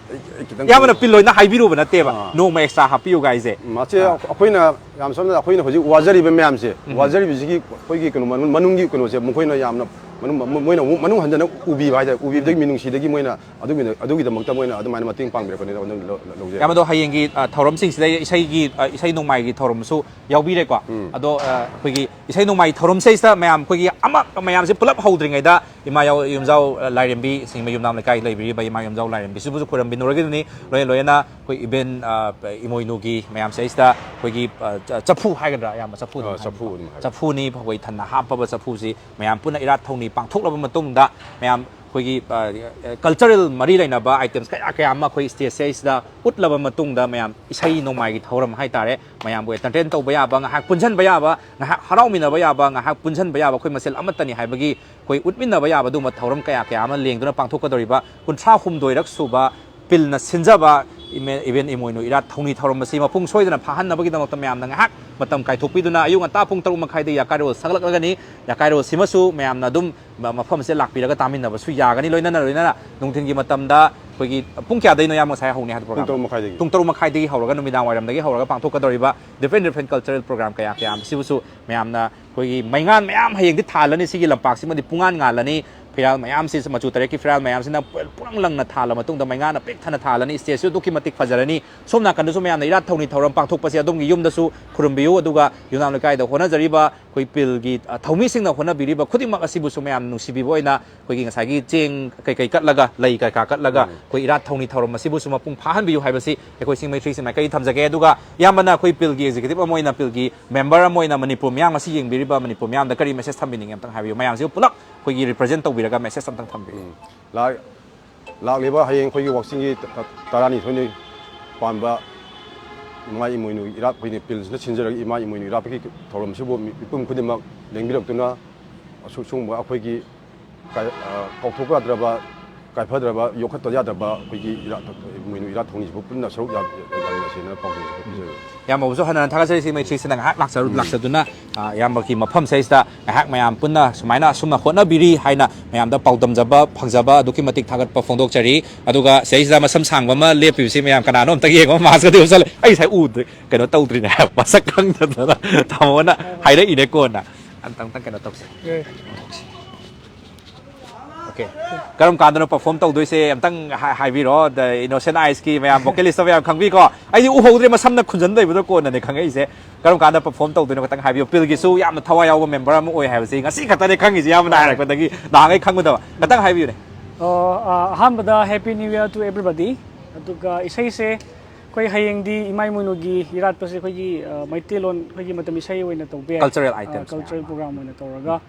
ꯑꯩ ꯈꯤꯇꯪ ꯏꯌꯥꯝꯕꯅ ꯄꯤꯜ ꯑꯣꯏꯅ ꯍꯥꯏꯕꯤꯔꯨꯕ ꯅꯠꯇꯦꯕ, ꯑꯥ꯫ ꯅꯣꯡꯃ extra ꯍꯥꯞꯄꯤꯌꯨ ꯒꯥꯏꯁꯦ꯫ ꯃꯁꯦ ꯑꯥ꯫ ꯑꯩꯈꯣꯏꯅ ꯌꯥꯝ ꯁꯝꯅ ꯑꯩꯈꯣꯏꯅ ꯍꯧꯖꯤꯛ ꯋꯥꯖꯔꯤꯕ ꯃꯌꯥꯝꯁꯦ, ꯎꯝ꯫ ꯋꯥꯖꯔꯤꯕꯁꯤꯒꯤ ꯑꯩꯈꯣꯏꯒꯤ ꯀꯩꯅꯣ ꯃꯅꯨꯡ-, ꯃꯅꯨꯡꯒꯤ ꯀꯩꯅꯣꯁꯦ ꯃꯈꯣꯏꯅ ꯌꯥꯝꯅ ꯃꯅꯨꯡ-, ꯃ-, ꯃꯣꯏꯅ ꯑꯃꯨꯛ ꯃꯅꯨꯡ ꯍꯟꯖꯅ ꯎꯕꯤꯕ ꯍꯥꯏꯇꯥꯔꯦ, ꯎꯕꯤꯕꯗꯒꯤ ꯎꯝ꯫ ꯃꯣꯏꯅ ꯑꯗꯨꯒꯤꯗ-, ꯑꯗꯨꯒꯤꯗꯃꯛꯇ ꯃꯣꯏꯅ ꯑꯗꯨꯃꯥꯏꯅ ꯃꯇꯦꯡ ꯄꯥꯡꯕꯤꯔꯛꯄꯅꯤꯅ ꯑꯗꯨꯝ ꯂꯧ-, ꯂꯧꯖꯩ꯫ ꯏꯌꯥꯝꯕꯗꯣ ꯍꯌꯦꯡꯒꯤ, ꯑ, ꯊꯧꯔꯝꯁꯤꯡꯁꯤꯗ ꯏꯁꯩꯒꯤ, ꯑ, ꯏꯁꯩ ꯅꯣꯡꯃꯥꯏꯒꯤ ꯊꯧꯔꯝꯁꯨ ꯌꯥꯎꯕꯤꯔꯦꯀꯣ꯫ ꯎꯝ꯫ ꯑꯗꯣ, ꯑ, ꯑꯩꯈꯣꯏꯒꯤ ꯏꯁꯩ ꯅꯣꯡꯃꯥꯏ ꯊꯧꯔꯝꯁꯤꯗꯩꯁꯤꯗ ꯃꯌꯥꯝ ꯑꯩꯈꯣꯏꯒꯤ ꯑꯃ, ꯃꯌꯥꯝꯁꯦ ꯄꯨꯂꯞ ꯍꯧꯗ꯭ꯔꯤꯉꯩꯗ ꯏꯃꯥ ꯌꯥꯎ-, ꯌꯨꯝꯖꯥꯎ, ꯑ, ꯂꯥꯏꯔꯦꯝꯕꯤ, ꯁꯤꯡꯕ ꯌꯨꯝꯅꯥꯝ ꯂꯩꯀꯥꯏ ꯂꯩꯕꯤꯔꯤꯕ ꯏꯃꯥ ꯌꯨꯝꯖꯥꯎ ꯂꯥꯏꯔꯦꯝꯕꯤꯁꯤꯕꯨꯁꯨ ꯈꯣꯏꯔꯝꯕꯤꯅꯔꯒꯗꯣꯏꯅꯤ꯫ ꯂꯣꯏꯅ, ꯂꯣꯏꯅꯅ ꯑꯩꯈꯣꯏ even, ꯑ, ꯏꯃꯣꯏꯅꯨꯒꯤ ꯃꯌꯥꯝꯁꯤꯗꯩꯁꯤꯗ ꯑꯩꯈꯣꯏꯒꯤ, ꯑ, ꯆ-, ꯆꯐꯨ ꯍꯥꯏꯒꯗ꯭ꯔꯥ, ꯑꯌꯥꯝꯕ ꯆꯐꯨ ꯑꯗꯨꯝ ꯑ, ꯍꯥꯏꯕꯤꯀꯣ꯫ ꯆꯐꯨ ꯑꯗꯨꯝ ꯍꯥꯏ꯫ ꯆꯐꯨꯅꯤ, ꯐꯧꯒꯩ ꯊꯟꯅ ꯍꯥꯞꯄꯕ ꯆꯐꯨꯁꯤ ꯃꯌꯥꯝ ꯄꯨꯟꯅ ꯏꯔꯥꯠ ꯊꯧꯅꯤ ꯄꯥꯡꯊꯣꯛꯂꯕ ꯃꯇꯨꯡꯗ ꯃꯌꯥꯝ ꯑꯩꯈꯣꯏꯒꯤ, ꯑ, cultural ꯃꯔꯤ ꯂꯩꯅꯕ items ꯀꯌꯥ ꯀꯌꯥ ꯑꯃ ꯑꯩꯈꯣꯏ stage ꯁꯤꯗꯩꯁꯤꯗ ꯎꯠꯂꯕ ꯃꯇꯨꯡꯗ ꯃꯌꯥꯝ ꯏꯁꯩ ꯅꯣꯡꯃꯥꯏꯒꯤ ꯊꯧꯔꯝ ꯍꯥꯏꯇꯥꯔꯦ, ꯃꯌꯥꯝꯕꯨ entertain ꯇꯧꯕ ꯌꯥꯕ, ꯉꯥꯏꯍꯥꯛ ꯄꯨꯟꯁꯤꯟꯕ ꯌꯥꯕ, ꯉꯥꯏꯍꯥꯛ ꯍꯔꯥꯎꯃꯤꯟꯅꯕ ꯌꯥꯕ, ꯉꯥꯏꯍꯥꯛ ꯄꯨꯟꯁꯤꯟꯕ ꯌꯥꯕ, ꯑꯩꯈꯣꯏ ꯃꯁꯦꯜ ꯑꯃꯠꯇꯅꯤ ꯍꯥꯏꯕꯒꯤ ꯑꯩꯈꯣꯏ ꯎꯠꯃꯤꯟꯅꯕ ꯌꯥꯕ ꯑꯗꯨꯒꯨꯝꯕ ꯊꯧꯔꯝ ꯀꯌꯥ ꯀꯌꯥ ꯑꯃ ꯂꯦꯡꯗꯨꯅ ꯄꯥꯡꯊꯣꯛꯀꯗꯧꯔꯤꯕ ꯀꯨꯟꯊ꯭ꯔꯥ ꯍꯨꯝꯗꯣꯏꯔꯛ ꯁꯨꯕ ꯄꯤꯜꯅ ꯁꯤꯟꯖꯕ ꯏꯃꯦ-, even ꯏꯃꯣꯏꯅꯨ ꯏꯔꯥꯠ ꯊꯧꯅꯤ ꯊꯧꯔꯝ ꯑꯁꯤ ꯃꯄꯨꯡ ꯁꯣꯏꯗꯅ ꯐꯥꯍꯟꯅꯕꯒꯤꯗꯃꯛꯇ ꯃꯌꯥꯝꯅ ꯉꯥꯏꯍꯥꯛ ꯃꯇꯝ ꯀꯥꯏꯊꯣꯛꯄꯤꯗꯨꯅ ꯑꯌꯨꯛ ꯉꯟꯇꯥ ꯄꯨꯡ ꯇꯔꯨꯛ ꯃꯈꯥꯏꯗ ꯌꯥꯀꯥꯏꯔꯣꯜ ꯁꯛꯂꯛꯂꯒꯅꯤ꯫ ꯌꯥꯀꯥꯏꯔꯣꯜꯁꯤꯃꯁꯨ ꯃꯌꯥꯝꯅ ꯑꯗꯨꯝ ꯃ-, ꯃꯐꯝ ꯑꯁꯤꯗ ꯂꯥꯛꯄꯤꯔꯒ ꯇꯥꯃꯤꯟꯅꯕꯁꯨ ꯌꯥꯒꯅꯤ꯫ ꯂꯣꯏꯅꯅ, ꯂꯣꯏꯅꯅ ꯅꯨꯡꯊꯤꯜꯒꯤ ꯃꯇꯝꯗ ꯑꯩꯈꯣꯏꯒꯤ ꯄꯨꯡ ꯀꯌꯥꯗꯩꯅꯣ ꯌꯥꯝ ꯉꯁꯥꯏ ꯍꯧꯅꯤ ꯍꯥꯏꯕ ꯄꯨꯡ program? ꯇꯔꯨꯛ ꯃꯈꯥꯏꯗꯒꯤ꯫ ꯄꯨꯡ ꯇꯔꯨꯛ ꯃꯈꯥꯏꯗꯒꯤ ꯍꯧꯔꯒ ꯅꯨꯃꯤꯗꯥꯡ ꯋꯥꯏꯔꯝꯗꯒꯤ ꯍꯧꯔꯒ ꯄꯥꯡꯊꯣꯛꯀꯗꯧꯔꯤꯕ different different cultural program ꯀꯌꯥ ꯀꯌꯥ ꯑꯁꯤꯕꯨꯁꯨ ꯃꯌꯥꯝꯅ ꯑꯩꯈꯣꯏꯒꯤ ꯃꯩꯉꯥꯟ ꯃꯌꯥꯝ ꯍꯌꯦꯡꯗꯤ ꯊꯥꯜꯂꯅꯤ꯫ ꯁꯤꯒꯤ ꯂꯝꯄꯥꯛꯁꯤꯃꯗꯤ ꯄꯨꯡꯉꯥꯟ ꯉꯥꯜꯂꯅꯤ꯫ ꯐꯤꯔꯥꯜ ꯃꯌꯥꯝꯁꯤ, ꯃꯆꯨ ꯇꯔꯦꯠꯀꯤ ꯐꯤꯔꯥꯜ ꯃꯌꯥꯝꯁꯤꯅ ꯄꯨ- ꯄꯨꯔꯪ ꯂꯪꯅ ꯊꯥꯜꯂ ꯃꯇꯨꯡꯗ ꯃꯩꯉꯥꯟꯅ ꯄꯤꯛ ꯊꯟꯅ ꯊꯥꯜꯂꯅꯤ꯫ Stageꯁꯨ ꯑꯗꯨꯛꯀꯤ ꯃꯇꯤꯛ ꯐꯖꯔꯅꯤ꯫ ꯁꯣꯝ ꯅꯥꯀꯟꯗꯁꯨ ꯃꯌꯥꯝꯅ ꯏꯔꯥꯠ ꯊꯧꯅꯤ ꯊꯧꯔꯝ ꯄꯥꯡꯊꯣꯛꯄꯁꯦ ꯑꯗꯣꯝꯒꯤ ꯌꯨꯝꯗꯁꯨ ꯈꯨꯔꯨꯝꯕꯤꯌꯨ꯫ ꯑꯗꯨꯒ ꯌꯨꯅꯥꯝ ꯂꯩꯀꯥꯏꯗ ꯍꯣꯠꯅꯖꯔꯤꯕ ꯑꯩꯈꯣꯏ ꯄꯤꯜꯒꯤ, ꯑ, ꯊꯧꯃꯤꯁꯤꯡꯅ ꯍꯣꯠꯅꯕꯤꯔꯤꯕ ꯈꯨꯗꯤꯡꯃꯛ ꯑꯁꯤꯕꯨꯁꯨ ꯃꯌꯥꯝ ꯅꯨꯡꯁꯤꯕꯤꯕ ꯑꯣꯏꯅ ꯑꯩꯈꯣꯏꯒꯤ ꯉꯁꯥꯏꯒꯤ ꯆꯦꯡ ꯀꯩꯀꯩ ꯀꯠꯂꯒ, ꯂꯩ ꯀꯩꯀꯥ ꯀꯠꯂꯒ, ꯎꯝ꯫ ꯑꯩꯈꯣꯏ ꯏꯔꯥꯠ ꯊꯧꯅꯤ ꯊꯧꯔꯝ ꯑꯁꯤꯕꯨꯁꯨ ꯃꯄꯨꯡ ꯐꯥꯍꯟꯕꯤꯌꯨ ꯍꯥꯏꯕꯁꯤ ꯑꯩꯈꯣꯏ ꯁꯤꯡ ꯃꯩ ꯊ꯭ꯔꯤꯁꯤ ꯃꯥꯏꯀꯩ ꯊꯝꯖꯒꯦ꯫ ꯑꯗꯨꯒ ꯏꯌꯥꯝꯕꯅ ꯑꯩꯈꯣꯏ ꯄꯤꯜꯒꯤ executive ꯑꯃ ꯑꯣꯏꯅ, ꯄꯤꯜꯒꯤ member ꯑꯃ ꯑꯣꯏꯅ ꯃꯅꯤꯄꯨꯔ ꯃꯤꯌꯥꯝ ꯑꯁꯤ ꯌꯦꯡꯕꯤꯔꯤꯕ ꯃꯅꯤꯄꯨꯔ ꯃꯤꯌꯥꯝꯗ ꯀꯔꯤ message ꯊꯝꯕꯤꯅꯤꯡꯉꯤ? ꯑꯝꯇꯪ ꯍꯥꯏꯕꯤꯌꯨ꯫ ꯃꯌꯥꯝꯁꯤꯕꯨ ꯄꯨꯂꯞ ꯑꯩꯈꯣꯏꯒꯤ represent ꯇꯧꯕꯤꯔꯒ message ꯑꯝꯇꯪ ꯊꯝꯕꯤꯌꯨ꯫ ꯎꯝ꯫ ꯂꯥꯛ-, ꯂꯥꯛꯂꯤꯕ ꯍꯌꯦꯡ ꯑꯩꯈꯣꯏꯒꯤ ꯋꯥꯛꯆꯤꯡꯒꯤ ꯇ-, ꯇ-, ꯇꯔꯥꯅꯤꯊꯣꯏꯅꯤ ꯄꯥꯟꯕ ꯏꯃꯥ ꯏꯃꯣꯏꯅꯨ ꯏꯔꯥꯠ, ꯑꯩꯈꯣꯏꯅ ꯄꯤꯜꯁꯤꯅ ꯁꯤꯟꯖꯔꯒ ꯏꯃꯥ ꯏꯃꯣꯏꯅꯨ ꯏꯔꯥꯠꯄꯒꯤ ꯊꯧꯔꯝꯁꯤꯕꯨ ꯃꯤ-, ꯃꯤꯄꯨꯝ ꯈꯨꯗꯤꯡꯃꯛ ꯂꯦꯡꯕꯤꯔꯛꯇꯨꯅ ꯑꯁꯨ-, ꯁꯤꯒꯨꯝꯕ ꯑꯩꯈꯣꯏꯒꯤ ꯀꯥꯏ-, ꯑ, ꯀꯥꯎꯊꯣꯛꯄ ꯌꯥꯗ꯭ꯔꯕ, ꯀꯥꯏꯐꯗ꯭ꯔꯕ, ꯌꯣꯛꯈꯠꯇ ꯌꯥꯗ꯭ꯔꯕ ꯑꯩꯈꯣꯏꯒꯤ ꯏꯔꯥꯠ, ꯏꯃꯣꯏꯅꯨ ꯏꯔꯥꯠ ꯊꯧꯅꯤꯁꯤꯕꯨ ꯄꯨꯟꯅ ꯁꯔꯨꯛ ꯌꯥ-, ꯌꯥꯃꯤꯟꯅꯁꯦꯅ ꯄꯥꯎꯖꯦꯜꯁꯤ ꯄꯤꯖꯔꯤ꯫ ꯏꯌꯥꯝꯕꯕꯨꯁꯨ ꯍꯟꯅ ꯍꯟꯅ ꯊꯥꯒꯠꯆꯔꯤ꯫ ꯁꯤꯡ ꯃꯩ ꯊ꯭ꯔꯤꯁꯤꯅ ꯉꯥꯏꯍꯥꯛ ꯂꯥꯛꯆꯔꯨ-, ꯂꯥꯛꯆꯗꯨꯅ, ꯑ, ꯏꯌꯥꯝꯕꯒꯤ ꯃꯐꯝꯁꯤꯗꯩꯁꯤꯗ ꯉꯥꯏꯍꯥꯛ ꯃꯌꯥꯝ ꯄꯨꯟꯅ ꯁꯨꯃꯥꯏꯅ ꯑꯁꯨꯝꯅ ꯍꯣꯠꯅꯕꯤꯔꯤ ꯍꯥꯏꯅ ꯃꯌꯥꯝꯗ ꯄꯥꯎꯗꯝꯖꯕ, ꯐꯪꯖꯕ ꯑꯗꯨꯛꯀꯤ ꯃꯇꯤꯛ ꯊꯥꯒꯠꯄ ꯐꯣꯡꯗꯣꯛꯆꯔꯤ꯫ ꯑꯗꯨꯒ ꯁꯤꯗꯩꯁꯤꯗ ꯃꯁꯝ ꯁꯥꯡꯕ ꯑꯃ ꯂꯦꯞꯄꯤꯕꯁꯤ ꯃꯌꯥꯝ ꯀꯅꯥꯅꯣ ꯑꯝꯇ ꯌꯦꯡꯉꯣ꯫ Maskꯀꯗꯤ ꯎꯞꯁꯜꯂꯦ꯫ ꯑꯩ ꯉꯁꯥꯏ ꯎꯗ꯭ꯔꯦ, ꯀꯩꯅꯣ ꯇꯧꯗ꯭ꯔꯤꯅꯦ ꯍꯥꯏꯕ, ꯃꯁꯛ ꯈꯪꯗꯗꯅ ꯇꯥꯃꯣꯅ ꯍꯥꯏꯔꯛꯏꯅꯦ ꯀꯣꯟꯅ꯫ ꯑꯝꯇꯪ, ꯑꯝꯇꯪ ꯀꯩꯅꯣ ꯇꯧꯁꯦ꯫ Okay꯫ ꯀꯔꯝ ꯀꯥꯟꯗꯅꯣ perform ꯇꯧꯗꯣꯏꯁꯦ? ꯑꯝꯇꯪ ꯍꯥꯏ-, ꯍꯥꯏꯕꯤꯔꯣ꯫ The Innocent Eyesꯀꯤ ꯃꯌꯥꯝ vocalist ꯃꯌꯥꯝ ꯈꯪꯕꯤꯀꯣ? ꯑꯩꯗꯤ ꯎꯍꯧꯗ꯭ꯔꯦ, ꯃꯁꯝꯅ ꯈꯨꯟꯖꯟ ꯂꯩꯕꯗ ꯀꯣꯟꯅꯅꯦ ꯈꯪꯉꯛꯏꯁꯦ꯫ ꯀꯔꯝ ꯀꯥꯟꯗ perform ꯇꯧꯗꯣꯏꯅꯣ ꯈꯤꯇꯪ ꯍꯥꯏꯕꯤꯌꯨ꯫ ꯄꯤꯜꯒꯤꯁꯨ ꯌꯥꯝꯅ ꯊꯋꯥꯏ ꯌꯥꯎꯕ member ꯑꯃ ꯑꯣꯏ ꯍꯥꯏꯕꯁꯤ ꯉꯁꯤ ꯈꯛꯇꯅꯦ ꯈꯪꯉꯤꯁꯦ, ꯏꯌꯥꯝꯕꯅ ꯍꯥꯏꯔꯛꯄꯗꯒꯤ꯫ ꯅꯍꯥꯟꯈꯩ ꯈꯪꯉꯨꯗꯕ꯫ ꯈꯤꯇꯪ ꯍꯥꯏꯕꯤꯌꯨꯅꯦ꯫ ꯑꯣ, ꯑ, ꯑꯍꯥꯟꯕꯗ Happy New Year to everybody꯫ ꯑꯗꯨꯒ ꯏꯁꯩꯁꯦ ꯑꯩꯈꯣꯏ ꯍꯌꯦꯡꯗꯤ ꯏꯃꯥ ꯏꯃꯣꯏꯅꯨꯒꯤ ꯏꯔꯥꯠꯄꯁꯦ ꯑꯩꯈꯣꯏꯒꯤ, ꯑ, ꯃꯩꯇꯩꯂꯣꯟ ꯑꯩꯈꯣꯏꯒꯤ ꯃꯇꯝ ꯏꯁꯩ ꯑꯣꯏꯅ ꯇꯧꯕ ꯌꯥꯏ꯫ Cultural ꯑ, items cultural ꯃꯌꯥꯝ ꯑꯃ꯫ Program ꯑꯣꯏꯅ ꯇꯧꯔꯒ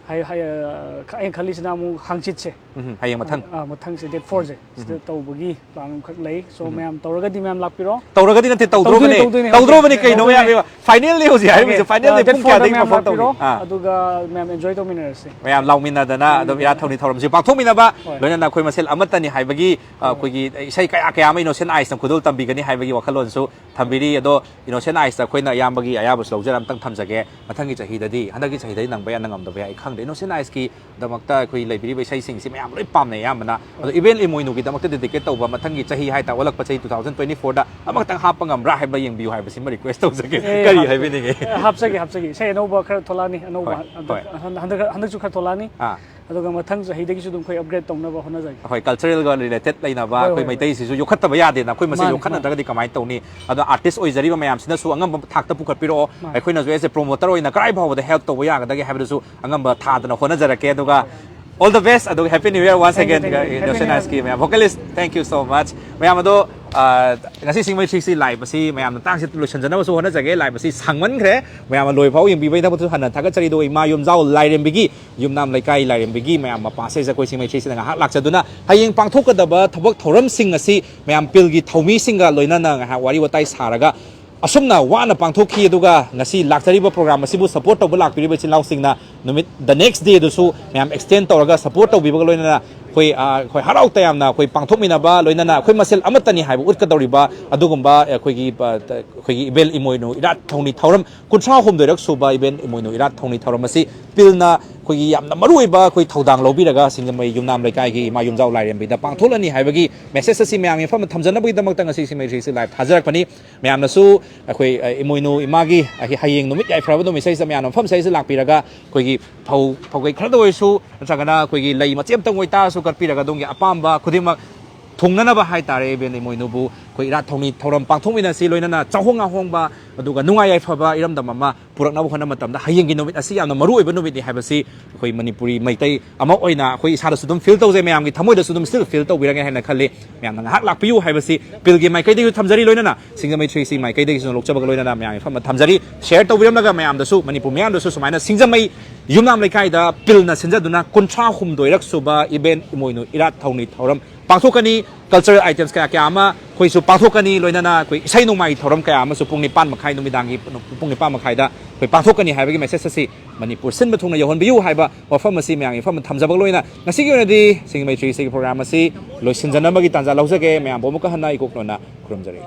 ꯍꯥꯏ-, ꯍꯥꯏ-, ꯑ, ꯈ-, ꯑꯩꯅ ꯈꯜꯂꯤꯁꯤꯅ ꯑꯃꯨꯛ ꯍꯥꯡꯆꯤꯠꯁꯦ꯫ ꯎꯝ, ꯍꯌꯦꯡ ꯃꯊꯪ꯫ ꯑ, ꯃꯊꯪꯁꯦ date fourꯁꯦ ꯁꯤꯗ ꯇꯧꯕꯒꯤ plan ꯑꯃꯈꯛ ꯂꯩ꯫ So, ꯃꯌꯥꯝ ꯇꯧꯔꯒꯗꯤ ꯃꯌꯥꯝ ꯂꯥꯛꯄꯤꯔꯣ꯫ ꯇꯧꯔꯒꯗꯤ ꯅꯠꯇꯦ, ꯇꯧꯗ꯭ꯔꯣꯕꯅꯦ꯫ ꯇꯧꯗꯣꯏꯅꯦ, ꯇꯧꯗꯣꯏꯅꯦ, ꯇꯧꯗ꯭ꯔꯣꯕꯅꯦ, ꯇꯧꯗꯣꯏꯅꯦ꯫ ꯀꯩꯅꯣ ꯇꯧꯗꯣꯏꯅꯦ꯫ ꯃꯌꯥꯝ ꯌꯦꯡꯉꯣ꯫ Finalꯅꯦ ꯍꯧꯖꯤꯛ ꯍꯥꯏꯔꯤꯕꯁꯦ꯫ Okay꯫ Finalꯗꯤ ꯑ, date ꯄꯨꯡ fourꯗ ꯀꯌꯥꯗꯒꯤ ꯃꯌꯥꯝ perform ꯂꯥꯛꯄꯤꯔꯣ꯫ ꯇꯧꯅꯤ? ꯑꯥ꯫ ꯑꯗꯨꯒ ꯃꯌꯥꯝ enjoy ꯇꯧꯃꯤꯟꯅꯔꯁꯦ꯫ ꯃꯌꯥꯝ ꯂꯥꯎꯃꯤꯟꯅꯗꯅ ꯑꯗꯨꯝ ꯏꯔꯥꯠ ꯊꯧꯅꯤ ꯊꯧꯔꯝꯁꯤ ꯄꯥꯡꯊꯣꯛꯃꯤꯟꯅꯕ, ꯍꯣꯏ꯫ ꯂꯣꯏꯅꯅ ꯑꯩꯈꯣꯏ ꯃꯁꯦꯜ ꯑꯃꯠꯇꯅꯤ ꯍꯥꯏꯕꯒꯤ, ꯑ, ꯑꯩꯈꯣꯏꯒꯤ ꯏꯁꯩ ꯀꯌꯥ ꯀꯌꯥ ꯑꯃ Innocent Eyesꯅ ꯈꯨꯗꯣꯜ ꯇꯝꯕꯤꯒꯅꯤ ꯍꯥꯏꯕꯒꯤ ꯋꯥꯈꯜꯂꯣꯟꯁꯨ ꯊꯝꯕꯤꯔꯤ꯫ ꯑꯗꯣ Innocent Eyesꯇ ꯑꯩꯈꯣꯏꯅ ꯏꯌꯥꯝꯕꯒꯤ ꯑꯌꯥꯕꯁꯨ ꯂꯧꯖꯔ ꯑꯝꯇꯪ ꯊꯝꯖꯒꯦ꯫ ꯃꯊꯪꯒꯤ ꯆꯍꯤꯗꯗꯤ, ꯍꯟꯗꯛꯀꯤ ꯆꯍꯤꯗꯗꯤ ꯅꯪꯕ ꯌꯥꯏ, ꯅꯪꯉꯝꯗꯕ ꯌꯥꯏ, ꯑꯩ ꯈꯪꯗꯦ꯫ ꯏꯅꯣꯁꯦꯟ ꯑꯥꯏꯁꯀꯤꯗꯃꯛꯇ ꯑꯩꯈꯣꯏ ꯂꯩꯕꯤꯔꯤꯕ ꯏꯁꯩꯁꯤꯡꯁꯤ ꯃꯌꯥꯝ ꯂꯣꯏ ꯄꯥꯝꯅꯩ ꯑꯌꯥꯝꯕꯅ꯫ ꯑꯗꯣ ꯏꯕꯦꯟ ꯏꯃꯣꯏꯅꯨꯒꯤꯗꯃꯛꯇ ꯗꯦꯗꯤꯀꯦꯠ ꯇꯧꯕ ꯃꯊꯪꯒꯤ ꯆꯍꯤ ꯍꯥꯏꯇꯥꯔꯦ, ꯑꯣꯜꯂꯛꯄ ꯆꯍꯤ ꯇꯨ ꯊꯥꯎꯖꯟ ꯇ꯭ꯋꯦꯟꯇꯤ ꯐꯣꯔꯗ ꯑꯃꯈꯛꯇꯪ ꯍꯥꯞꯄ ꯉꯝꯕ꯭ꯔꯥ ꯍꯥꯏꯕ ꯌꯦꯡꯕꯤꯌꯨ ꯍꯥꯏꯕꯁꯤꯃ ꯔꯤꯀ꯭ꯋꯦꯁ ꯇꯧꯖꯒꯦ꯫ ꯑꯦ, ꯀꯔꯤ ꯍꯥꯞ-, ꯍꯥꯏꯕꯤꯅꯤꯡꯉꯤ? ꯑꯦ, ꯍꯥꯞꯆꯒꯦ, ꯍꯥꯞꯆꯒꯦ꯫ ꯏꯁꯩ ꯑꯅꯧꯕ ꯈꯔ ꯊꯣꯛꯂꯛꯑꯅꯤ, ꯑꯅꯧꯕ ꯍꯣꯏ, ꯍꯟꯗꯛ, ꯍꯣꯏ꯫ ꯍꯟꯗꯛ, ꯍꯟꯗꯛ, ꯍꯟꯗꯛꯁꯨ ꯈꯔ ꯊꯣꯛꯂꯛꯑꯅꯤ꯫ ꯑꯥ꯫ ꯑꯗꯨꯒ ꯃꯊꯪ ꯆꯍꯤꯗꯒꯤꯁꯨ ꯑꯗꯨꯝ ꯑꯩꯈꯣꯏ ꯑꯞꯒ꯭ꯔꯦꯗ ꯇꯧꯅꯕ ꯍꯣꯠꯅꯖꯒꯦ꯫ ꯍꯣꯏ, ꯀꯜꯆꯔꯦꯜꯒ ꯔꯤꯂꯦꯇꯦꯗ ꯂꯩꯅꯕ ꯍꯣꯏ, ꯑꯩꯈꯣꯏ ꯍꯣꯏ, ꯍꯣꯏ꯫ ꯃꯩꯇꯩꯁꯤꯁꯨ ꯌꯣꯛꯈꯠꯇꯕ ꯌꯥꯗꯦꯅ, ꯑꯩꯈꯣꯏ ꯃꯁꯦꯜ ꯃꯥꯅꯤ, ꯌꯣꯛꯈꯠꯅꯗ꯭ꯔꯒꯗꯤ ꯃꯥꯅꯤ꯫ ꯀꯃꯥꯏꯅ ꯇꯧꯅꯤ? ꯑꯗꯣ ꯑꯥꯔꯇꯤꯁ ꯑꯣꯏꯖꯔꯤꯕ ꯃꯌꯥꯝꯁꯤꯅꯁꯨ ꯑꯉꯝꯕ ꯊꯥꯛꯇ ꯄꯨꯈꯠꯄꯤꯔꯛꯑꯣ꯫ ꯃꯥꯅꯤ꯫ ꯑꯩꯈꯣꯏꯅꯁꯨ ꯑꯦꯁ ꯑꯦ ꯄ꯭ꯔꯣꯃꯣꯇꯔ ꯑꯣꯏꯅ ꯀꯗꯥꯏ ꯐꯥꯎꯕꯗ ꯍꯦꯜꯞ ꯇꯧꯕ ꯌꯥꯒꯗꯒꯦ ꯍꯥꯏꯕꯗꯨꯁꯨ ꯑꯉꯝꯕ ꯊꯥꯗꯅ ꯍꯣꯠꯅꯖꯔꯛꯀꯦ꯫ ꯑꯗꯨꯒ all the best, ꯑꯗꯨꯒ Happy New Year once again꯫ Thank you, thank you. Happy New Year꯫ Innocent Eyes ꯀꯤ ꯃꯌꯥꯝ vocalist, thank you so much꯫ ꯃꯌꯥꯝ ꯑꯗꯣ, ꯑ, ꯉꯁꯤ ꯁꯤꯡꯃꯩ ꯊ꯭ꯔꯤ ꯁꯤꯛꯁꯇꯤ live ꯑꯁꯤ ꯃꯌꯥꯝꯅ ꯇꯥꯡꯁꯤ ꯂꯣꯏꯁꯤꯟꯖꯅꯕꯁꯨ ꯍꯣꯠꯅꯖꯒꯦ꯫ Live ꯑꯁꯤ ꯁꯥꯡꯃꯟꯈ꯭ꯔꯦ꯫ ꯃꯌꯥꯝꯅ ꯂꯣꯏꯐꯥꯎ ꯌꯦꯡꯕꯤꯕꯒꯤꯗꯃꯛꯇꯁꯨ ꯍꯟꯅ ꯊꯥꯒꯠꯆꯔꯤ꯫ ꯑꯗꯨꯒ ꯏꯃꯥ ꯌꯨꯝꯖꯥꯎ ꯂꯥꯏꯔꯦꯝꯕꯤꯒꯤ ꯌꯨꯝꯅꯥꯝ ꯂꯩꯀꯥꯏ ꯂꯥꯏꯔꯦꯝꯕꯤꯒꯤ ꯃꯌꯥꯝ ꯃꯄꯥꯁꯦ ꯑꯩꯈꯣꯏ ꯁꯤꯡꯃꯩ ꯊ꯭ꯔꯤ ꯁꯤꯛꯁꯇꯤꯗ ꯉꯥꯏꯍꯥꯛ ꯂꯥꯛꯆꯗꯨꯅ ꯍꯌꯦꯡ ꯄꯥꯡꯊꯣꯛꯀꯗꯕ ꯊꯕꯛ ꯊꯧꯔꯝꯁꯤꯡ ꯑꯁꯤ ꯃꯌꯥꯝ ꯄꯤꯜꯒꯤ ꯊꯧꯃꯤꯁꯤꯡꯒ ꯂꯣꯏꯅꯅ ꯉꯥꯏꯍꯥꯛ ꯋꯥꯔꯤ ꯋꯥꯇꯥꯏ ꯁꯥꯔꯒ ꯑꯁꯨꯝꯅ ꯋꯥꯅ ꯄꯥꯡꯊꯣꯛꯈꯤ꯫ ꯑꯗꯨꯒ ꯉꯁꯤ ꯂꯥꯛꯆꯔꯤꯕ ꯄ꯭ꯔꯣꯒ꯭ꯔꯥꯝ ꯑꯁꯤꯕꯨ ꯁꯄꯣꯔꯠ ꯇꯧꯕ ꯂꯥꯛꯄꯤꯔꯤꯕ ꯏꯆꯤꯜ ꯏꯅꯥꯎꯁꯤꯡꯅ ꯅꯨꯃꯤꯠ, the next day ꯗꯨꯁꯨ ꯃꯌꯥꯝ ꯑꯦꯛꯁꯇꯦꯟ ꯇꯧꯔꯒ ꯁꯄꯣꯔꯠ ꯇꯧꯕꯤꯕꯒ ꯂꯣꯏꯅꯅ ꯑꯩꯈꯣꯏ, ꯑ, ꯑꯩꯈꯣꯏ ꯍꯔꯥꯎ ꯇꯌꯥꯝꯅ ꯑꯩꯈꯣꯏ ꯄꯥꯡꯊꯣꯛꯃꯤꯟꯅꯕ, ꯂꯣꯏꯅꯅ ꯑꯩꯈꯣꯏ ꯃꯁꯦꯜ ꯑꯃꯠꯇꯅꯤ ꯍꯥꯏꯕ ꯎꯠꯀꯗꯧꯔꯤꯕ ꯑꯗꯨꯒꯨꯝꯕ ꯑꯩꯈꯣꯏꯒꯤ, ꯑ, ꯑꯩꯈꯣꯏꯒꯤ ꯏꯕꯦꯟ ꯏꯃꯣꯏꯅꯨ ꯏꯔꯥꯠ ꯊꯧꯅꯤ ꯊꯧꯔꯝ ꯀꯨꯟꯊ꯭ꯔꯥ ꯍꯨꯝꯗꯣꯏꯔꯛ ꯁꯨꯕ ꯏꯕꯦꯟ ꯏꯃꯣꯏꯅꯨ ꯏꯔꯥꯠ ꯊꯧꯅꯤ ꯊꯧꯔꯝ ꯑꯁꯤ ꯄꯤꯜꯅ ꯑꯩꯈꯣꯏꯒꯤ ꯌꯥꯝꯅ ꯃꯔꯨꯑꯣꯏꯕ ꯑꯩꯈꯣꯏ ꯊꯧꯗꯥꯡ ꯂꯧꯕꯤꯔꯒ ꯁꯤꯡꯖꯃꯩ ꯌꯨꯝꯅꯥꯝ ꯂꯩꯀꯥꯏꯒꯤ ꯏꯃꯥ ꯌꯨꯝꯖꯥꯎ ꯂꯥꯏꯔꯦꯝꯕꯤꯗ ꯄꯥꯡꯊꯣꯛꯂꯅꯤ ꯍꯥꯏꯕꯒꯤ ꯃꯦꯁꯦꯖ ꯑꯁꯤ ꯃꯌꯥꯝꯒꯤ ꯃꯐꯝꯗ ꯊꯝꯖꯅꯕꯒꯤꯗꯃꯛꯇ ꯉꯁꯤ ꯁꯤꯡꯃꯩ ꯊ꯭ꯔꯤ ꯁꯤꯛꯁꯇꯤ live ꯊꯥꯖꯔꯛꯄꯅꯤ꯫ ꯃꯌꯥꯝꯅꯁꯨ ꯑꯩꯈꯣꯏ, ꯑ, ꯏꯃꯣꯏꯅꯨ ꯏꯃꯥꯒꯤ ꯑꯍꯤ-, ꯍꯌꯦꯡ ꯅꯨꯃꯤꯠ ꯌꯥꯏꯐꯔꯕ ꯅꯨꯃꯤꯠꯁꯤꯗꯩꯁꯤꯗ ꯃꯌꯥꯝꯅ ꯃꯐꯝꯁꯤꯗꯩꯁꯤꯗ ꯂꯥꯛꯄꯤꯔꯒ ꯑꯩꯈꯣꯏꯒꯤ ꯐꯧ, ꯐꯧꯒꯩ ꯈꯔꯗ ꯑꯣꯏꯔꯁꯨ ꯅꯠꯇ꯭ꯔꯒꯅ ꯑꯩꯈꯣꯏꯒꯤ ꯂꯩ ꯃꯆꯦꯠ ꯑꯃꯇꯪ ꯑꯣꯏꯇꯥꯔꯁꯨ ꯀꯠꯄꯤꯔꯒ ꯑꯗꯣꯝꯒꯤ ꯑꯄꯥꯝꯕ ꯈꯨꯗꯤꯡꯃꯛ ꯊꯨꯡꯅꯅꯕ ꯍꯥꯏꯇꯥꯔꯦ, ꯏꯕꯦꯟ ꯏꯃꯣꯏꯅꯨꯕꯨ ꯑꯩꯈꯣꯏ ꯏꯔꯥꯠ ꯊꯧꯅꯤ ꯊꯧꯔꯝ ꯄꯥꯡꯊꯣꯛꯃꯤꯟꯅꯁꯤ꯫ ꯂꯣꯏꯅꯅ ꯆꯥꯍꯣꯡ ꯉꯥꯍꯣꯡꯕ ꯑꯗꯨꯒ ꯅꯨꯡꯉꯥꯏ ꯌꯥꯏꯐꯕ ꯏꯔꯝꯗꯝ ꯑꯃ ꯄꯨꯔꯛꯅꯕ ꯍꯣꯠꯅꯕ ꯃꯇꯝꯗ ꯍꯌꯦꯡꯒꯤ ꯅꯨꯃꯤꯠ ꯑꯁꯤ ꯌꯥꯝꯅ ꯃꯔꯨ ꯑꯣꯏꯕ ꯅꯨꯃꯤꯠꯅꯤ ꯍꯥꯏꯕꯁꯤ ꯑꯩꯈꯣꯏ ꯃꯅꯤꯄꯨꯔꯤ ꯃꯩꯇꯩ ꯑꯃ ꯑꯣꯏꯅ ꯑꯩꯈꯣꯏ ꯏꯁꯥꯗꯁꯨ ꯑꯗꯨꯝ ꯐꯤꯜ ꯇꯧꯖꯩ, ꯃꯌꯥꯝꯒꯤ ꯊꯃꯣꯏꯗꯁꯨ ꯑꯗꯨꯝ ꯁ꯭ꯇꯤꯜ ꯐꯤꯜ ꯇꯧꯕꯤꯔꯒꯦ ꯍꯥꯏꯅ ꯈꯜꯂꯤ꯫ ꯃꯌꯥꯝꯅ ꯉꯥꯏꯍꯥꯛ ꯂꯥꯛꯄꯤꯌꯨ ꯍꯥꯏꯕꯁꯤ ꯄꯤꯜꯒꯤ ꯃꯥꯏꯀꯩꯗꯒꯤꯁꯨ ꯊꯝꯖꯔꯤ, ꯂꯣꯏꯅꯅ ꯁꯤꯡꯖꯃꯩ ꯊ꯭ꯔꯤ ꯁꯤꯛꯁꯇꯤ ꯃꯥꯏꯀꯩꯗꯒꯤꯁꯨ ꯂꯧꯖꯕꯒ ꯂꯣꯏꯅꯅ ꯃꯌꯥꯝꯒꯤ ꯃꯐꯝꯗ ꯊꯝꯖꯔꯤ꯫ ꯁꯤꯌꯔ ꯇꯧꯕꯤꯔꯝꯂꯒ ꯃꯌꯥꯝꯗꯁꯨ, ꯃꯅꯤꯄꯨꯔ ꯃꯤꯌꯥꯝꯗꯁꯨ ꯁꯨꯃꯥꯏꯅ ꯁꯤꯡꯖꯃꯩ ꯌꯨꯝꯅꯥꯝ ꯂꯩꯀꯥꯏꯗ ꯄꯤꯜꯅ ꯁꯤꯟꯖꯗꯨꯅ ꯀꯨꯟꯊ꯭ꯔꯥ ꯍꯨꯝꯗꯣꯏꯔꯛ ꯁꯨꯕ ꯏꯕꯦꯟ ꯏꯃꯣꯏꯅꯨ ꯏꯔꯥꯠ ꯊꯧꯅꯤ ꯊꯧꯔꯝ ꯄꯥꯡꯊꯣꯛꯀꯅꯤ꯫ ꯀꯜꯆꯔꯦꯜ ꯑꯥꯏꯇꯦꯝꯁ ꯀꯌꯥ ꯀꯌꯥ ꯑꯃ ꯑꯩꯈꯣꯏꯁꯨ ꯄꯥꯡꯊꯣꯛꯀꯅꯤ, ꯂꯣꯏꯅꯅ ꯑꯩꯈꯣꯏ ꯏꯁꯩ ꯅꯣꯡꯃꯥꯏꯒꯤ ꯊꯧꯔꯝ ꯀꯌꯥ ꯑꯃꯁꯨ ꯄꯨꯡ ꯅꯤꯄꯥꯟ ꯃꯈꯥꯏ, ꯅꯨꯃꯤꯗꯥꯡꯒꯤ ꯄꯨꯡ ꯅꯤꯄꯥꯟ ꯃꯈꯥꯏꯗ ꯑꯩꯈꯣꯏ ꯄꯥꯡꯊꯣꯛꯀꯅꯤ ꯍꯥꯏꯕꯒꯤ ꯃꯦꯁꯦꯖ ꯑꯁꯤ ꯃꯅꯤꯄꯨꯔ ꯁꯤꯟꯕ ꯊꯨꯡꯅ ꯌꯧꯍꯟꯕꯤꯌꯨ ꯍꯥꯏꯕ ꯋꯥꯐꯝ ꯑꯁꯤ ꯃꯌꯥꯝꯒꯤ ꯃꯐꯝꯗ ꯊꯝꯖꯕꯒ ꯂꯣꯏꯅ ꯉꯁꯤꯒꯤ ꯑꯣꯏꯅꯗꯤ ꯁꯤꯡꯖꯃꯩ ꯊ꯭ꯔꯤ ꯁꯤꯛꯁꯇꯤꯒꯤ ꯄ꯭ꯔꯣꯒ꯭ꯔꯥꯝ ꯑꯁꯤ ꯂꯣꯏꯁꯤꯟꯖꯅꯕꯒꯤ ꯇꯥꯟꯖꯥ ꯂꯧꯖꯒꯦ꯫ ꯃꯌꯥꯝꯕꯨ ꯑꯃꯨꯛꯀ ꯍꯟꯅ ꯏꯀꯣꯛ ꯅꯣꯟꯅ ꯈꯨꯔꯨꯝꯖꯔꯤ꯫